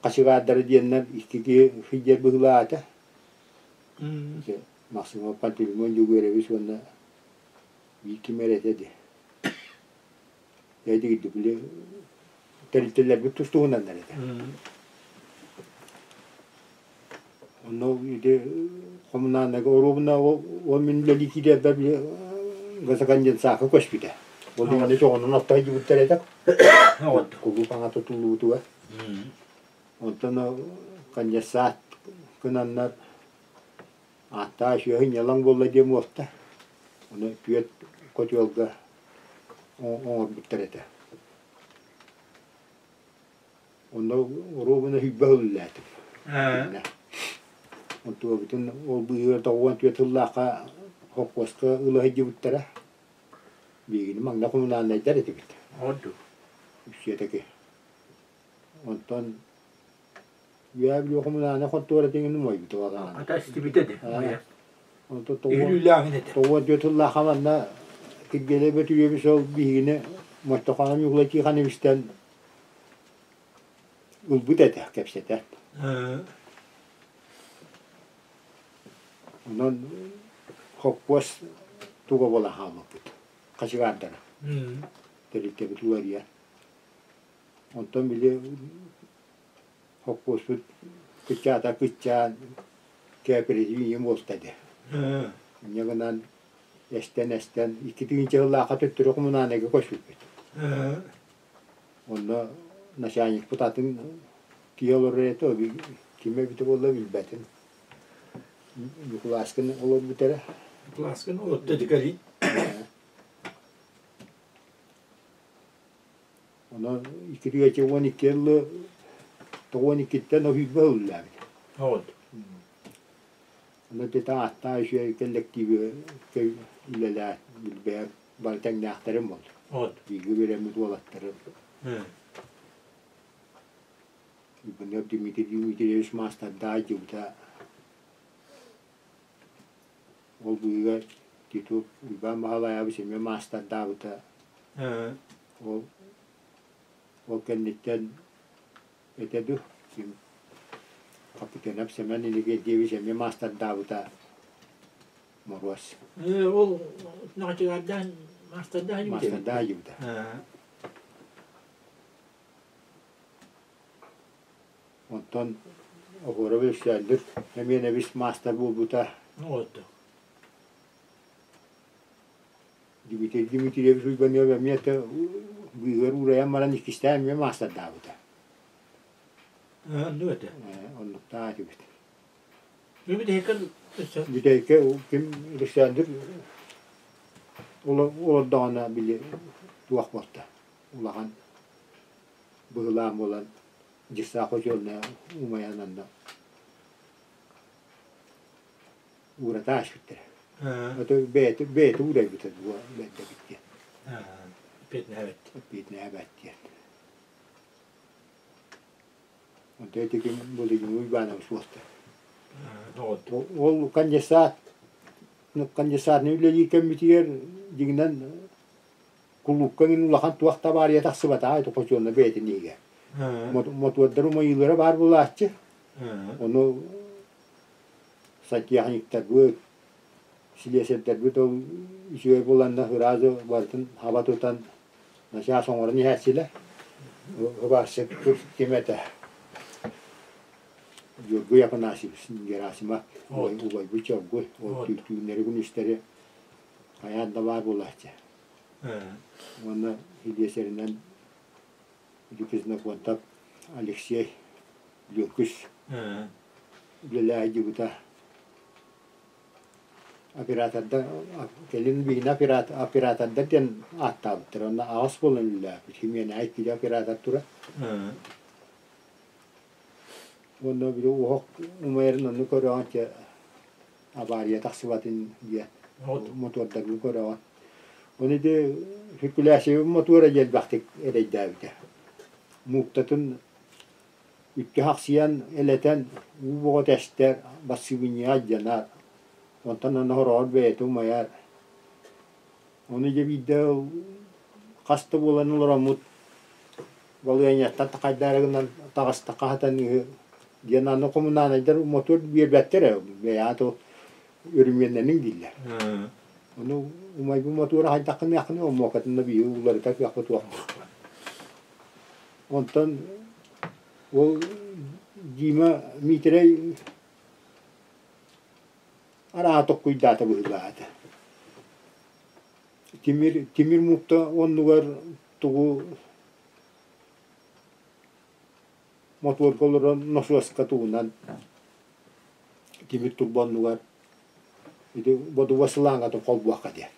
хачыгаардара диэннэр икки киһи сылдьар быһыылаах этэ. Максимов Пантелеймон Дьөгүөрэбис уонна биир ким эрэ этэ дии. Дьэ били тэрилтэлэрбит тус-туһунаннар этэ. Онно ити хомунааннага оруобуна ол мин үлэлии киирэрбэр били газоконденсака көспүтэ. Ол иһин чоҕунан отто сылдьыбыттар этэ. Кулууп аҥата туллубутугар. Онтон конденсат гынаннар Ааттаах үөһүн ньалаҥ буолла диэн буолта. Ону түөрт котелга оҥорбуттар этэ. Онно оруобуна сүүрбэ сыл үлэлээтим. Онтуобутун ол быыһыгар 94 сыллаахха холкуоска ыла сылдьыбыттара. Биһигини маҥна хомунааннайдар этибит. Ордук. Үссүөтэки. Онтон Үөһээ Бүлүү хомунаана хонтуора тиҥин умайбыта балаҕан. Хата истибитэ ди. Онтон Иһирүүлээҕин этэ. тоҕуон түөрт сыллаахха манна Киргиэлэй Бөтүрүөбүс ол биһигини Мостохоно Ньукулай Тихоновичтан ылбыт этэ кэпсэтэн. Онон хоппуос туга буола хаалбыппыт хачыгаардара тэрилтэбит уларыйан. Онтон били Хоппуоспут кыччаата кыччаан кээпэрэтиип ийэм буолта этэ. Инньэ гынан эстэн-эстэн икки тыһыынча сыллаахха төттөрү хомунаанайга көспүппүт. Онно начальникпыт атын киһи олорор этэ, ким эбитэ буолла билбэтим. Ньукулааскын олорбут эрэ. Ньукулааскын олордо дикали. Онон иккитигэчи 12 ыллы 92-ттэн оһуйба ыллаабыт. Вот. Онон тета ааттаах үчүгэй кэллэктииби үлэлээн билбэйэн бары тэҥнээхтэрим буолла. Вот. Бииргэ үөрэммит уолаттарым. Иванов Дмитрий Дмитриевич маастардаах дьыбыта Ол быыһыгар Титов Уйбаан Баһылайабыс эмиэ маастардаабыта. Ол ол кэнниттэн этэ дуу, ким Капитанов Семен Иннокентьевич эмиэ маастардаабыта Моруос. Ол наҕачыгардаан маастардаан Маастардаан дьыбыта. Онтон Оһуоров Өксөөндүр Эмиэнэбис маастар буолбута. Дмитрий Дмитриевич Уйбаныап эмиэ быыһыгар уурайан баран иккистээн эмиэ маастардаабыта. Оннук этэ. Оннуктаах этибит. Бүтэһиккэ Бүтэһиккэ ким Өксөөндүр олордоҕуна били туох буолта улахан быһылаан буолан дьыссаах хочуолунай умайан анна уурата ааспыттара. Это бэйэтэ бэйэтэ уурайбыта дуо бэрдэбит диэн. Эппиэтинэһэбэт. Эппиэтинэһэбэт диэн. Онто ити ким Владимир Иванович суохта. Ол конденсат конденсатный үлэлии кэммитигэр дьиҥинэн кулуупка мин улахан туох табаарыйа тахсыбатаҕа ити хочуолуна бэйэтин иһигэр. Мотуордар умайыылара баар буолааччы. Ону сантехниктарбыт, силиэсэрдэрбит ол үчүгэй буоланна сразу барытын хаба тутан начаас оҥорон иһээччилэр. Убаарсык ким этэ? Дьоргуй Афанасьевич Герасимов убайбыт Чоргуй ол түүннэри-күнүстэри хайаан да баар буолааччы. Уонна силиэсэринэн Ксенофонтов Алексей Лүөкүс үлэлээдьибитэ. Оператордар кэлин биһиги оператордар диэн ааттаабыттар. Онно аҕыс буолан үлэлээбит. Химиэнээй киирэ оператор тура. Уонна били уһох умайарын онну көрөҕүн чэ авария тахсыбатын диэн мотуордаргын көрөҕүн. Ону ити циркуляция мотуора дьэ элбэхтик эрэйдээбитэ. Мууктатын икки хахсыйан элэтэн уу боҕо тэстэр, бассыыбынньыга алдьанар, онтон аны хороҕор бэйэтэ умайар. Ону дьэ биирдэ хас да буолан олороммут балыанньаттан хайдаары гынан таҕыстахха хатаныыһы диэн аны хомунаанайдар мотуор биэрбэттэр ээ бэйэҕэ то өрүмүөннэниҥ дииллэр. Ону умайбыт мотуора хайдах гыныаххыный омуокатын да биһиги уларыта кыахпыт суох. Онтон ол Дима Миитэрэй арааһа токкуйдаата быһыылаах этэ. Тимир, тимир муупта оннугар тугу мотуорга олорон носуоска тугунан тимир турба оннугар ити бодуба сылаангатын холбуохха диэн.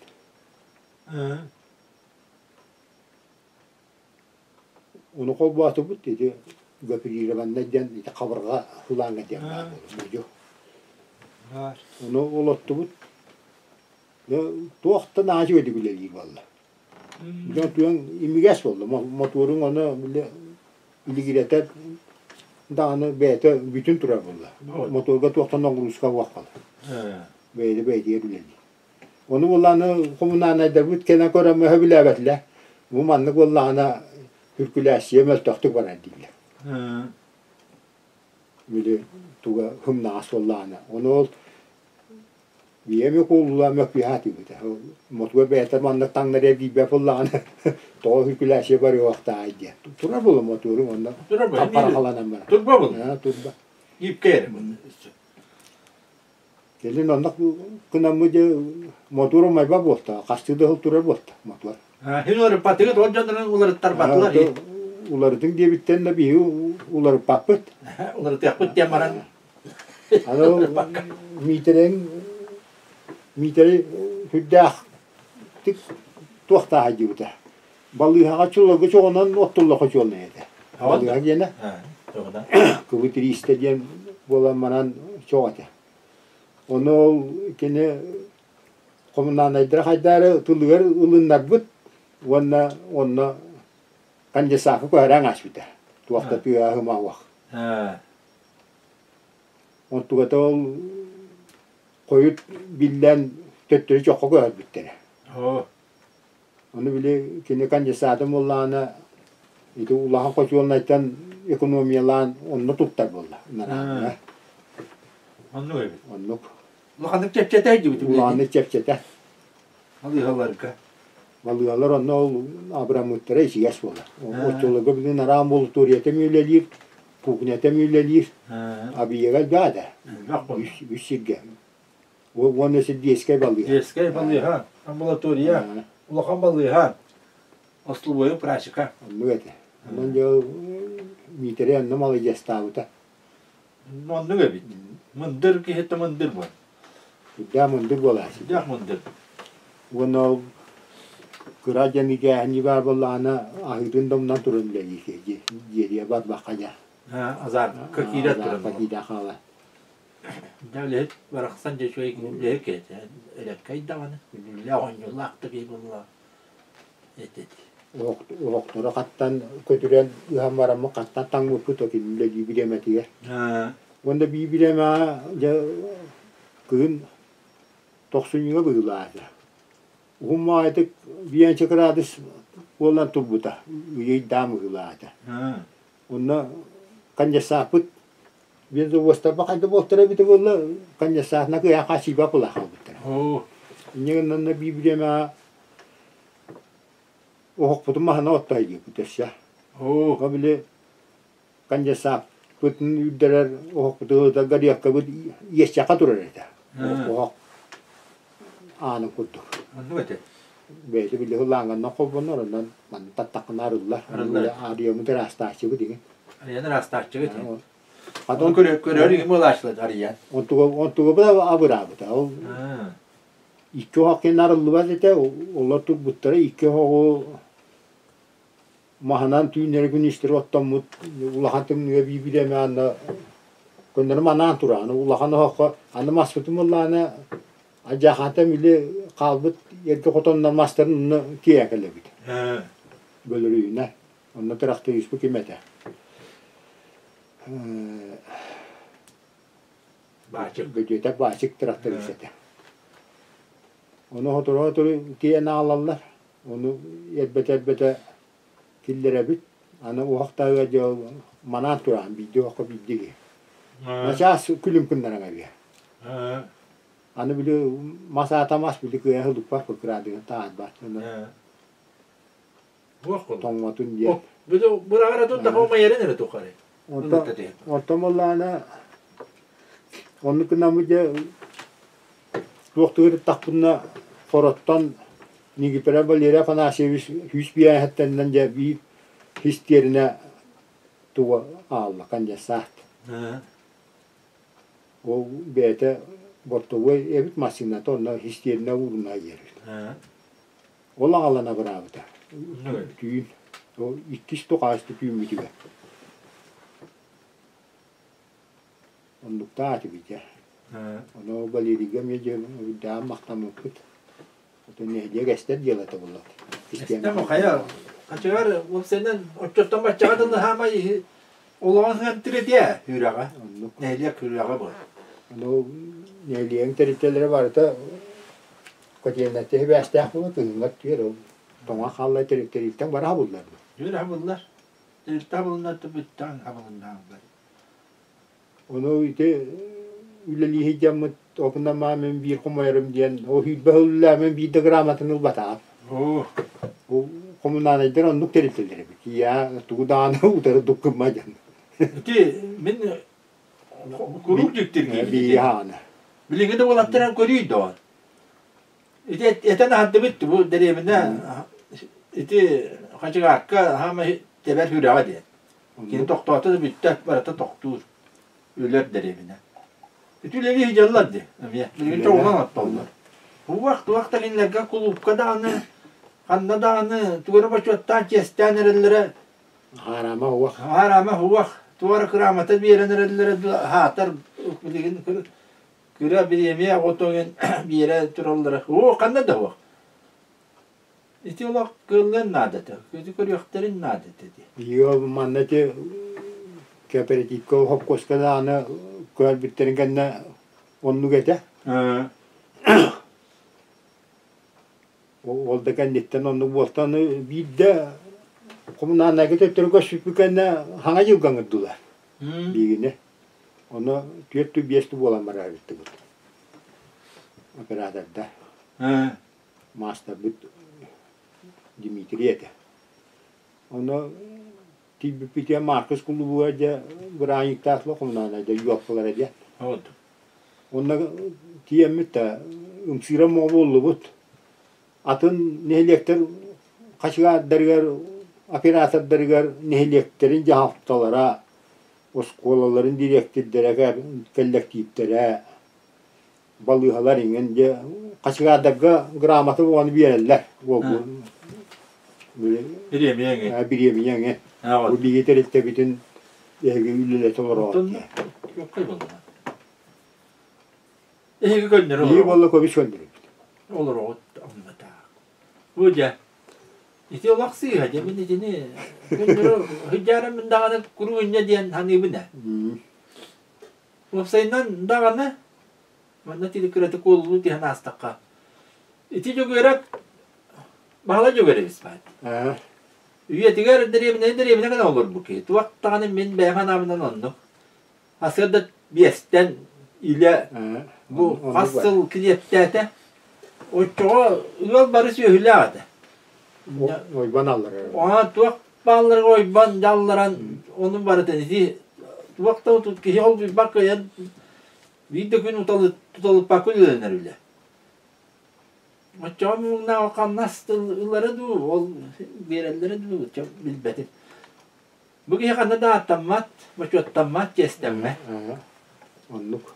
Ону холбоотубут ити гофрированнай диэн ити хабырҕа сылаанга диэн баар буолар. Ону олоттубут. Туох да наадьа үөдүк үлэлиир буолла. Дьон туйан имигэс буолла. Мотуоруҥ ону били илигирэтэр даҕаны бэйэтэ бүтүн турар буолла. Мотуорга туохтан ноҕурууска буох буолла. Бэйэтэ бэйэтигэр үлэлиир. Ону буоллаҕына хомунаанайдарбыт кэлэн көрөн сөбүлээбэтилэр. Бу маннык буоллаҕына хүркүлээссийэ мөлтөхтүк барар дииллэр. Били туга һымнаҕас буоллаҕына. Ону ол Ийэм кууллаа мөккүһэ түбүтэ. Мотуга бэйэтэ манна таҥнарыа диирбэт буоллаҕына, тоҕо үкүлээсийэ барыахтаай диэн. Турар буолла мотуорум онно парахаланан барар. Турба буолла? Турба. Ипкэ эрэ Кэлин оннук гынаммыт дьэ мотуор умайба буолта, хастыы да сыл турар буолта мотуор. Хин уларыппатыгыт ол дьоннорун уларыттарбатылар. Уларытыҥ диэбиттэн да биһиги уларыппаппыт. Уларытыахпыт диэн баран Аны Миитэрэҥ Миитэрэй сүрдээх туохтааһай диэбитэ. Балыыһаҕа чуларга чоҕунан оттулла хочуолунай этэ. Балыыһа диэнэ кыбы тириистэ диэн буолан манан чоҕ этэ. Ону ол кини хомунаанайдара хайдаары тылыгар ылыннарбыт уонна онно конденсака көһөрөн ааспыта. Туох да тыаһыма уох. Онтугата ол хойут биллэн төттөрү чоххо көһөрбүттэрэ. Ону били кини конденсатын буоллаҕына ити улахан хочуолунайтан экономиялаан онно туттар буолла. Оннук эбит. Оннук. Улаханнык чэпчэтэ дьибит. Улаханнык чэпчэтэ. Балыыһаларга. Балыыһалар онно ол абыраммыттара ичигэс буолар. Оччолорго билигин араан амбулаторията эмиэ үлэлиир, кухнята эмиэ үлэлиир. Абиега элбэх да. Үс сиргэ. Уонна сир детскэй балыыһа. Детскэй балыыһа, амбулатория, улахан балыыһа, остолобуойу прачка. Оннук этэ. Онон дьэ Миитэрэй онно маладьыастаабыта. Оннук эбит. Мындыр киһи мындыр буол. Сүрдээх мындыр буолааччы. Сүрдээх мындыр. Уонна ол кыра дьон игээһини баар буоллаҕына аһыытын да умнан туран үлэлиир дьиэтигэр барбакка дьэ. Азартка киирэ туран. Азартка киирэ хаалар. Дьэ үлэһит барахсан дьэ үчүгэй үлэһит киһи элэккэй даҕаны күнүүлээх оонньуулаах да киһи буолла этит. Оһохтору хаттан көтүрэн ыһан бараммыт хаттан таҥмыппыт ол кини үлэлии бириэмэтигэр. Уонна биир бириэмэҕэ дьэ кыһын тохсунньуга быһыылаата. Уһун маайытык биэнчэ кыраадыс буолан турбута, ыйдаан быһыылаата. Онно конденсаппыт бензовозтарба хайда буолтара эбитэ буолла, конденсатына кыайан хааччыйбат буолан хаалбыттара. Инньэ гынан биир бириэмэҕэ оһохпутун маһына оттоойдуйбут өссө. Оо, били конденсаппытын үрдэрэр оһохпутун горелкабыт иэсчэхэ турар этэ. Оһох аанын курдук. Оннук этэ. Бэйэтэ били ылааҥҥанан холбонор, онон манна таттаххына арыллар. Арыйаммыт ыраастааччыбыт игин. Арыйан ыраастааччыбыт. Хатон көрөр игин буолааччылар арыйан. Онтуга абыраабыта. Ол икки оһох кэннэ арыллыбат этэ. Олор турбуттара икки оһоҕу маһынан түүннэри күнүстэри оттоммут улахан тымныыга биир эмэ анна көннөрү манаан тураҕын улахан оһоххо аны маспытын буоллаҕына алдьархайтан били хаалбыт Эргэ хотоннор мастарын онно тиэйэн кэлэбит. Бөлөрүүнэ. Онно тырахтарыыспыт ким этэ? Баачык. Бөдүөтэ Баачык тырахтарыыс этэ. Ону сотору-сотору тиэйэн аҕалаллар. Ону эрбэтэ-эрбэтэ киллэрэбит. Аны уһах таһыгар дьэ манаан тураҕын биирдэ уһахха биирдэ киһи. Начаас күлүм гыннаран эбиэ. Аны били мас аата мас били кыайа сылыппат кыраадыгын таһаарбат. Тоҥмотун диэн. Быраҕара тут да умайарын эрэ тухары. Онтон буоллаҕына оннук гынаммыт дьэ туохтуур ыттахпына хороттон Никифоров Валерий Афанасьевич сүүс биэһэттэннэн дьэ биир хистиэринэ тугу аалла конденсат. Ол бэйэтэ бортовой эбит массыыната онно хистиэринэ ууруна диэбит. Ол аҕалан абыраабыта. Түүн ол иккис тукаасты түүммүтүгэр. Оннуктаах этибит Ону Валерийга эмиэ дьэ үрдээн махтаммыппыт. Ото нэһилиэк эстэр дьыалата буолла. Эстэн хайа хачыгар уопсайынан оччоттон баччаҕа дылы хаамай олоҕун сыһан үрэҕэ. Нэһилиэк үрэҕэ бу. Ону нэһилиэгин тэрилтэлэрэ барыта котельнайга сибээстээх буола кыһыҥҥа түөр ол тоҥо хаалла тэрилтэн бара хабыллар. Түөр хабыллар. Тэрилтэ хабылыннар бүттэн хабылыннааллар. Ону ити үлэлии сылдьаммыт опунамаа мин биир хомойорум диэн ол сүүрбэ сыллаах биир да грамотаны ылбатаҕым. Бу хомунаанайдар оннук тэрилтэлэр эбит. Ийээ тугу даҕаны утары дуккумма диэн. Ити мин куруук дьиктиргиибин. Биир ааны. Билиҥҥи да уолаттаран көрүй доҕор. Ити этэн аһардыбыт бу дэриэбинэ ити хачыгаакка хаамай тэбэр сүрэҕэ диэн. Кини тохтоото да бүттэ, барыта тохтуур. Өлөр дэриэбинэ. Ити үлэлии сылдьаллар дии эмиэ. Билигин чоҕунан оттоллор. Туох туох да кинилэргэ кулуупка даҕаны, ханна даҕаны тугу эрэ бочуоттаан чиэстээн эрэллэрэ Хаарама уох. Хаарама уох. Туох эрэ кыраамата биэрэн эрэллэрэ хаатар билигин кыра бириэмийэ оҕотугун биэрэ тураллара. Оо, ханна да уох. Ити олох кыаллыан наадата, ити көрүөхтэрин наадата дии. Биһиги манна ити кооперативка хопкуоска даҕаны көрбүттэрин кэннэ оннук этэ. Ол да кэнниттэн оннук буолтан биирдэ хомунааннайга төттөрү көспүппүт кэннэ хаҥа дьылга ыҥырдылар биһигини. Ону түөрт биэс буолан бараабыттыбыт оператордар. Маастарбыт Дмитрий этэ. Ону тиийбиппитигэр Маркус кулубуга дьэ бырааһынньыктаах хомунаанайда юоппалара дьэ. Онно тиийэммит да ымсыыра муҥа буоллубут. Атын нэһилиэктэр хачыгаардарыгар, оператордарыгар нэһилиэктэрин дьаһалталара, оскуолаларын дириэктирдэрэ, кэллэктииптэрэ балыыһалар иҥэн дьэ хачыгаардарга грамота буолан биэрэллэр Бириэмийэ бириэмийэ эҥин бу биһиги тэрилтэбитин эһиги үлэлэтэ олороҕут Эһиги көннөрө Биһиги буолла көбүс көннөрөбүт олороҕут оннотаах. Бу дьэ ити олох сыыһа дьэ мин итини көннөрү сылдьаарым даҕаны куруунньа диэн саныыбын ээ. Уопсайынан даҕаны манна тили кыратык куолулуу түһэн аастахха ити Дьөгүөрэп Баһылай Дьөгүөрэбис баар. Үйэтигэр дэриэбинэни дэриэбинэ гына олорбут киһи. Туох даҕаны мин бэйэм санаабынан оннук. Сарсыарда биэстэн илэ бу хас сыл килиэптээтэ. Оччоҕо ыал бары сүөһүлээх этэ. Ойбон алларар. Оҕа туох баалларга ойбон дьалларан ону барытын ити туох да киһи ол кыайан биир да күн уталыппакка үлэлэнэр үлэ. Оччоҕо муҥнаах хамнас ылара дуу, ол биэрэллэрэ дуу, билбэтим. Бу киһи ханна да ааттаммат, бочуоттаммат, чиэстэммэт. Оннук.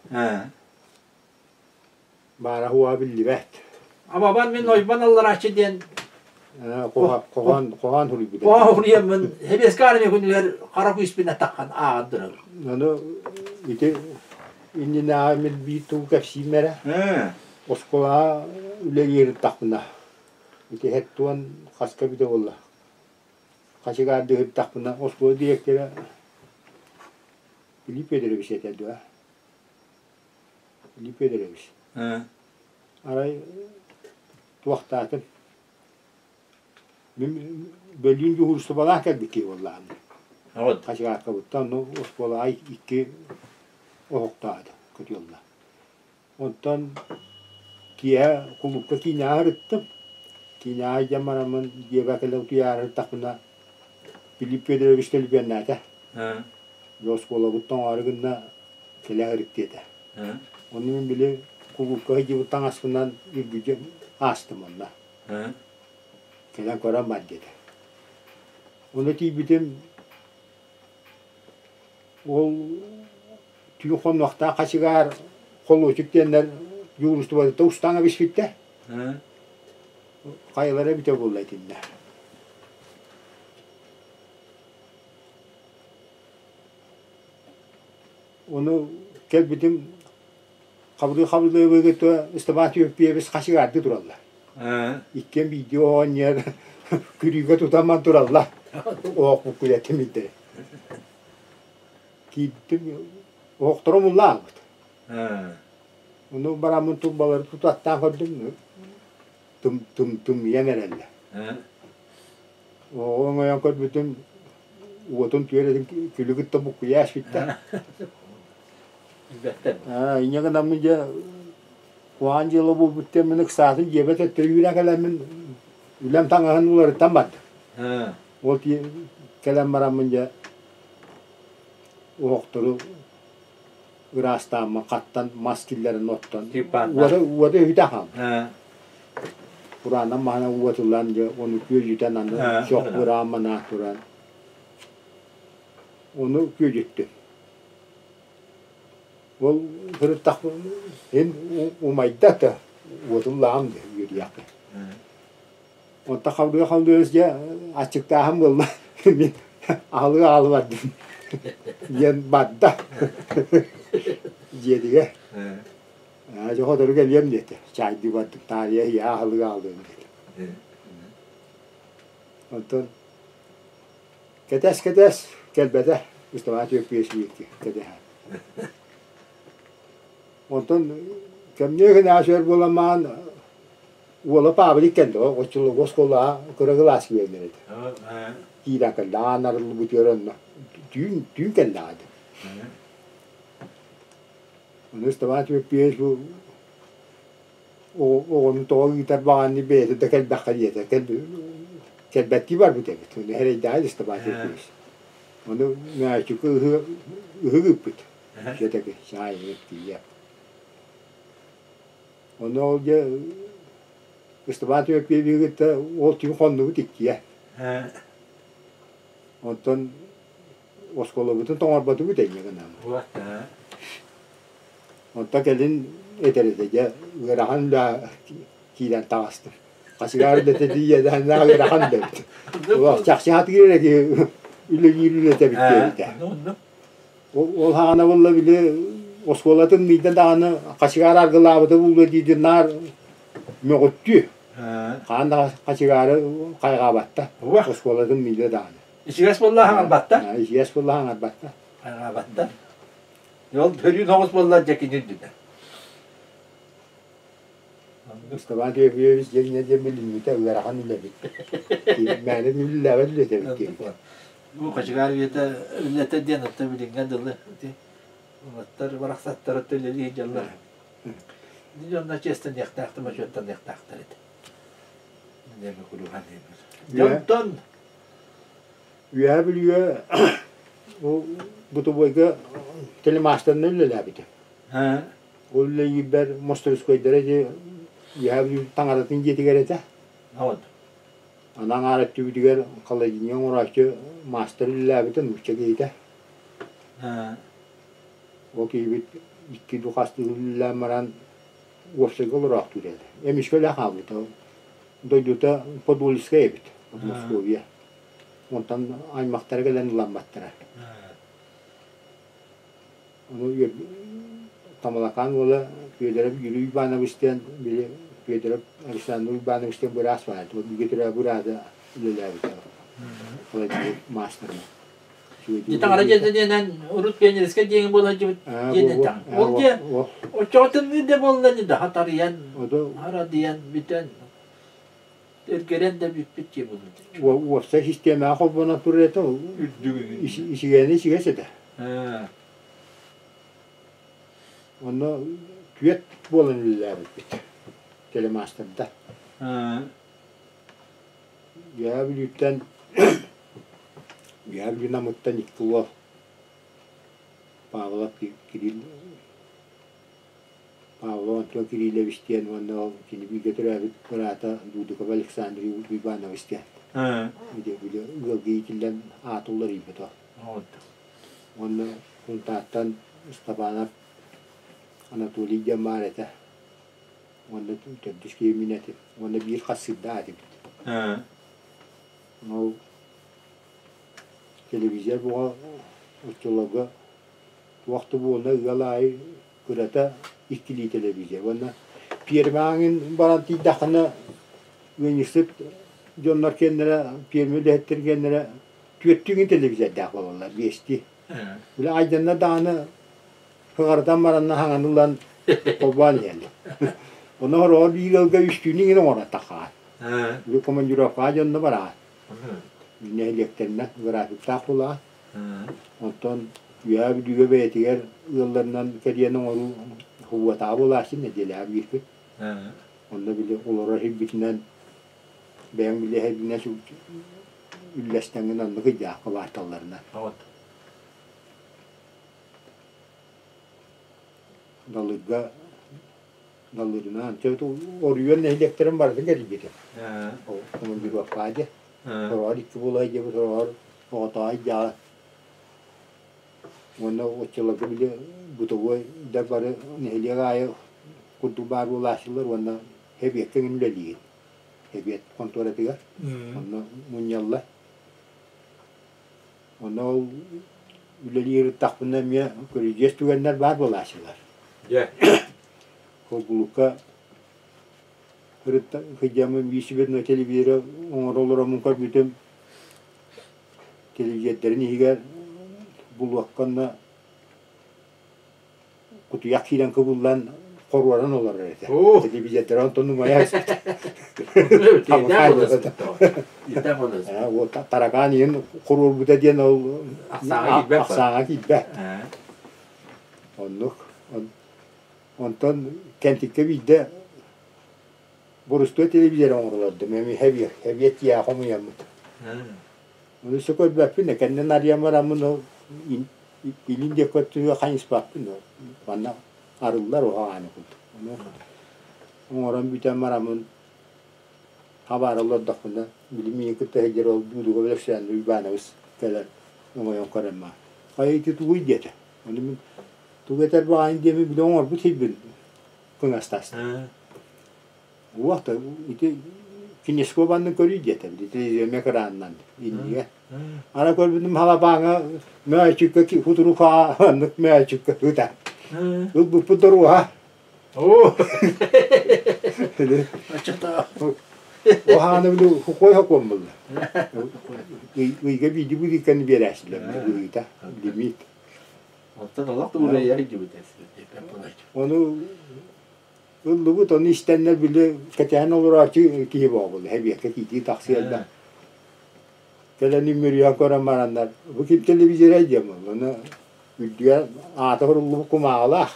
Баара хуа биллибэт. Абабан мин ойбон алларааччы диэн хоһоон хоһоон суруйбут. Хоһоон суруйаммын Сэбиэскэй армия күнүгэр хара күүспүн атаххан ааҕан турабын. Аны ити иннинээҕи мин биир тугу кэпсиим эрэ. Оскуолаҕа үлэлииртахпына ити һэттуон хаска эбитэ буолла хачыгаардыһыттахпына оскуола дириэктэрэ Филипп Федорович этэ дуо? Филипп Федорович. Арай туохтаатым Мин бөлүүн дьуһуурустубалаах кэлбит киһи буоллаҕым. Хачыгааккабыттан онно оскуолаҕа икки оһохтоото көтүөллэ. Онтон киэһэ кулуупка киинэҕэ сырыттым. Киинэҕэ илдьэн бараммын дьиэбэр кэлэ утуйаары сыттахпына Филипп Федорович төлөпүөннээтэ. Дьэ оскуолабыт тоҥоору гынна кэлэ сырыт диэтэ. Ону мин били кулуупка сылдьыбыт таҥаспынан үргүдьү аастым онно. Кэлэн көрөн бар диэтэ. Онно тиийбитим ол түүн хоннохтоох хачыгаар холуочук диэннэр дьуурустубатыттан устаҥ эбиспиттэр. Хайалара эбитэ буолла итиннэ. Ону кэлбитим Хабылыы хабылыыбыгыт Ыстапаан Түөппүйэбис хачыгаардыы тураллар. Иккиэн биирдии оҕонньор күрүүгэ тутан ман тураллар. Оһохпут күлэттим билдэ. Киирдим оһохторо муллаабыт. Ону бараммын турбалары тутаттаан көрдүм. Тым тым тымныйан эрэллэр. Оҕо оҥойон көрбүтүм уотун түөрэтин күлү кытта буккуйа эспиттэр. Билбэттэр. Инньэ гынаммын дьэ куһаҕан дьыала буолбут диэн мин ыксаатын дьиэбэр төттөрү үүрэн кэлэммин үлэм таҥаһын уларыттан бардым. Ол кэлэн бараммын дьэ оһохтору ыраастааммын хаттан мас киллэрэн оттон уота уота үһүтэ хаалбыт. Кураанах маһынан уотуллан дьэ ону күөдьүтэн аны чох быраан туран ону күөдьүттүм. Ол сырыттахпын ин умайда да уотуллаҕым дии үөрүйэхпин. Онтон халлыы халлыы дьэ аччыктааһын буолла мин аһылык аҕала бардым диэн барда дьиэтигэр. Дьэ сотору кэлиэм диэтэ чаайдыы бардым таарыйа иһэ аһылык аҕалыам диэтэ. Онтон кэтэс-кэтэс кэлбэтэ Ыстапаан түөрт биэс кэтэһэ. Онтон кэмниэ күнэҕэ сүөр буолан маҕан уола Павлик кэллэ, оччолорго оскуолаҕа кыра кылаас үөрэнэр этэ. Киирэн кэллэ, аан арыллыбытыгар онно түүн түүн кэллэҕэ дии. Ону Ыстапаан Түөппүйэбис бу оҕону тоҕо ыытар баҕаны бэйэтэ да кэлбэххэ диэтэ. Кэлбэттии барбыт эбит. Ону эрэйдээҕи Ыстапаан Түөппүйэбис. Ону Мээчүкү ыһык ыыппыт. Дьэтэки чаайыгар тиийэ. Ону ол дьэ Ыстапаан Түөппүйэби кытта ол түүн хоннубут иккиэ. Онтон оскуолабытын тоҥорботубут энньэ гынан. Онтон кэлин этэр этэ дьэ ыарахан да киирэн таҕыстым. Хасыгаар үлэтэ тиийэдээннээх ыарахан да эбит. Чахчы хатыыр эрэ киһи үлэлиир үлэтэ эбит диэбитэ. Ол хаана буолла били оскуолатын мийтэн даҕаны хачыгаар аргылаабыта буолуо диир наар мөҕүттүү. Хаан да хачыгаары хайҕаабатта. Оскуолатын мийлэ даҕаны. Ичигэс буолла хаҥарбатта? Ичигэс буолла хаҥарбатта. Хайҕаабатта. Ол төрүүн оҕус буолла дьэкини үрдүнэ. Ыстапаан Теофилович диэн диэн билиммитэ ыарахан үлэбит. Мээнэ үлэлээбэт үлэтэ эбит диэбит. Бу хачыгаар үйэтэ үлэтэ диэн оттон билиҥҥэ дылы ити уолаттар барахсаттар отто үлэлии сылдьаллар. Ити дьонно чиэстэниэхтээхтэр, бочуоттаныахтаахтар этэ. Диэми куруһан Дьонтон Үөһээ Бүлүүгэ ол бытовойга телемастерынан үлэлээбитим. Ол үлэлиирбэр мосторскойдара ити Үөһээ Бүлүү таҥаратын дьиэтигэр этэ. Аны аҥаар өттүбүтүгэр холодильник оҥорооччу маастар үлэлээбитэ нуучча киһитэ. Ол киһибит икки дуу хастыы үлэлээн баран уопсайга олороохтуур этэ. Эмискэ үлэ хаалбыта. Дойдута Подольскай эбит, Подмосковье. Онтон аймахтара кэлэн ыламматтара. Ону Тамалакаан уола Федоров Юрий Иванович диэн били Федоров Александр Иванович диэн быраас баар. Бигэ төрөө быраата үлэлээбитэ. Холодильник маастарынан. Таҥара дьиэтэ диэнэн урут пионерскай диэҥи буола сылдьыбыт диэн эттэҕин. Ол дьиэ оччоҕо тымныы да буолла ини да хатарыйан, харадыйан бүтэн эргэрэн да бүппүт дьиэ буолла. Уопсай систиэмэҕэ холбонон турар этэ исигэни исигэс этэ. Онно күөт буолан үлэлээбиппит телемастердар. Үөһээ Бүлүүттэн Үөһээ Бүлүү Намыттан икки уол Павлов Кирилл Павлов Антон Кириллович диэн уонна ол кини бииргэ төрөөбүт быраата Дудуков Александр Иванович диэн били ыалга иитиллэн аата уларыйбыт ол. Уонна Сунтаартан Ыстапаанап Анатолий диэн баар этэ. Уонна төрдүс киһи мин этим. Уонна биир хассыырдаах этибит. Ол телевизор буга оччолорго туох да буолла ыал аайы кырата иккилии телевизор. Уонна пиэрмэҕин баран тиийдэххинэ ыанньыксыт дьоннор киэннэрэ пиэрмэ үлэһиттэр киэннэрэ түөртүү телевизордаах буолаллар биэстии. Били айданна даҕаны Сыҕарытан баранна хаҥаны ылан холбоон иһэллэр. Ону хороҕор биир ыалга үстүүнү иҥин оҥоро таххаҕа. Били командировкаҕа дьонно бараҕа. Нэһилиэктэринэн графиктаах буолаҕа. Онтон Үөһээ Бүлүүгэ бэйэтигэр ыалларынан кэрийэн оҥоруу субуотаҕа буолааччы нэдиэлэҕэ биир күн. Онно били олорор сирбитинэн бэйэҥ билиэһэргинэн үллэстэҥҥин оннук ыйдаахха баарталларынан. Далырга Далырынан Оруйуон нэһилиэктэрин барытын кэрийбитим. Командировка дьэ. Сороҕор икки буолай диэбит, сороҕор оҕотоой дьаҕа. Уонна оччолорго били бытовой да бары нэһилиэк аайы курдук баар буолааччылар уонна эбиэккэ эҥин үлэлиигин. Эбиэт хонтуоратыгар. Онно мунньаллар. Онно ол үлэлиир ыттахпына эмиэ көрүдьүөс түгэннэр баар буолааччылар. Дьэ. Холбулукка ырытта сылдьаммын биир сүбэтинэн телевизоры оҥоро олороммун көрбүтүм телевизордарын иһигэр булуокка онно кутуйах киирэн кыбыллан хоруоран олорор этэ. Телевизордара онтон умайа Таракаан иһин хоруорбута диэн ол ахсааҥа киирбэт. Оннук. Онтон Кэнтиккэ биирдэ борустуой телевизор оҥоролордум. Эми хэбиэт тиэхэ хомуйаммыт. Ону өссө көрбөппүн, кэннин арыйан бараммын ол илин диэки өттүгэр хайыспаппын манна арыллар уһаҕааны курдук. Ону оҥорон бүтэн бараммын хабаара олордохпуна били миигин кытта сылдьар ол Дуудуга Александр Иванович кэлэн оҥойон көрөн маа хайа ити тугуй диэтэ. Ону мин тугу этэр баҕайын диэмин били оҥорбут сирбин кыҥастаста. Уох да ити кинескоп аннын көрүй диэтэ били телевизорга экранынан иннигэ. Ара көрбүтүм халапааҥа мөөчүккэ хутурукаа аннык мөөчүккэ ыта. Ылбыппыт доруоһа. Оо. Оһааны били хукой хокуон булла. Ыйга бииди быдыыкканы биэрээччилэр быһыыта лимит. Оттон олох туурайар дьибит Ону Ыллыбыт, ону истэннэр били кэтэһэн олорооччу киһи буолбут, эбиэккэ киитии тахсыа элбэх. Кэлэн үмүрүйэн көрөн бараннар, бу ким телевизорай диэн буолла, ону үрдүгэр аата суруллубут кумааҕылаах.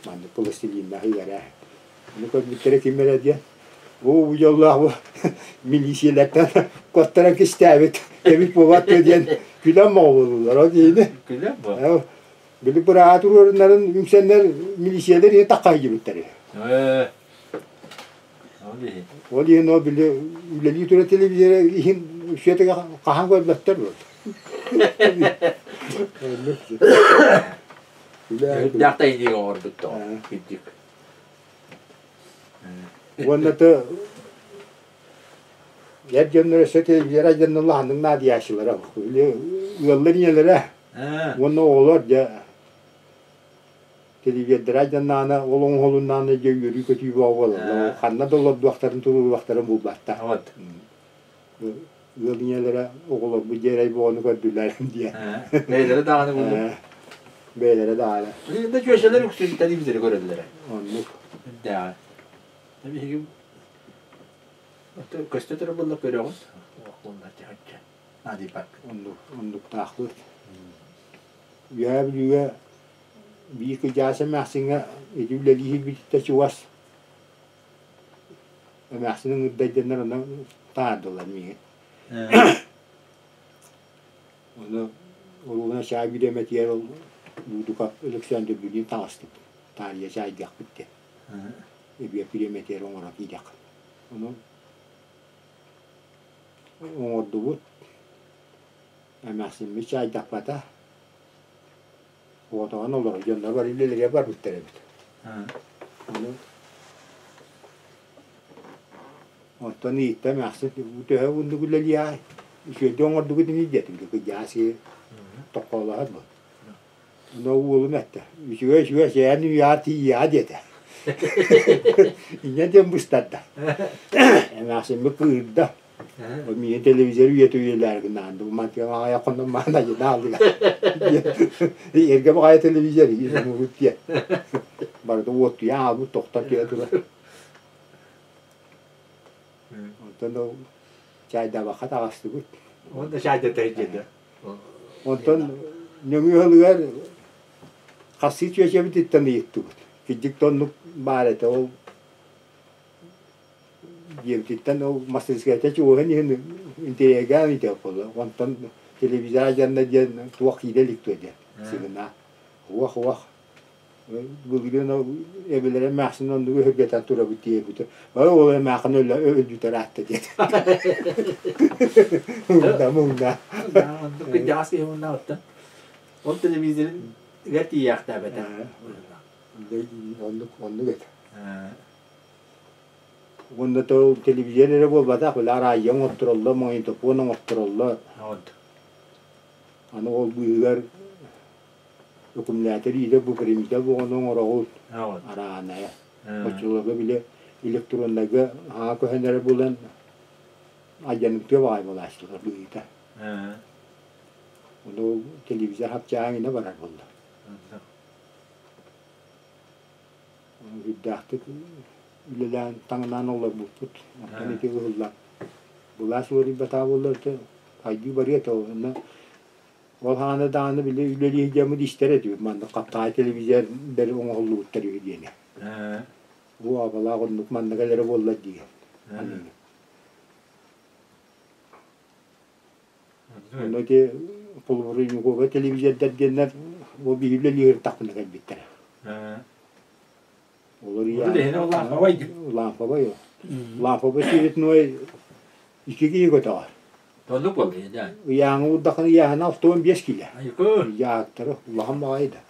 Маннык пластилиннаах ыгара. Ону көрбүттэрэ ким эрэ диэн, оо бу дьоллоох бу милициялэртэн куоттаран кистээбит эбит буолбат дуо диэн күлэн моҕолууллар ол киһини. Күлэн бу. Били бырааһа туруорунарын үҥсэннэр милициялэр иһин таххайдыбыттар үһү. Ол иһин. Ол иһин ол били үлэлии турар телевизоры иһин Светаҕа хаһан көрбөттөр буолла. Үрдээх тайнига оҥорбут тоҕо кырдьык. Уонна то эр дьоннор өссө телевизор айданна улаханнык наадыйааччылара. Били ыаллар ийэлэрэ Уонна оҕолор дьэ Телевизордара дьаннаана ол оҥоһулуннаана дьэ үөрүү-көтүү бөҕө буолаллар. Ханна да олордуохтарын туруоруохтарын булбаттар. Вот. Ыал ийэлэрэ оҕолорбут дьиэрэй бөҕөнү көрдүлэр диэн. Бэйэлэрэ даҕаны буллум. Бэйэлэрэ даҕаны. Да чүөчэлэр үксүн телевизоры көрөллөрө. Оннук. Үрдээҕи. Биһиги көстө турар буолла көрөҕүн. Буолла чахчы. Наадыйбакка. Оннук, оннуктаахпыт. Үөһээ Бүлүүгэ биир кыдьаас эмээхсиҥҥэ ити үлэлии киирбититтэн чугас эмээхсин ыҥырдайданнар онно таһаардылар миигин. Ону уруулуна чаай бириэмэтигэр ол Луудукап Өлөксөөндөрбүнүүн таҕыстыбыт. Таарыйа чаайдыахпыт диэн. Эбиэт бириэмэтигэр оҥоро киириэххит. Ону оҥордубут. Эмээхсиммит чаайдаппата. Оҕотоҕун олорор дьоннор бары үлэлэригэр барбыттар эбит. Ону Оттон ыйытта эмээхсин төһө уһуннук үлэлиэҕэй? Үчүгэйдик оҥордугут ини диэтим. Кыдьаас токкоолоһор бу. Ону уолум эттэ. Үчүгэй үчүгэй сээн үйэҕэ тиийиэҕэ диэтэ. Инньэ диэн быстарда. Эмээхсиммит кыыһырда. Миигин телевизор үйэтэ үйэлээр гынаан мантыга аҕайа хонон маан айынаалыга эргэ баҕайы телевизор мурут диэн барыта уоттуйа аалбыт тохтон түһэ турар онтон ол чаайдаабакка таҕыстыбыт Уонна чаайдата дьиэтэ. Онтон нөҥүө ыалыгар хасыы чүөчэбититтэн ыйыттыбыт. Кырдьык да оннук баар этэ ол диэбититтэн ол мастарыскыайта чугаһын иһин интэриэһиргээн ыйытыах буолла. Онтон телевизор дьанна диэн туох киирэ илик дуо диэн сыгына. Уох уох былырыын ол эбэлэрэ эмээхсин оннугу өһүргэтэн турабыт диэбитэ. Ой ол эмээхин өлө өлбүтэр аатта диэтэ. Муҥна муҥна. Оннук кырдьаҕас киһи мунна оттон. Ол телевизорын ыгар тиийээхтээбэтэ. Оннук оннук этэ. Уонна то телевизор эрэ буолбатах, били араайа оҥоттороллор, магнитофон оҥоттороллор. Аны ол быыһыгар үкүмлээтэр иитэ выпрямитель буолан оҥороҕут арааһынайа. Оччолорго били электроннайга аһаа көһөн эрэ булан айданыктыа баҕайы буолааччылар быһыыта. Ону телевизор хапчааҥ инэ барар буолла. Үрдээхтик үлэлээн таҥнаан олорбуппут. Онтон ити ыһыллан былаас уларыйбатаҕа буоллар хайдыы барыа этэ онно ол хаана даҕаны били үлэлии сылдьаммыт истэр этибит маннык хаптаҕай телевизордар оҥоһуллубуттар үһү диэни. Бу абалаах оннук манна кэлэрэ буоллар дии. Онно ити полубурунньуковай телевизордар диэннэр ол биһи үлэлии сырыттахпына кэлбиттэрэ. Олор ламповай ламповай ламповай цветной икки киһи көтөҕөр. Оннук буолла да. Ыйааҥы уурдаххына ыйааһына 65 киилэ. Ыйаахтара улахан баҕайы да.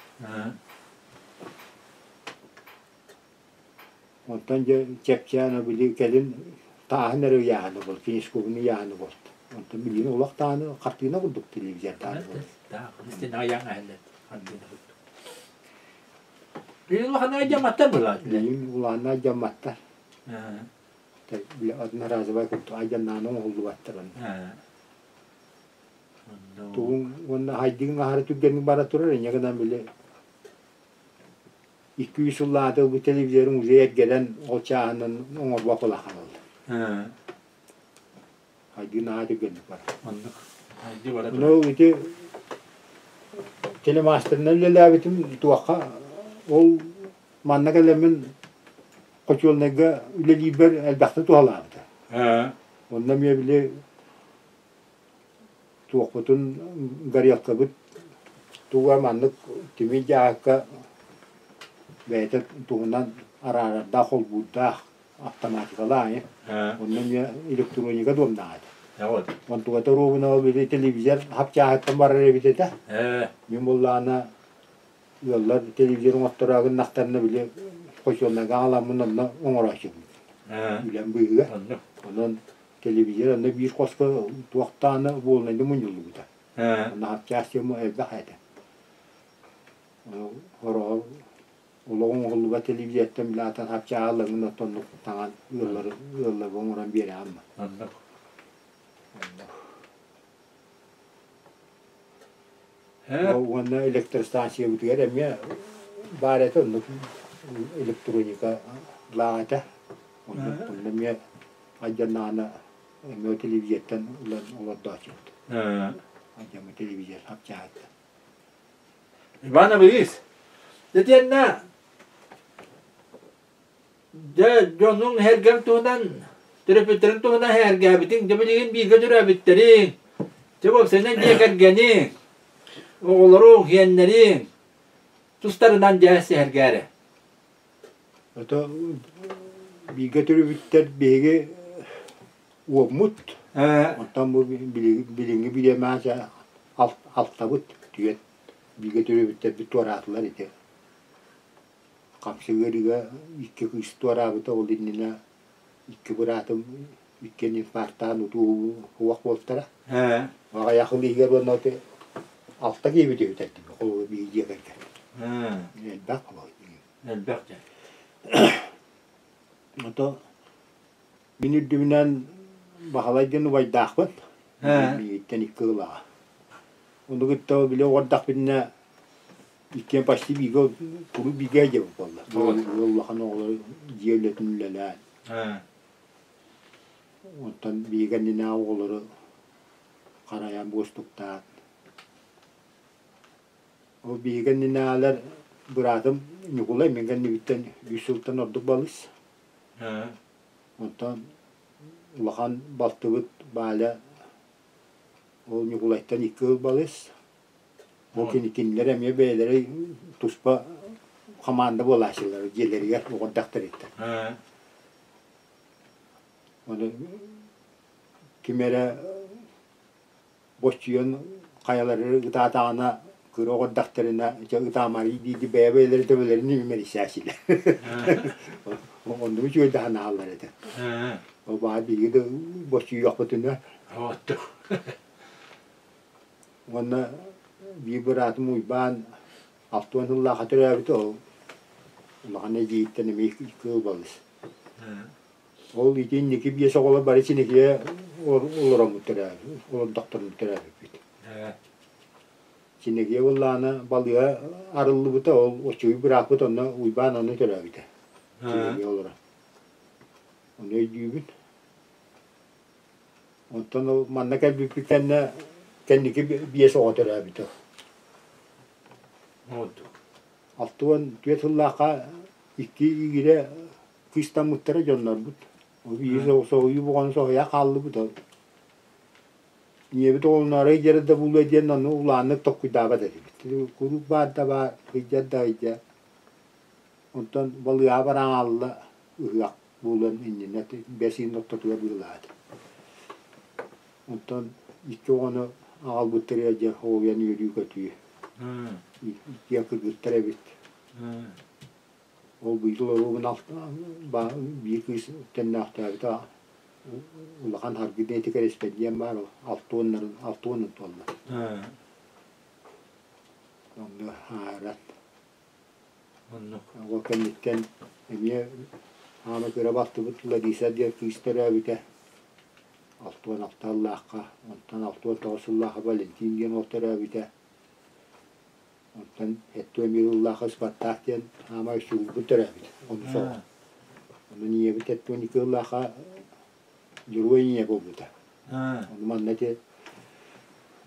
Онтон дьэ чэпчээн били кэлин тааһын эрэ ыйааһына буолла, кинескобун ыйааһына буолта. Онтон билигин олох даҕаны хартыына курдук телевизордаан буолла. Билигин улаханнык айдьамматтар буолаат. Билигин улаханнык айдьамматтар. Одноразовай курдук айдьаннаан оҥоһуллубаттар онно. Тугуҥ уонна хайдыгын аһара түргэнник бара турар, инньэ гынан били Икки-үс сыллааҕыта ылбыт телевизорым уже эргэрэн ол чааһынан оҥорбот улахан ылла. Хайдыы наһаа түргэнник барар. Оннук. Хайдыы бара турар. Ну ити телемастерынан үлэлээбитим туохха ол манна кэлэммин хочуолунайга үлэлиирбэр элбэхтэ туһалаабыта. Онно эмиэ били Туохпутун горелкабыт туга маннык тимир дьааһыкка бэйэтэ туһунан араарардаах холбуурдаах автоматикалаах ини. Онно эмиэ электроника дуомнаах этэ. Онтугата оруобуна били телевизор хапчааһыттан барар эбит этэ. Мин буоллаҕына ыаллар телевизор оҥотторо гыннахтарына били хочуолунайга аҕаламмын онно оҥорооччубун. Үлэм быыһыгар. Онон Телевизор онно биир хоско туохтаана буолунайда мунньуллубута. Онно хапчаас тема элбэх этэ. Хороҕор Олоҕуҥ оһоллубат телевизиттэн билаатан хапчааллаҥын оттоннук таҥан ыаллары ыалларга оҥорон биэрэҕин ма? Оннук. Оннук. Уонна электростанциябытыгар эмиэ баар этэ оннук электроника лаах этэ. Онно онно эмиэ айдьаннаҕына эмиэ телевизиттэн ылан олордооччубут. Айдьаммыт телевизор хапчаһыттан. Иван Абыйыс, итиэннэ дьэ дьонуҥ эһэргэҥ туһунан, төрөппүттэриҥ туһунан эһэргээбитиҥ, дьэ билигин бииргэ төрөөбүттэриҥ, дьэ уопсайынан дьиэ кэргэниҥ, оҕолоруҥ, сиэннэриҥ тустарынан дьэ сэһэргээ эрэ. Ото бииргэ төрөөбүттэр биһиги уоммут, оттон бу билиҥҥи бириэмэҕэ алтабыт түөрт бииргэ төрөөбүттэрбит туораатылар ити. Хамсык ыарыыга икки кыыс туораабыта, ол иннинэ икки быраатым иккиэн инфарктаан утуу уох буолтара. Аҕыйах ыл иһигэр уонна алта киһибит үһү холобур биир дьиэ кэргэн. Элбэх Элбэх дьэ. Ото мин үрдүбүнэн Баһылай диэн убайдаахпын. Миигиттэн икки ылаҕа. Ону кытта били оҕордохпүнэ иккиэн почти бииргэ куруук бииргэ дьиэбит буолла. Ыал улахан оҕолор дьиэ үлэтин үлэлээн. Онтон биһиги иннинээҕи оҕолору харайан буостуктаан. Ол биһиги иннинээҕилэр быраатым Ньукулай мин кэннибиттэн үс сылтан ордук балыс. Онтон улахан балтыбыт Валя ол Ньукулайтан икки ыл балыс. Ол кинилэр эмиэ бэйэлэрэ туспа хамаанда буолааччылар дьиэлэригэр оҕордохторуттан. Ону ким эрэ боччуйан хайалары ытаатаҕына кыра оҕордохторуна дьэ ытаамарый дии бэйэ-бэйэлэрин төбөлөрүн имэрийсээччилэр. Оннук үчүгэй да санаалар этэ. Ол баар биһиги да боччуйуохпутуна. Уонна биир быраатым Уйбаан 60 сыллаахха төрөөбүтэ, ол улахан эдьиийиттэн эмиэ кыыл балыс. Ол ити инники биэс оҕолор бары Чинэкигэ олороммут төрөөбүт, олордохторун төрөөбүппүт. Чинэкигэ буоллаҕына балыыһа арыллыбыта, ол оччугуй бырааппыт онно Уйбаан онно төрөөбүтэ. Чинэкигэ олорон. Ону өйдүүбүн. Онтон ол манна кэлбиппит кэннэ кэнники биэс оҕо төрөөбүтэ. 64 сыллаахха икки игирэ кыыстаммыттара дьоннорбут. Ол биир соһуйуу буолан соһуйа хааллыбыт ол. Ийэбит оҕолоноору дьэрэ да буолуо диэн ону улааннык толкуйдаабат этибит. Куруук баар да баар, сылдьар да сылдьар. Онтон балыыһаҕа баран хаалла ыһыах буолуон иннинэ бэс ыйын ортотугар быһыылаата. Онтон икки оҕону аҕалбыттарыгар дьэ оҕуйан үөрүү-көтүү. Иккиэн кыргыттар эбит. Ол быйыл оруобун биир кыыс төннөөхтөөбүтэ улахан харгы ити кэрэспэдьиэн баар алтуоннарын алтуонун туолла. Онно аарат. Оннук. Ол кэнниттэн эмиэ аана кыра балтыбыт Лариса диэн кыыс төрөөбүтэ. 66 сыллаахха, онтон 69 сыллаахха Валентин диэн уол төрөөбүтэ. Онтон Эттуо эмиэ ыллаахха Спартак диэн аамай үчүгүйбүт төрөөбүт. Ону соҕо. Онон ийэбит Эттуо икки ыллаахха Дьоруой ийэ буолбута. Ону манна ити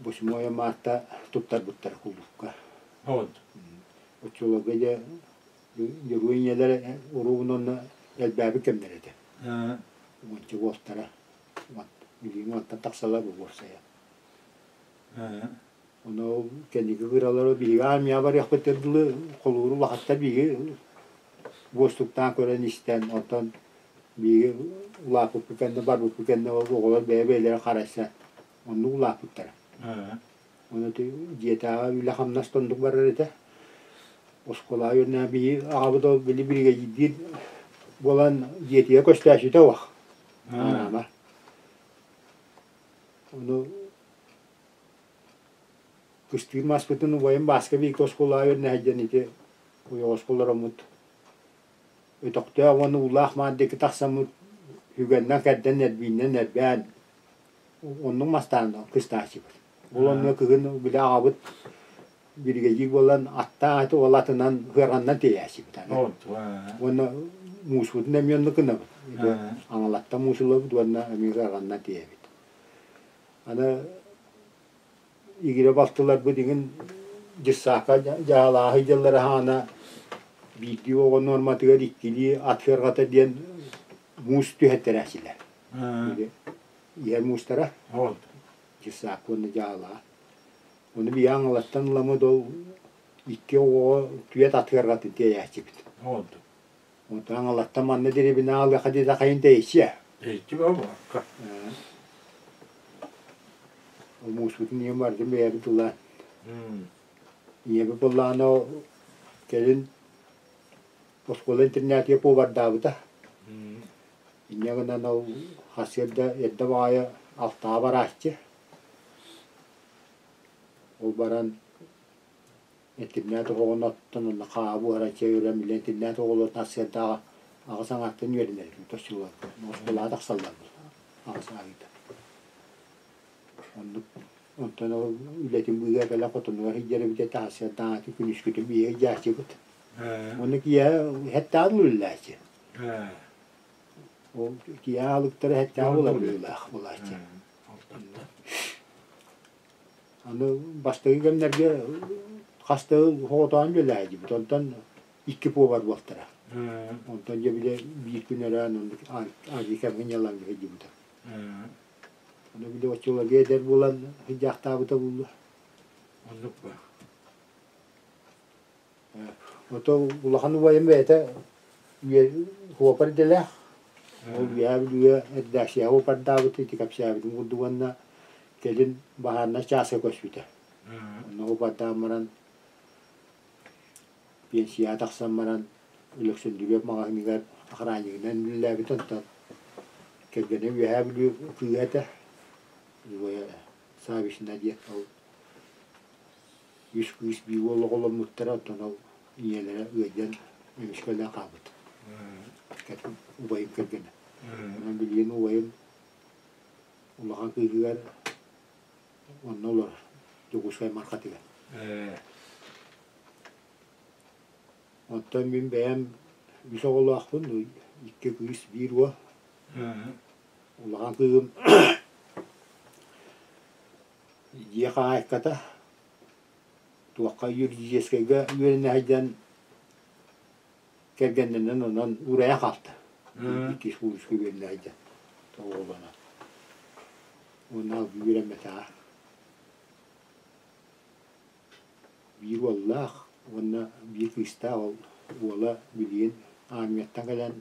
8 марта туттарбыттара кулуупка. Оччолорго дьэ дьоруой ийэлэр уруубун онно элбээбит кэмнэрэ этэ. Уонча буолтара. Билигин уонтан тахсалар бу уопсайа. Ону кэнники кыралары биһиги армияҕа барыахпыт дылы холууру улахаттар биһиги буостуктаан көрөн-истэн, оттон биһиги улааппыппыт кэннэ барбыппыт кэннэ ол оҕолор бэйэ-бэйэлэрэ харайса оннук улааппыттара. Ону дьиэтээҕи үлэ-хамнас да оннук барар этэ. Оскуолаҕа үөрэнэ биһи аҕабыт ол били биригэдьиирдиир буолан дьиэтигэр көстөөччүтэ суох. Анаама. Ону кыстыыр маспытын убайым Бааска бииргэ оскуолаҕа үөрэнэ сылдьан ити ойоҕоско олороммут. Өтөхтөөх уонна Уулаах Маар диэки тахсаммыт үгэннэн кэрдэн эрбииннэн эрбээн оннук мастаан кыстааччыбыт. Ол онно кыһын били аҕабыт биригэдьиир буолан аттаах аты ол атынан ыарҕаннан тиэйээччибит аны. Уонна мууспутун эмиэ оннук гынабыт. Аҥалаттан муус ылабыт уонна эмиэ ыарҕаннан тиэйэбит. Аны игирэ балтыларбыт иҥин дьыссаакка дьаһалааһый дьыллара хаана биирдии оҕо нуорматыгар иккилии ат сыарҕата диэн муус түһэттэрээччилэр. Иһэр муустара дьыссаакка уонна дьаһалаа. Ону биһи аҥалаттан ыламмыт ол икки оҕоҕо түөрт ат сыарҕатын тиэйээччибит. Онтон аҥалаттан манна дэриэбинэ аҕалыахха диэтэххин тэйиччи. Тэйиччи буолбакка. Ол мууспутун ийэм бардым бэйэбит ылаан. Ийэбит буоллаҕына кэлин оскуола интернатыгар повардаабыта. Инньэ гынан ол хасыарда эрдэ баҕайы алтаҕа барааччы. Ол баран Этирнээт оһоҕун оттон уонна хааһы буһаран чэй өрөн билэн итиннээт оҕолор сарсыардааҕы аҕыс аҥаартан үөрэнэр этим тосчуларга оскуолаҕа тахсаллар аҕыс аайыта оннук онтон ол үлэтин быыһа кэлэ хотонугар сылдьар эбит этэ сарсыардааҥҥы күнүскүтүн биһиги илдьээччибит уонна киэһэ һэттэҕин үлэлээччи ол киэһэ аһылыктара һэттэҕэ буолар быһыылаах буолааччы. Аны бастакы кэмнэргэ хас да ыл оҕотоон үлэлээдибит, онтон икки повар буолтара. Онтон дьэ били биир күн өрөөн оннук аҕыйах кэмҥэ ньалаҥҥа сылдьыбыта. Ону били оччолорго эдэр буолан сылдьаахтаабыта буолуо. Оннук ба. Ото улахан убайым бэйэтэ уопар идэлээх. Ол үөһээ Бүлүүгэ эрэдээксийэҕэ уопардаабыт ити кэпсээбитим курдук уонна кэлин баһаарынай чааска көспүтэ. Онно уопардаан баран пенсияҕа тахсан баран Өлөксөндүрүөп маҕаһыыныгар охраннигынан үлэлээбит онтон кэргэнэ Үөһээ Бүлүү кыыһа этэ Савишна диэн ол Үс кыыс биир уол оҕоломмуттара, оттон ол ийэлэрэ ыалдьан эмискэ өлөн хаалбыт. Убайым кэргэнэ. Онон билигин убайым улахан кыыһыгар онно олорор, Дьокуускай Мархатыгар. Оттон мин бэйэм үс оҕолоохпун, икки кыыс, биир уол. Улахан кыыһым дьиэ хаһаайката туохха юридическайга үөрэнэ сылдьан кэргэннэнэн онон уурайа хаалта. Иккис кууруска үөрэнэ сылдьан оҕолонон. Уонна алгыы үөрэммэтэҕэ. Биир уоллаах уонна биир кыыстаах ол уола билигин армияттан кэлэн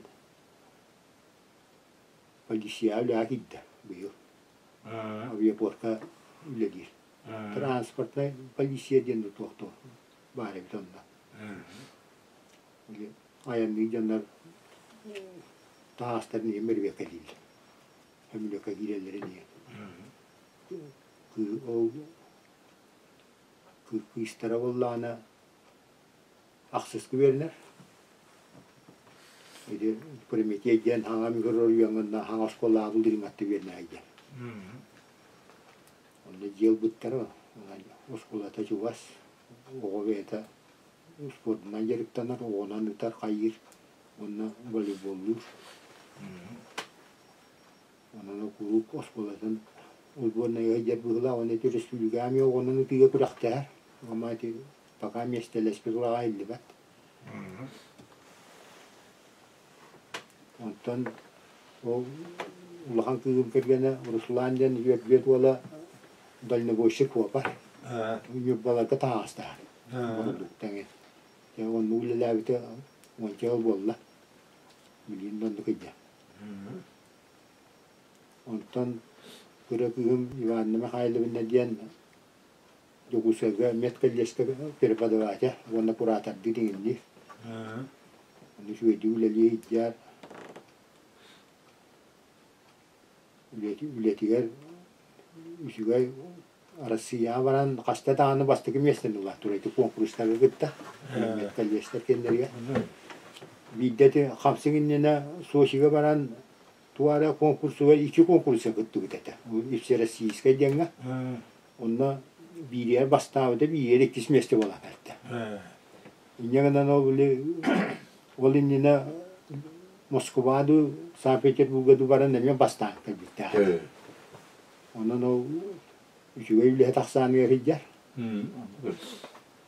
полицияҕа үлэҕэ киирдэ быйыл. Авиапортка үлэлиир. Транспортнай полиция диэн туох баар эбит онно. Айанныы дьоннор таһаастарын иһин бөрүөкэлииллэр. Көмүлүөккэ киирэллэрин иһин. Ол кыыстара буоллаҕына ахсыска үөрэнэр. Ити Прометей диэн хаҥа микрорайоҥҥа хаҥа оскуолаҕа Булдуриҥҥатта үөрэнэ диэн. Онно дьиэ ылбыттара, оскуолата чугас, оҕо бэйэтэ спордунан дьарыктанар, оҕонон ытар, хайыыр уонна волейболлуур. Онон куруук оскуолатын сборнайга сылдьар быһыылаах уонна ити республикаҕа эмиэ оҕонон ытыыга күрэхтэһэр. Ама ити пока миэстэлэспит улаҕа иһиллибэт. Онтон ол улахан кыыһым кэргэнэ Руслан диэн үөрдүөт уола дальнобойщик куопар. Ньурбаларга таһаҕастаһар. Бородуукта эҥин. Дьэ оннук үлэлээбитэ уонча сыл буолла. Билигин да оннук илдьэ. Онтон кыра кыыһым Иванна Михайловна диэн Дьокуускайга медколледжка преподаватель уонна куратордыы иҥинниир. Ону үчүгэйдик үлэлии сылдьар. Үлэтигэр үчүгэй Арассыыйаҕа баран хаста даҕаны бастакы миэстэни ылла турар ити куонкурустарга кытта медколледжтар кэннэригэр. Биирдэ ити хамсык иннинэ Сочига баран туора конкурсугар икки конкурска кыттыбыт этэ. Всероссийскай диэҥҥэ. Онно бииригэр бастаабыта, бииригэр иккис миэстэ буолан кэлтэ. Инньэ гынан ол били ол иннинэ Москва дуу, Санкт-Петербурга дуу баран эмиэ бастаан кэлбиттээх. Онон ол үчүгэй үлэһит ахсааныгар сылдьар.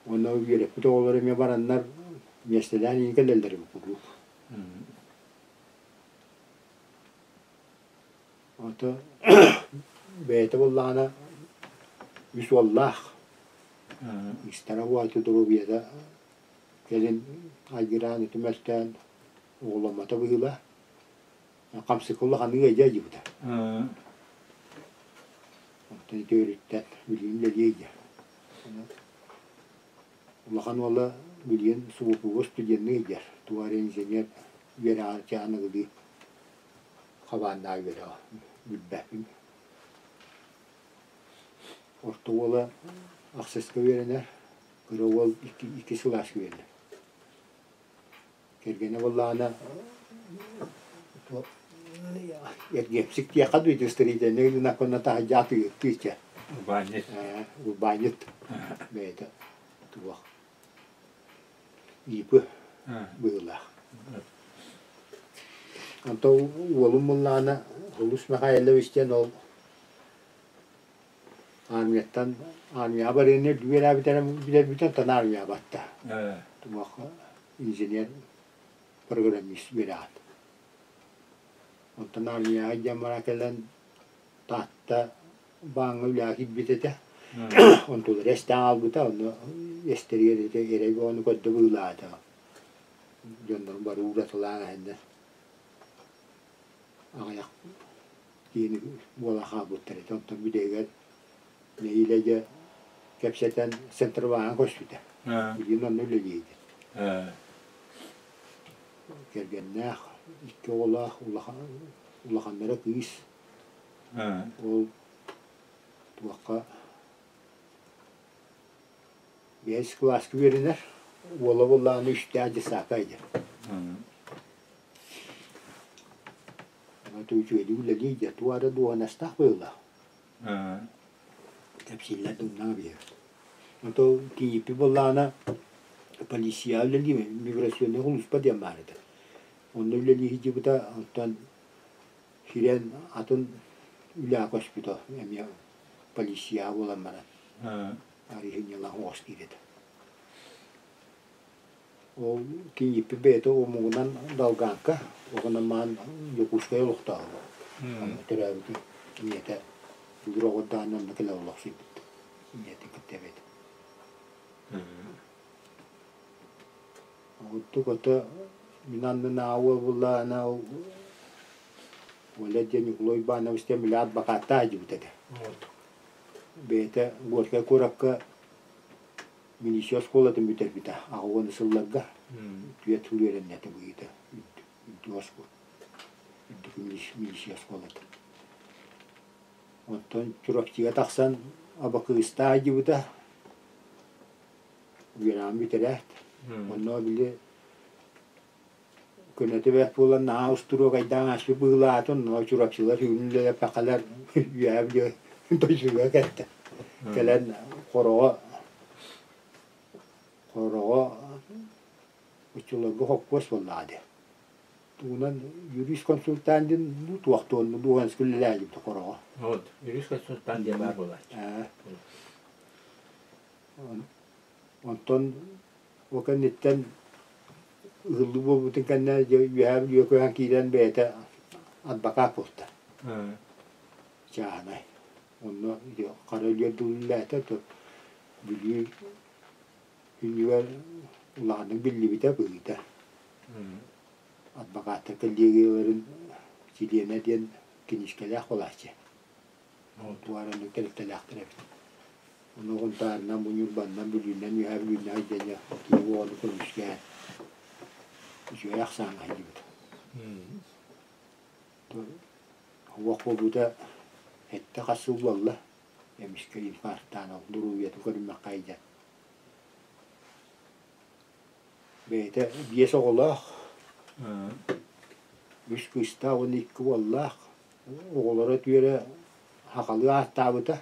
Уонна үөрэппит оҕолор эмиэ бараннар миэстэлээн иһин кэлэллэр эбит куруук. Ото бэйэтэ буоллаҕына үс уоллаах. Истара уота доруобуйата кэлин айгыраан үтүмэлтээн оҕоломмото быһыылаах. Хамсык улаханнык ыалдьа сылдьыбыта. Онтон ити өрүттэн билигин үлэлиэ дьэ. Улахан уола билигин СУПУга студенныы сылдьар. Туох эрэ инженер үөрэҕэр чааныгылыы хабааннаах үөрэҕэ билбэппин. Орто уола ахсыска үөрэнэр, кыра уол икки сылааска үөрэнэр. Кэргэнэ буоллаҕына эргиэмсик диэххэ дуу удостоверительнай ылынаккына таһырдьа атыыһыттыы чэ. Урбаанньыт. Урбаанньыт бэйэтэ туох ИП быһыылаах. Онтон уолум буоллаҕына Улус Михайлович диэн ол Армияттан армияҕа барыан үөрээбитэ билэрбитин оттон армияҕа барда. Туох инженер, программист үөрэҕин. Онтон армияҕа дьон бара кэлэн Таатта бааҥҥа үлэҕэ киирбит этэ. Онтулара эстээн хаалбыта, онно эстэригэр ити эрэй бөҕөнү көрдө быһыылаата. Дьоннорун бары ууратылаан эһэннэр аҕыйах киһини буола хаалбыттар этэ. Онтон бүтэһигэр нэһиилэ дьэ кэпсэтэн Центробааҥҥа көспүтэ. Билигин онно үлэлиир. Кэргэннээх, икки оҕолоох, улахан, улаханнара кыыс. Ол туохха биэс кылааска үөрэнэр, уола буоллаҕына үстээх десака диэн. Үчүгэйдик үлэлиир дьэ, туох эрэ дуоһунастаах быһыылаах. Кэпсииллэр да умнаҥа биһиги. Онтон кийииппит буоллаҕына полицияҕа үлэлиир миграционнай сулууспа диэн баар этэ. Онно үлэлии сылдьыбыта, онтон киирэн атын үлэҕэ көспүтэ эмиэ полицияҕа буолан баран арыһынньалаах оҕус диир этэ. Ол кийииппит бэйэтэ омугунан долганка, оҕунан маан Дьокуускай олохтооҕо. Онно төрөөбүтүн ийэтэ бүгүр оҕурдаан онно кэлэ олохсуйбут. Ийэтин кытта эбит. Оттук ото мин аннынааҕы уол буллаҕына ол Оля диэн Ньукулай Уйбаанович диэн били адвокаттаах дьибит этэ. Бэйэтэ Горькай куоракка милиция оскуолатын бүтэрбитэ 80 сылларга түөрт сыл үөрэннэ этэ быһыыта үрдүк оскуола үрдүк милиция оскуолата. Оттон Чурапчыга тахсан Абакыыстаах дьыбыта үөрэҕин бүтэрээт онно били көнөтө бэрт буолан наһаа устуруокайдаан ааспыт быһыылаатын онно Чурапчылар сүгүн үлэлэппэххэлэр үөһээ Бүлүү дойдуга кэлтэ кэлэн Хороҕо Хороҕо оччолорго хоппуос буоллаҕа дии тугунан юрист консультант диэн дуу туохтуон дуу үлэлээбит Хороҕо Вот юрист консультант диэн баар буолааччы. Онтон ол кэнниттэн ыһыллыы буолбутун кэннэ дьэ Үөһээ Бүлүүгэ көһөн киирэн бэйэтэ адвокат буолта. Чааһынай. Онно хара өлүөр дылы үлэлээтэ, то Бүлүү күнүгэр улаханнык биллибитэ быһыыта. Адвокаттар коллегияларын чилиэнэ диэн киниискэлээх буолааччы. Туора тэрилтэлээхтэр эбит. Ону Сунтаарынан, бу Ньурбаннан, Бүлүүнэн, Үөһээ Бүлүүнэн сылдьан киһи оҕону көмүскээн үчүгэй ахсааҥҥа сылдьыбыт. Уох буолбута сэттэ хас сыл буолла. Эмискэ инфарктаан ол доруобуйатын көрүммэххэ сылдьан. Бэйэтэ биэс оҕолоох. Үс кыыстаах уонна икки уоллаах. Оҕолоро түөрэ сахалыы ааттаабыта.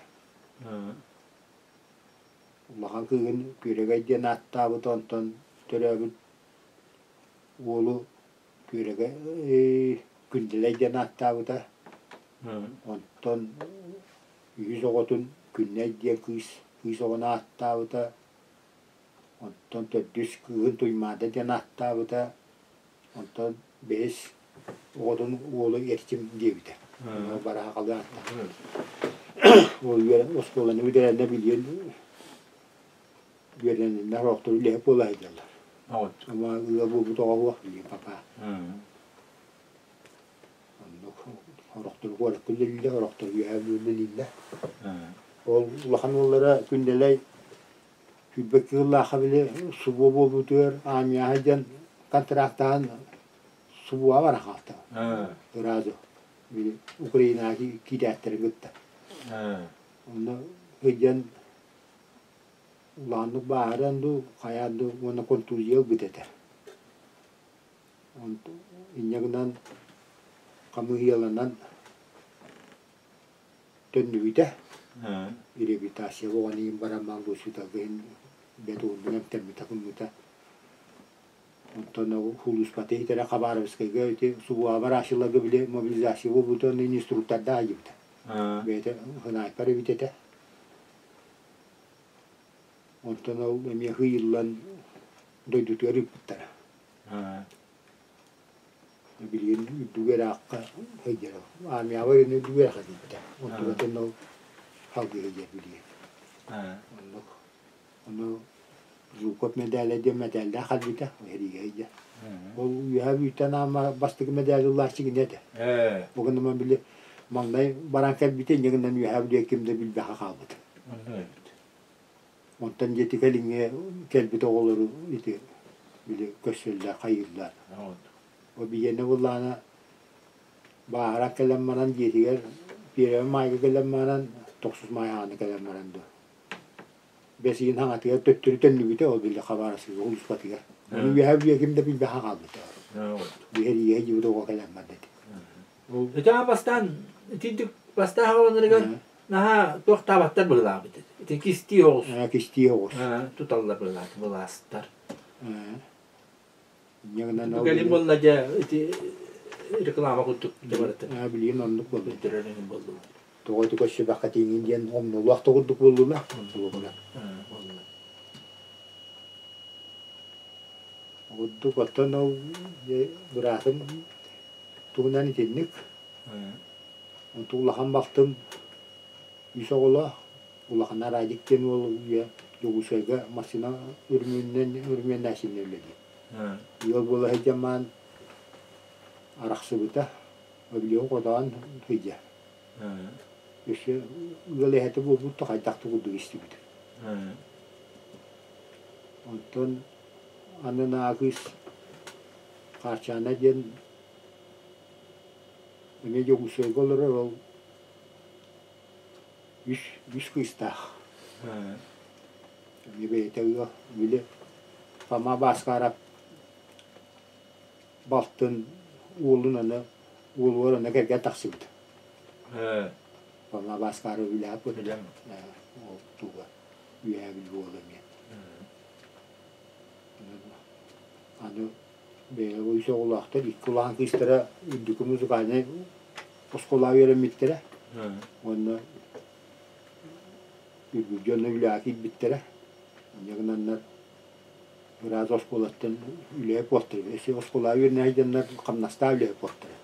Улахан кыыһын Күөрэгэй диэн ааттаабыта, онтон төрөөбүт уолу Күөрэгэй Күндэлэй диэн ааттаабыта. Онтон үһүс оҕотун Күннэй диэн кыыс кыыс оҕону ааттаабыта. Онтон төрдүс кыыһын Туймаада диэн ааттаабыта. Онтон бэһис оҕотун уолу Эрчим диэбитэ. Бараахалыы ааттаабыта. Ол үөрэн оскуоланы бүтэрэннэ билиэн үөрэнэннэр орохтору үлэһит буола сылдьаллар. Ама ыал буолбут оҕо суох билигин папа. Оннук орохтору куоракка үлэлииллэр, орохтору үөһээ үлэлииллэр. Ол улахан уоллара Күндэлэй Сүүрбэ кыыллаахха били субуо буолбутугар аанньааһы диэн контрактаан субуоҕа баран хаалта. Ыраазы били Украинаҕа киирээттэрин кытта. Онно сылдьан улааннык бааһыран дуу, хайаан дуу уонна контузия ылбыт этэ. Инньэ гынан хамыыһыйаланан төннүбүтэ. Реабилитация оҕону иһин баран госпиталга иһин бэт уһуннук эмтэммитэ гыммыта. Онтон сулууспата иһитэрэ Хабаровскайга ити субуоҕа Рашиларга били мобилизация буолбута онно инструктордаах айдьыбыта. Бэйэтэ снайпер эбит этэ. Онтон ол эмиэ ыйыллан дойдутугар ыыппыттара. Билигин үрдүк ыраахха сылдьар. Армияҕа өрүнэ үрдүк үөрэххэ киирбитэ. Онтукатын ол салгыы сылдьар билигин. Оннук. Ону Жуков мэдээлэ диэн мэдээллээх халбыта сэриигэ сылдьар. Ол үөһэ Бүлүүттэн аама бастакы мэдээли ылааччы кини этэ. Бу гынан били маҥнай баран кэлбитэ инньэ гынан үөһэ Бүлүү ким да билбэхэ хаалбыт. Онтон дьиэти кэлиҥҥи кэлбит оҕолору ити били көрсөллөр, хайыыллар. Ол биһиэнэ буоллаҕына бааһыра кэлэн баран дьиэтигэр Первый маайга кэлэн баран, тохсус маай ааны кэлэн баран дуо бэс ыйын хаҥатыгар төттөрү төннүбүтэ ол били Хабаровскайга улууспатыгар. Ону үөһэ бүө ким да билбэхэ хаалбыта. Биһэриигэ дьиэбит оҕо кэлэн барда ити. Ол Ити бастаан итинтик бастаан хааланарыгар наһаа туохтаабаттар быһыылаабыт. Ити кистии оҕус. Кистии оҕус. Туталлар быһыылаат былаастар. Кэлин буолла дьэ ити реклама курдук барыта. Билигин оннук буолла. Тоҕо ити көрсүбэххэ тииҥин диэн омнулаах да курдук буоллуна. Буолла. Курдук оттон ол быраатым тугунан итинник Онтон улахан балтым үс оҕолоох, улахана Радик диэн уол үйэ Дьокуускайга массыына өрөмүөнүнэн өрөмүөннээччинэн үлэлиир. Ыал буола сылдьан маан арахсыбыта, өбүлүөҕү хотоон сылдьар. Өссө ыал эһэтэ буолбут да хайдах да курдук истибит. Онтон анынаа кыыс Хаарчаана диэн Эмиэ Дьокуускайга олорор ол үс үс кыыстаах. Эмиэ бэйэтэ ыал били Фома Бааскаарап балтын уолун аны уолугар аны кэргэн тахсыбыт. Фома Бааскаарап үлэһэ Билэм. Ол туга үөһээ Бүлүү уола эмиэ. Аны Бэйэ үс оҕолоохтор, икки улахан кыыстара үрдүкү музыкальнай оскуолаҕа үөрэммиттэрэ уонна үргүлдьү дьоно үлэҕэ киирбиттэрэ. Инньэ гынаннар ыраас оскуолаттан үлэһит буолтара. Өссө оскуолаҕа үөрэнэ сылдьаннар хамнастаах үлэһит буолтара.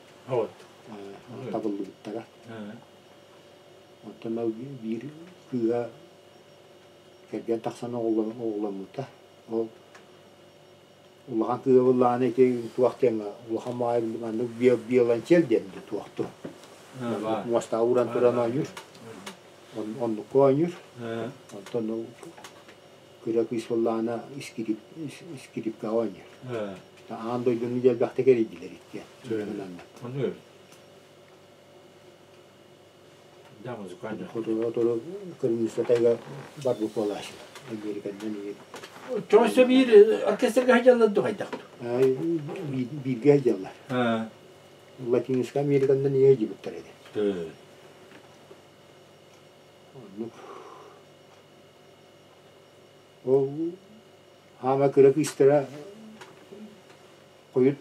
Табыллыбыттара. Оттон ол биир кыыһа кэргэн тахсан оҕоломмута. Ол Улахан кыабыллаҕына ити туох диэн улахан маайы маннык биолончель диэн туохту муостаҕа ууран туран оонньуур оннукка оонньуур онтон ол кыра кыыс буоллаҕына скрипкаҕа оонньуур аан дойдуну элбэхтик эрийдилэр иккиэн Хоту-хоту кыргызстатайга барбыт буолааччылар Американнан Чоҕойсо биир оркестрга сылдьаллар дуу хайдах Бииргэ сылдьаллар. Латинскай Американнан ийэ сылдьыбыттар этэ. Оннук. Ол хаама кыра кыыстара хойут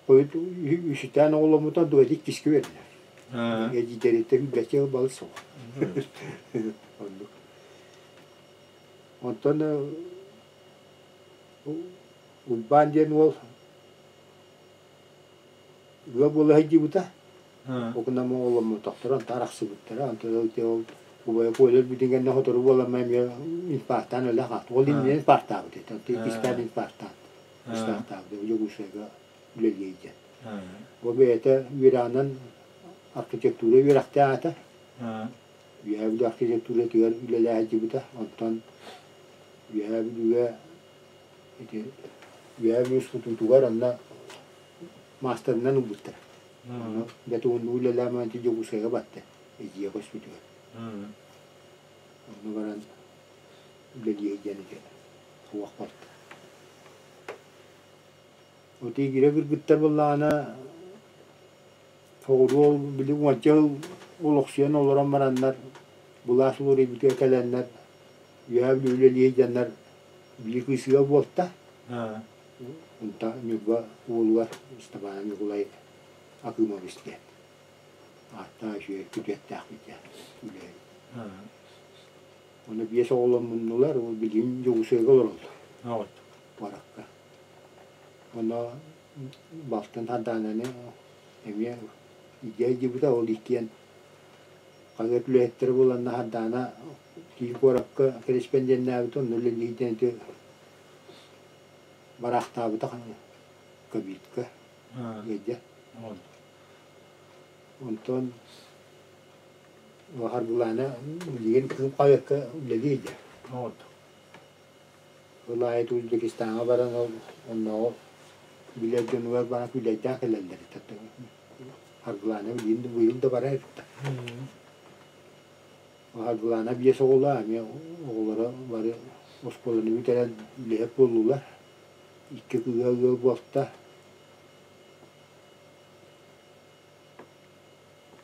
хойут үсүтээн оҕоломмута дуэт иккискэ үөрэнэр. Эдьиийдэриттэн билбэччэ балыс суох. Оннук. Онтон Уйбаан диэн уол ыал буола сылдьыбыта. Окунам оҕоломмотохторо, онтон арахсыбыттара. Онтон ол убайа Коля өлбүтүн кэннэ сотору буолан эмиэ инфарктаан өлө хаалта. Ол иннинэ инфарктаабыт этэ. Онтон иккистээн инфарктаан инфарктаабыт. Дьокуускайга үлэлиир диэн. Ол бэйэтэ үөрэҕинэн архитектура үөрэхтээх этэ. Үөһээ Бүлүү архитектуратыгар үлэлэһэ сылдьыбыта. Онтон Үөһээ Бүлүүгэ ити Үөһээ Бүлүү институтугар онно маастарынан ылбыттара. Ону бэт уһуннук үлэлээн ити Дьокуускайга барда, эдьиийэ көспүтүгэр. Онно баран үлэлии сылдьан ити суох барда. Вот игирэ кыргыттар буоллаҕына Соҕуруу били уонча сыл олохсуйан олорон бараннар, былаас уларыйбытыгар кэлэннэр, үөһээ Бүлүү үлэлии сылдьаннар биир кыыс ыал буолта. Онто Ньурба уолугар Ыстапаана Ньукулай Акымович диэн. Ааттаах үчүгэй күтүөттээхпит диэн үлэһит. Ону биэс оҕоломмуннулар, ол билигин Дьокуускайга олороллор. Куоракка. Ону балтын Сардаананы эмиэ илдьэ сылдьыбыта, ол иккиэн хаһыат үлэһиттэрэ буоланна Сардаана киин куоракка кэрэспэндиэннээбитэ, онно үлэлиирдэн ити бараахтаабыта ковидка ыалдьа. Онтон Харгылаана билигин Кыым хаһыакка үлэлии сылдьар. Ол аайы Узбекистаҥҥа баран ол оннооҕу билэр дьонугар баран күүлэйдээн кэлэллэр этэ. Аргылаана билигин да быйыл да барар эбит. Аргылаана биэс оҕолоох эмиэ оҕолоро бары оскуоланы бүтэрэн үлэһит буоллулар. Икки кыыһа ыал буолта.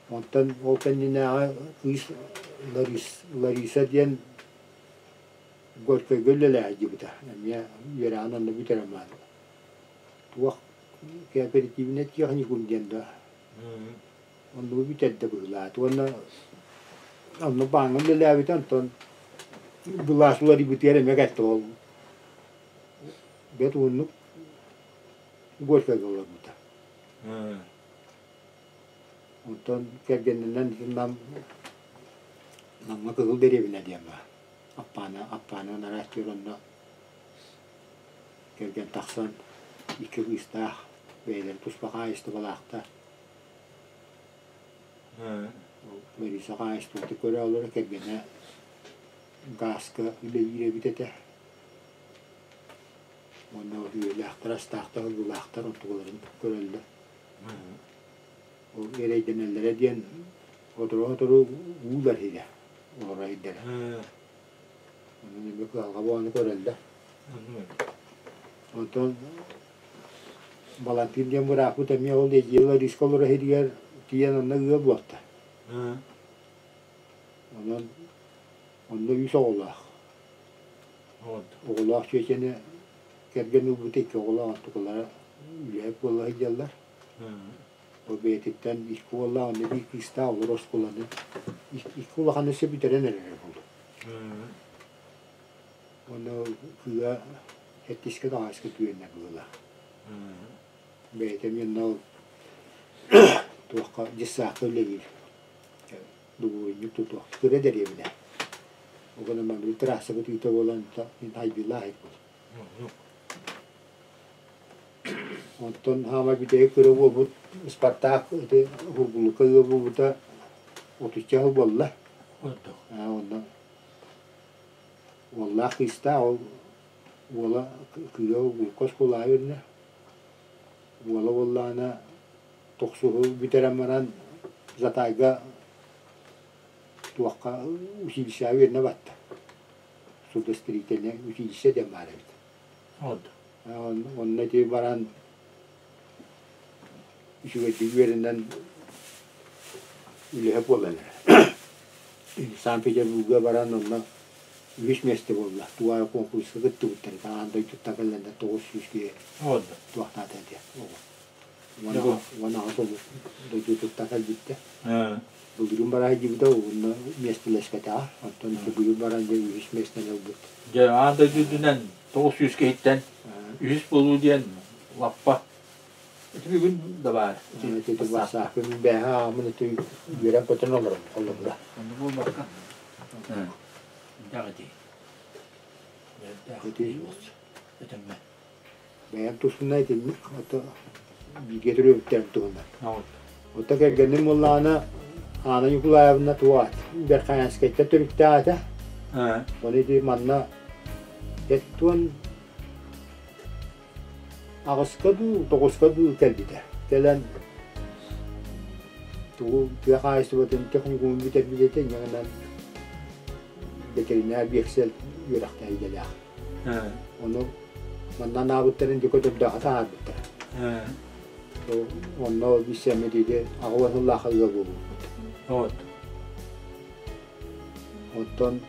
Онтон ол кэннинээҕи кыыс Лариса диэн Горькайга үлэлэһэ сылдьыбыта, эмиэ үөрэҕин онно бүтэрэн баран. Туох кооперативнай техникум диэн да оннугу бүтэрдэ быһыылаата уонна онно бааҥҥа үлэлээбитэ, онтон былаас уларыйбытыгар эмиэ кэлтэ ол бэрт уһуннук Горькайга олорбута. Онтон кэргэнинэн Нам Намҥа Кыһыл дэриэбинэ диэн баар. Аппааны Аппааны араастыыр онно кэргэн тахсан икки кыыстаах бэйэлэрэ туспа хаһаайыстыбалаахтар. Лариса хаһаайыстыбатын көрө олоро кэргэнэ гааска үлэлиир эбит этэ. Уонна үөлээхтэр, астаахтар, ыллылаахтар онтуларын көрөллөр. Ол эрэйдэнэллэрэ диэн сотору-сотору уулар иһирэ, олоро иһирдэрэ. Онон эмиэ кыһалҕа буолан көрөллөр. Онтон Балантыын диэн бырааппыт эмиэ ол эдьиий Лариска олоро иһиригэр тиийэн онно ыал буолта. Онон онно үс оҕолоох. Оҕолоох чүөчэни кэргэн ылбыта икки оҕолоох онтукалара үлэһит буола сылдьаллар. Ол бэйэтиттэн икки уоллаах, онно биир кыыстаах олорор оскуоланы икки улахан өссө бүтэрэн эрэрэ буолуо. Уонна кыыһа сэттискэ таҕаска түһэннэ быһыылаах. Бэйэтэ эмиэ онно ол туохха дьыссаакка үлэлиир. Дугуйунньук тутуох. Кыра дэриэбинэ. Ол гынан баран трасса кытыыта буолан айбыылаах буолуо. Онтон хаама бүтэһик кыра уолбут Спартак ити Ургулукка ыал буолбута отучча сыл буолла. Онно уоллаах кыыстаах ол уола кыыһа Ургулукка оскуолаҕа үөрэнэр. Уола буоллаҕына тохсуһу бүтэрэн баран Затайга туохха училищеҕа үөрэнэ барда. судостроительнай училище диэн баар эбит. Онно ити баран үчүгэйдик үөрэнэн үлэһэ буолан эрэр. Санкт-Петербурга баран онно үһүс миэстэ буолла. Тугай конкурска кыттыбыттар. Аан дойдуттан кэллэннэр 900 киһи туохтаата этэ. 18 омук дойдутуттан кэлбиттэр. Былырыын бара сылдьыбыта уонна миэстэлэспэтэҕэ. Оттон ити быйыл баран дьэ үһүс миэстэни ылбыт. Дьэ аан дойду үрдүнэн 900 киһиттэн үһүс буолуу диэн лаппа. Ити бүгүн да баар. Ити бассааппын бээһэ аамын ити үөрэн көтөн олором холобура. Онно буолбакка. Элбэх ити. Элбэх Ити этэммэ. Бэйэм туспунан итинник ото бииргэ төрөөбүттэрим туһунан. Ото кэргэним буоллаҕына Аана Ньукулаевна туох Верхоянскайтан төрүттээх этэ. Ону ити манна эттуон аҕыска дуу, тоҕуска дуу кэлбитэ. Кэлэн тугу тыа хаһаайыстыбатын техникумун бүтэрбит этэ, инньэ гынан ветеринар биэксэл үөрэхтээх идэлээх. Ону манна анаабыттарын дьэ көтөрдөөхө таһаарбыттара. Онно биссэммит ити аҕа сыллаах ыал буолбуппут. Оттон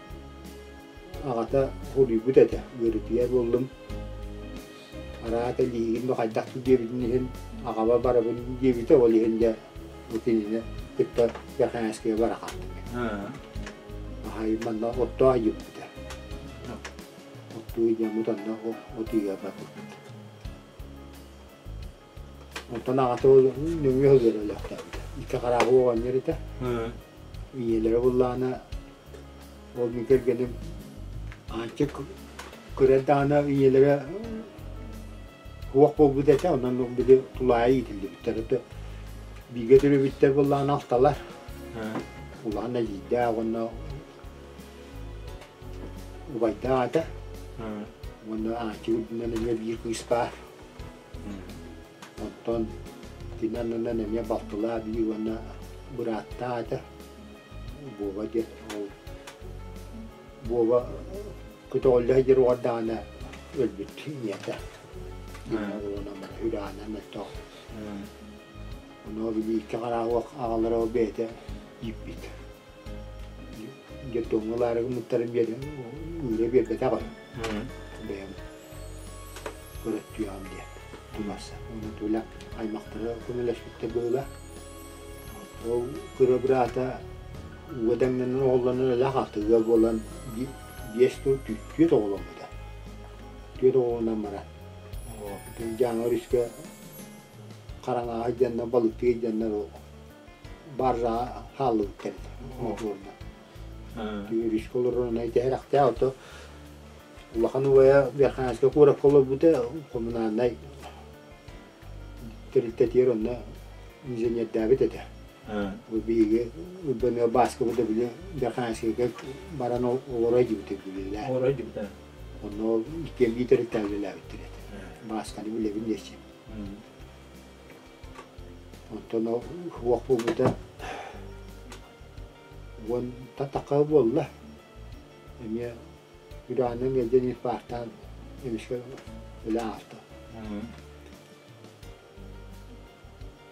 аҕата суруйбут этэ, ыарытыйар буоллум. Араата илиигин да хайдах диэбитин иһин аҕаба барабын диэбитэ, ол иһин дьэ бу кинини кытта Верхоянскайга бара хаалтым. Аһай манна оттоо айыппыта. Оттуу диэммит онно отууга барбыппыт. Онтон аҕата ол нөҥүө сылдьар өлөөхтөөбүтэ. Икки хараабы оҕонньор этэ. Ийэлэрэ буллаҕына ол мин кэргэним Аанчык кыра эрдэҕинэ ийэлэрэ суох буолбут этэ, онон били тулаайа иитиллибиттэр. Это бииргэ төрөөбүттэр буоллаҕына алталар. Улахан эдьиийдээх уонна убайдаах этэ. Уонна Аанчык үрдүнэн эмиэ биир кыыс баар. Оттон кини аннынан эмиэ балтылаах биир уонна бырааттаах этэ. Буоба диэн ол Буоба көтөҕүллэ сылдьар уҕардаҕына өлбүт ийэтэ. Үрэҕинэн мөлтөх. Ону били икки хараах аҕалара ол бэйэтэ ииппит. Детдомҥа ылаары гыммыттарын биэрэн ыыра биэрбэтэх үһү. Бэйэм көрөттүөҕүм диэн туларсан. Ону тула аймахтара көмөлөспүттэр быһыылаах. Ол кыра быраата ууга дэҥнэнэн оҕолонон элэх атыыга буолан биэс тыл түөрт оҕоломмута. Түөрт оҕолонон баран Дьааҥы өрүскэ хараҥаҕа сылдьаннар, балыктыы сылдьаннар баржаҕа хааллыбыттар этэ мотуорунан. Өрүскэ олорон ити ото улахан убайа Верхоянскай куоракка олорбута коммунальнай тэрилтэтигэр онно инженердээбит этэ. Бу биһиги Урбаныа Бааскабыт да били Верхоянскайга баран олоро дьибитэ билэлээ. Олоро дьибитэ. Онно иккиэн биир тэрилтэҕэ үлэлээбиттэр этэ. Баасканы билэбин диэччи. Онтон уох буолбута уон татака буолла. Эмиэ үрэҕинэн ыалдьан инфарктаан эмискэ өлө ааста.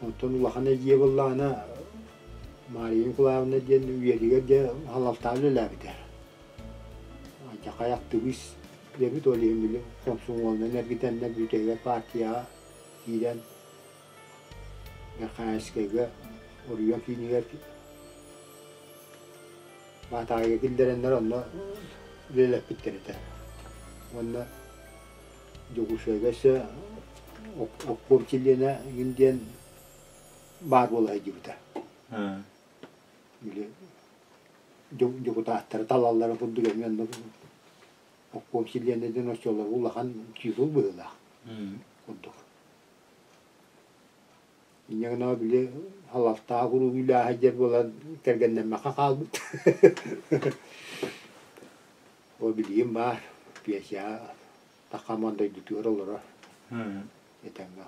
Онтон улахан эдьиийэ буоллаҕына Мария Николаевна диэн үйэтигэр дьэ халалтаан үлэлээбитэ. Алдьархай актыбыыс диэбит, ол иһин били хомсомуолунан эргитэннэр бүтэһигэр партияҕа киирэн Верхоянскайга оройуон киинигэр Баатаҕайга киллэрэннэр онно үлэлэппиттэр этэ. Уонна Дьокуускайга өссө обком чилиэнэ игин диэн баар буола сылдьыбыта. Били дьокутааттары талалларын курдук эмиэ онно обком чилиэнэ диэн оччолорго улахан титул быһыылаах курдук. Инньэ гынан били халалтаах уруулаах сылдьар буолан кэргэннэммэххэ хаалбыт. Ол билигин баар пенсияҕа таххаман дойдутугар олорор. Этэҥҥэ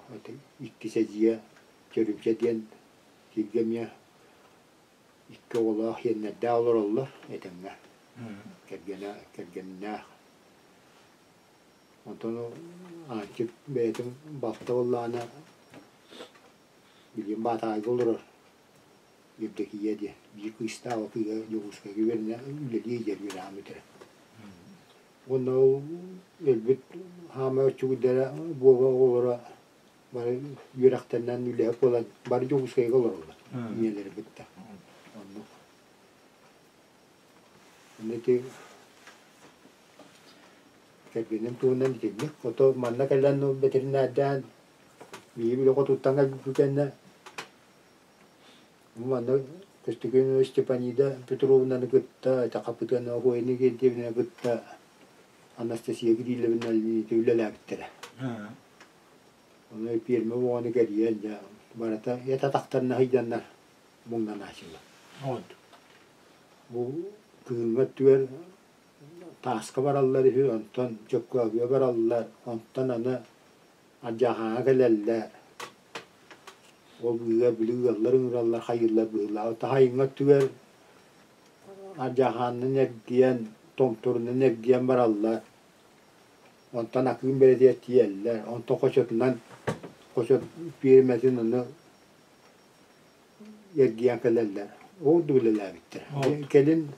иккис эдьиийэ Чөрүмчэ диэн сиргэ эмиэ икки оҕолоох сиэннэрдээх олороллор этэҥҥэ. Кэргэнэ кэргэннээх. Онтон Аанчык бэйэтин балта буоллаҕына билигин Баатаҕайга олорор Евдокия диэн биир кыыстаах ол кыыһа Дьокуускайга үөрэнэ үлэлии диэн үөрэҕин бүтэрэн. Уонна ол өлбүт хаамай оччугуйдара Буоба оҕолоро бары үөрэхтэринэн үлэһит буолан бары Дьокуускайга олороллор ийэлэри кытта. Оннук. Онно ити кэргэним туһунан итинник. Ото манна кэлэн бэтэринээрдээн биһиги били хотуттан кэлбиппит кэннэ манна Көстөкүүн Степанида Петровнаны кытта, ити Хапытыанова Воина Георгиевнаны кытта Анастасия Кирилловна үлэлээбиттэрэ. Ону пиэрмэ оҕону кэрийэн дьэ барыта эт атахтарына сылдьаннар муҥнанааччылар. Бу кыһыҥҥы өттүгэр тааска бараллар үһү, онтон Чөккөөбүгэ бараллар, онтон аны Алдьархааҥҥа кэлэллэр. Ол быыһыгар били ыаллар ыҥыраллар, хайыыллар быһыылаах. Таһайыҥҥа өттүгэр Алдьархаанынан эргийэн, Томторунан эргийэн бараллар. Онтон Акыым бэрэтигэр тиийэллэр. Онтон хочотунан хочот пиэрмэтин ону эргийэн кэлэллэр. Ол да үлэлээбиттэр. Кэлин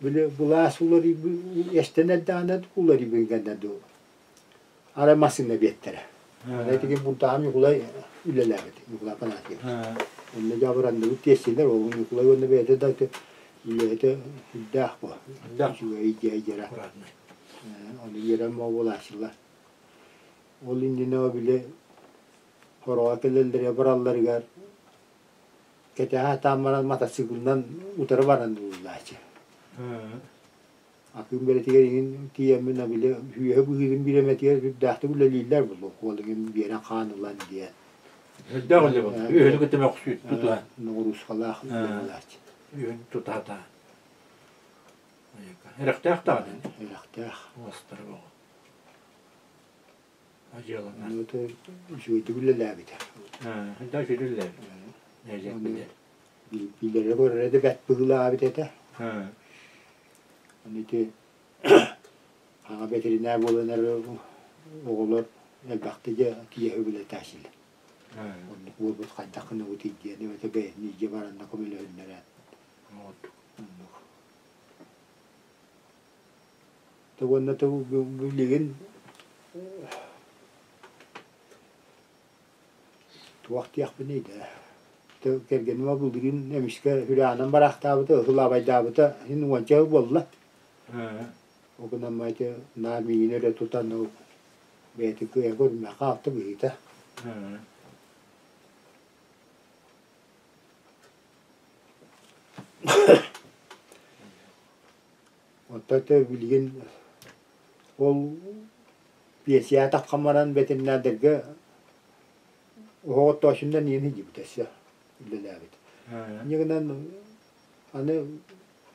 били былаас уларыйбы эстэн эрдэҕинэ уларыйбын кэннэ дуу арай массыына биэттэрэ. Итигин Бултаҕа Ньукулай үлэлээбит, Ньукулай Афанасьевич. Онно дьаабырандыбыт тиэстилэр, ол Ньукулай уонна бэйэтэ да үлэһитэ сүрдээх буо. Үчүгэй дьиэ Ону үөрэн буолааччылар. Ол иннинэ били хороҕо кэлэллэрэ баралларыгар кэтэһэ сатаан баран матасыыкылынан утары баран ылыллааччы. Акыым бэрэтигэр иҥин тиийэммин били үөһэ быһыытын бириэмэтигэр сүрдээхтик үлэлииллэр буолуох уол иҥин биэрэн хаан ылан диэн. Сүрдээх үлэ буолла. Үөһүнү кытта мөхсүү тутуһан. Ноҕуруускалаах үлэ буолааччы. Үөһүн тутаата. Эрэхтээх даҕаны. Эрэхтээх. Уостара боҕо. Ону үчүгэйдик үлэлээбитэ. Да үчүгэйдик үлэлээбит. Билэрэ көрөрө да бэрт быһыылаабыт этэ. Аны ити хаҥа бэтэринээр буолан эрэр оҕолор элбэхтик дьэ киэһэ үлэлэтээччилэр. Оннук буолбут хайдах гынабытый диэн эбэтэр бэйэтин илдьэ баранна көмөлөһүннэрэн. Оннук. Уонна билигин туох диэхпиний да кэргэним былырыын эмискэ сүрэҕинэн бараахтаабыта, ылабайдаабыта син уонча сыл буолла. Ол гынан ити наар миигин эрэ тутан ол бэйэтин кыайа көрүмэххэ хаалта быһыыта. Оттон ити билигин ол пенсияҕа таххан баран бэтэринээрдэргэ оһох оттооччунан иэн сылдьыбыта өссө үлэлээбит. Инньэ гынан аны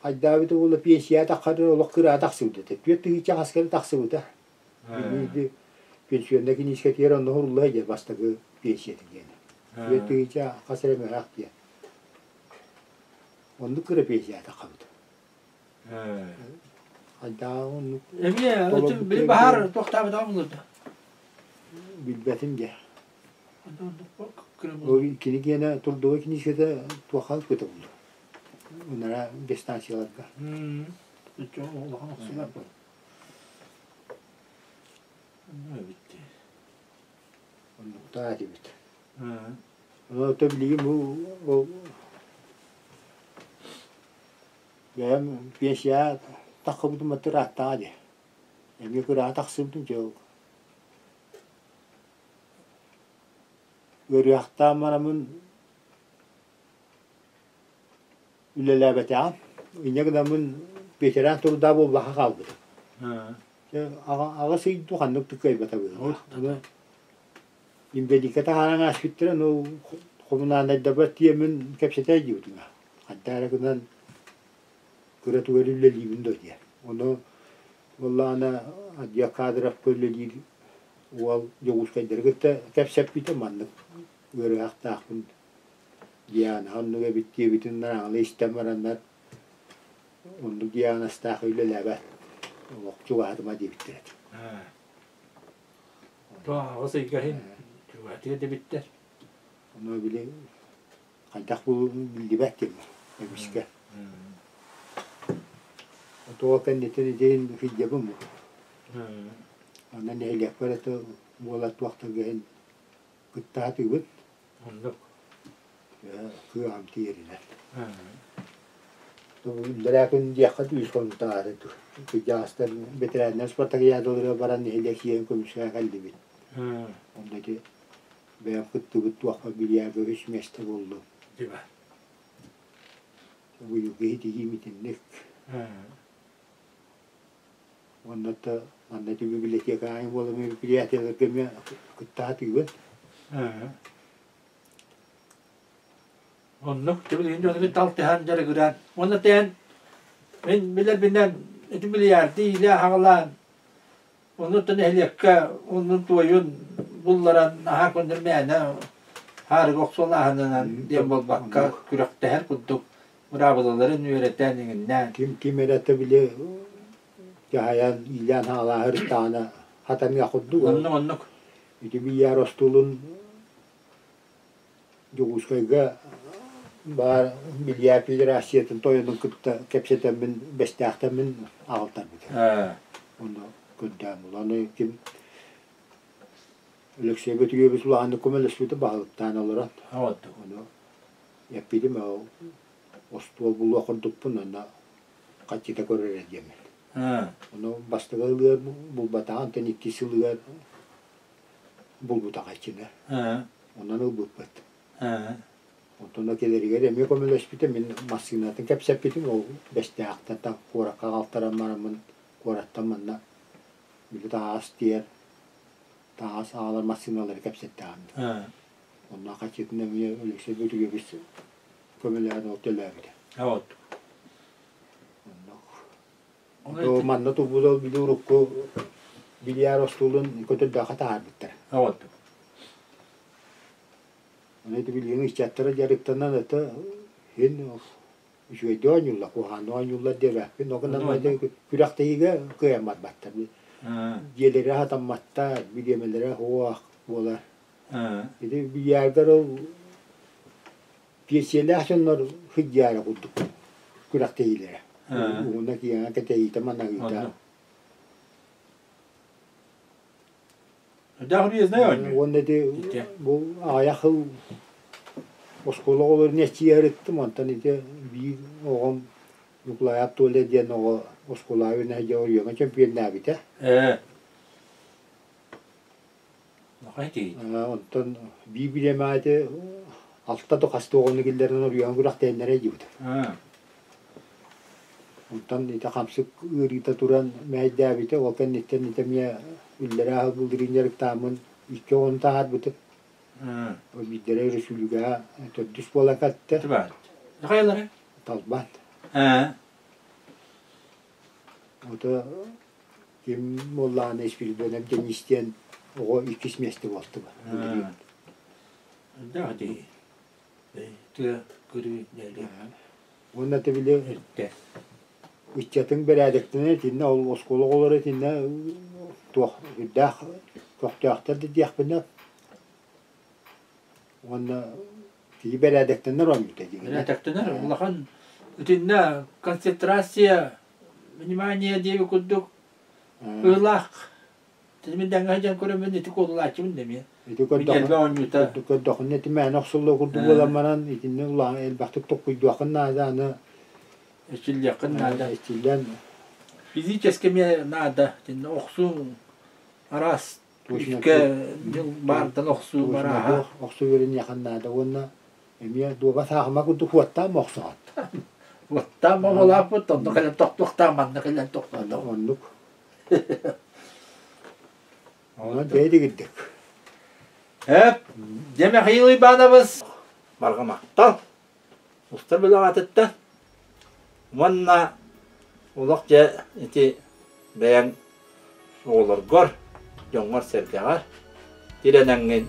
хайдаабыта буолла пенсияҕа таххар олох кыраҕа тахсыбыт этэ. 4000 хаска тахсыбыта. Били пенсионнай киниискэтигэр онно уһурулла сылдьар бастакы пенсиятын диэн. 4000 хас эрэ мөһөөх диэн. Оннук кыра пенсияҕа таххабыт. Эмиэ били баһаар туохтаабытаҕа булурда. Билбэтим дьэ. Кини гиэнэ турдуга киниискэтэ туохха көтө булду. Унара дистанцияларга. Улахан охсулар был. Эбитти. Оннуктаа этибит. Ону билигин бу Бэйэм пенсияҕа таххыбытым ырааттаҕа дии. Эмиэ кыраҕа тахсыбытым дьэ ол. Ыарыһахтаан бараммын үлэлээбэтэҕим. Инньэ гынаммын ветеран труда буолбакка хаалбытым. Дьэ аҕыс ый дуу ханнык да кыайбата быһыылаах. Аны инбэлииккэ таһааран ааспыттара, ну хомунаанайдарбар тиийэммин кэпсэтэ илдьибитим. Хайдах эрэ гынан кыра тугу эрэ үлэлиибин дуо диэн. Ону буоллаҕына отдел кадровка үлэлиир уол Дьокуускайдары кытта кэпсэппитэ маннык ыарыһахтаахпын Диана оннук эбит диэбитин нараҥала истэн бараннар оннук диагнозтаах үлэлээбэт олох чугаһатыма диэбиттэр этэ. Аҕыс ыйга иһин чугаһатыа дэбиттэр. Ону били хайдах биллибэт диэн эмискэ. Туох кэнниттэн итин сылдьабын бу. Онон нэһилиэкпэр это буолар туохтарга иһин кыттаатыыбыт. Оннук. Кыаҕым тиийэринэн. Иллэрээ күн диэххэ үс хонуктааҕы кырдьаҕастар бэтэрээннэр спартакиадаларыгар баран нэһилиэк сиэн көмүскээн кэллибит. Онно ити бэйэм кыттыбыт туохпар билиэгэ үс миэстэ буоллум. Быйылгы иһитигиим итинник. Уонна да манна ити библиотека аайы буолан мероприятиеларга эмиэ кыттаатыыбын. Оннук билигин дьону талтыһан дьарыгыран уонна тээн мин билэрбинэн ити бильярды иилэ аҕалаан оннуттан нэһилиэккэ оннун туойун булларан наһаа көннөр мээнэ хаарыга охсуолааһынынан диэн буолбакка күрэхтэһэр курдук быраабылаларын үөрэтэн иҥиннээн Ким ким эрэ били дьаһайан иилээн хаалааһырыттаҕына хатаныах курдук. Оннук оннук. Ити бильяр остуолун Дьокуускайга баар бильярд федерациятын тойонун кытта кэпсэтэммин, бэстээхтэммин аҕалтарбытым. Онно көрдөөн булан ким Алексей Бөтүрүөбүс улаханнык көмөлөспүтэ баһылыктаан олорон. Ону эппитим остуол булуох курдукпун онно хаччыта көрөр диэммин. Ону бастакы ылыгар булбатаҕым, онтон иккис ылыгар булбутах иччинэ. Онон ылбыппыт. Онтон кэлэригэр эмиэ көмөлөспүтэ. Мин массыынатын кэпсэппитим. Ол Бэстээхтэн так куоракка аҕалтаран бараммын куораттан манна били таһаас тиэр таһаас аҕалар массыыналары кэпсэттэҕим. Онно хаччытын эмиэ Алексей Бөтүгэбис көмөлөһөн ол төлөөбүтэ. Оннук. Манна турбут ол били урукку бильяр остуолун көтөрдөөххө таһаарбыттар. Аны ити билигин ыччаттара дьарыктанан это иһин үчүгэйдик оонньууллар, куһаҕаннык оонньууллар диэбэппин. Ол гынан күрэхтэһиигэ кыайан барбаттар. Дьиэлэрэ хатамматтар, бириэмэлэрэ суох буолар. Ити бильярдар ол Пиэссийэлээх дьоннор сылдьаары курдук күрэхтэһиилэрэ. Уһуна киэҥэ кэтэһиитэ манаһыыта. Уонна ити бу аҕыйах сыл оскуола оҕолорун эрчийэ сырыттым, онтон ити биир оҕом Ньукулай Толя диэн оҕо оскуолаҕа үөрэнэ сылдьан оройуоҥҥа чөмпүйүөннээбитэ. Онтон биир бириэмэҕэ ити алта да хас да оҕону киллэрэн оруйан күрэхтэһиннэрэ дьиэбит. Онтон ити хамсык ыарыыта туран мэһэйдээбитэ, ол кэнниттэн ити эмиэ үллэрэ аһылгылырын дьарыктааммын икки оҕону таһаарбытым. Ол биирдэрэ өрөсүүлүгэҕэ төрдүс буолан кэлтэ. Хайалара? Талбан. Ото ким буоллаҕына Испирдиэнэп Денис диэн оҕо иккис миэстэ буолтуба. Элбэх дии. Тыа кырыы нэлэ. Уонна ты били ыччатыҥ бэрээдэктэнэ итиннэ ол оскуола оҕолоро итиннэ туох үрдээх көхтөөхтөр да диэхпинэ уонна киһи бэрээдэктэнэр оонньуута диигин. Бэрээдэктэнэр улахан итиннэ концентрация внимание диэби курдук ыылаах мин дэҥҥэ сылдьан көрөммүн ити куолулааччыбын да эмиэ. Ити көрдөхүнэ көрдөхүнэ ити мээнэ охсуллуо курдук буолан баран итиннэ улахан элбэхтик токкуйдуоххун наада аны Эрчиллиэххин наада. Эрчиллэн Физически эмиэ наада. Итиннэ охсуу араас Күүскэ дьыл баартан охсуу барааһа. Охсуу үөрэниэххин наада уонна эмиэ дуоба саахыма курдук уоттаан охсоҕун. Уоттаан боболааппыт, онно кэлэн тохтуохтаах, манна кэлэн тохтоотох. Оннук. Онон бэйдигирдик. Эп, дьэ Михаил Иванович, барҕа махтал. Устар бөлөҕөтүттэн уонна олох дьэ ити бэйэҥ оҕолоргор, дьоҥҥор-сэргэҕэр тирэнэҥҥин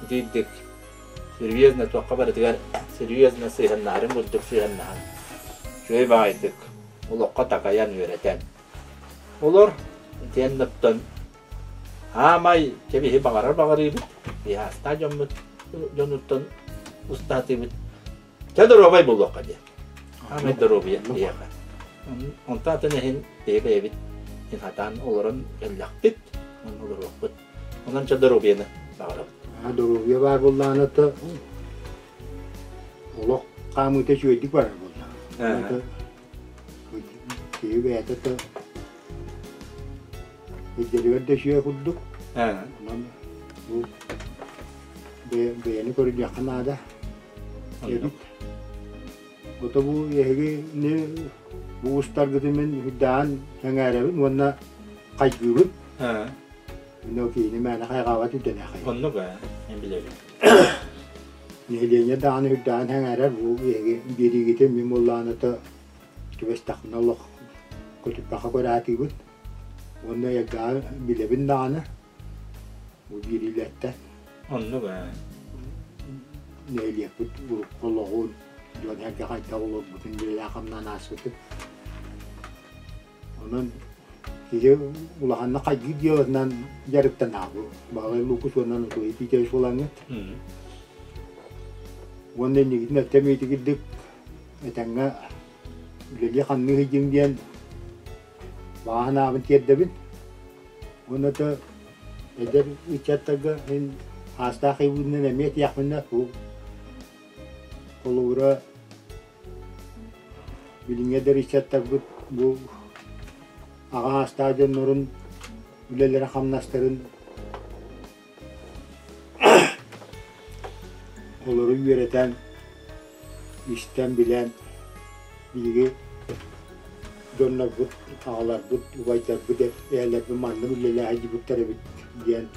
итирдик серьезно туохха барытыгар серьезно сыһыаннаһарыҥ курдук сыһыаннаһан үчүгэй баҕайытык олоххо такайан үөрэтэн олор итиэннэ оттон. Аамай кэбиһи баҕарар баҕарыыбыт, биһаастаах дьоммут дьонуттан устаатыыбыт. Чэ доруобай буолуохха диэн. Аамай доруобуйа биһиэхэ. Онтон атын иһин биһи бэйэбит сатаан олорон кэллэхпит, онно олоруохпут. Онон чэ доруобуйаны баҕарабыт. Доруобуйа баар буоллаҕына олох хаамыыта үчүгэйдик барар буолла. Киһи бэйэтэ да өйдөрүгэр да үчүгэй курдук. Онон бу бэйэни көрүнүөххэ наада эбит. Ото бу эһигини бу устаргытын мин үрдээн сэҥээрэбин уонна хайгыыбын. Мин ол киһини мээнэ хайҕаабат үрдэнээхэй. Оннук ээ, мен билэбин. Нэһилиэнньэ даҕаны үрдээн сэҥээрэр бу эһиги биэриигитин мин буоллаҕына түбэстэхпинэ олох көтүппэххэ көрө Уонна эрдэҕэ билэбин даҕаны бу биэриилэртэн. Оннук ээ. Нэһилиэкпит урукку олоҕун, дьон эргэ хайдах олорбутун үлэлээн-хамнаан ааспытын. Онон киһи улаханнык хайгыыр дьыалатынан дьарыктанаабы. Баҕалай Лукус уонна Анатолий Титович буолаҥҥыт. Уонна иннигитин өттө эмиэ этэҥҥэ үлэлии-хамныы сылдьыҥ диэн баҕа санаабын тиэрдэбин. Уонна да эдэр ыччаттарга мин аастаах ыйбытынан эмиэ этиэхпинэ бу холобура Билиҥҥи эдэр ыччаттарбыт бу аҕа аастаах дьоннорун үлэлэрэ-хамнастарын олору үөрэтэн, истэн-билэн биһиги дьоннорбут, аҕаларбыт, убайдарбыт, эһэлэрбит маннык үлэлээх сылдьыбыттар эбит диэн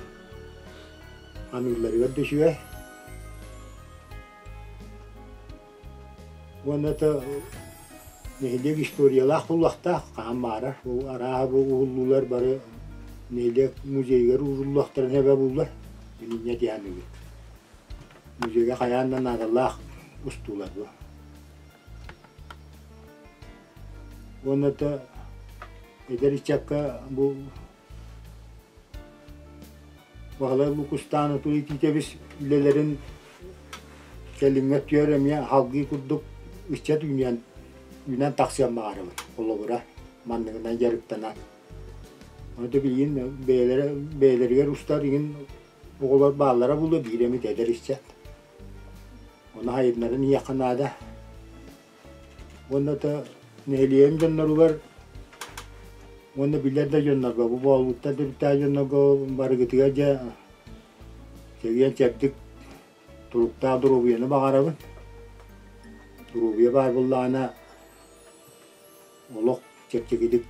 аныылларыгар да үчүгэй. Уонна то нэһилиэк историялаах буолуохтаах, хаһан баарар. Бу арааһа бу уһуллуулар бары нэһилиэк музейыгар ууруллуохтарын эбэ буллар. Билиҥҥэ диэханыыбыт. Музейга хайаан да наадалаах устуулар бу. Уонна то эдэр ыччакка бу Баһылай Лукустаан Утуй Тиитэбис үлэлэрин кэлиҥҥэ өттүгэр эмиэ салгыы курдук ыччат үүнэн үүнэн тахсыан баҕарабыт. Холобура, манныгынан дьарыктанан. Ону да билигин бэйэлэрэ бэйэлэригэр устар игин оҕолор бааллара буолуо биир эмит эдэр ыччат. Ону хайыннарын иһиэххэ наада. Уонна да нэһилиэгим дьонноругар уонна билэр да дьоннорго, бу буолбуттар да дьоннорго барыгытыгар дьэ чэгиэн-чэбдик туруктаах доруобуйаны баҕарабын. Доруобуйа баар буоллаҕына олох чэпчэкитик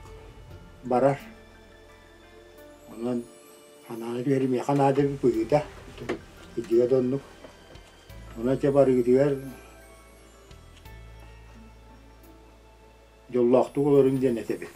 барар. Онон санааны түһэримиэхэ наада эбит быһыыта. Кырдьыга да оннук. Онон чэ барыгытыгар Дьоллоохтук олоруҥ диэн этэбин.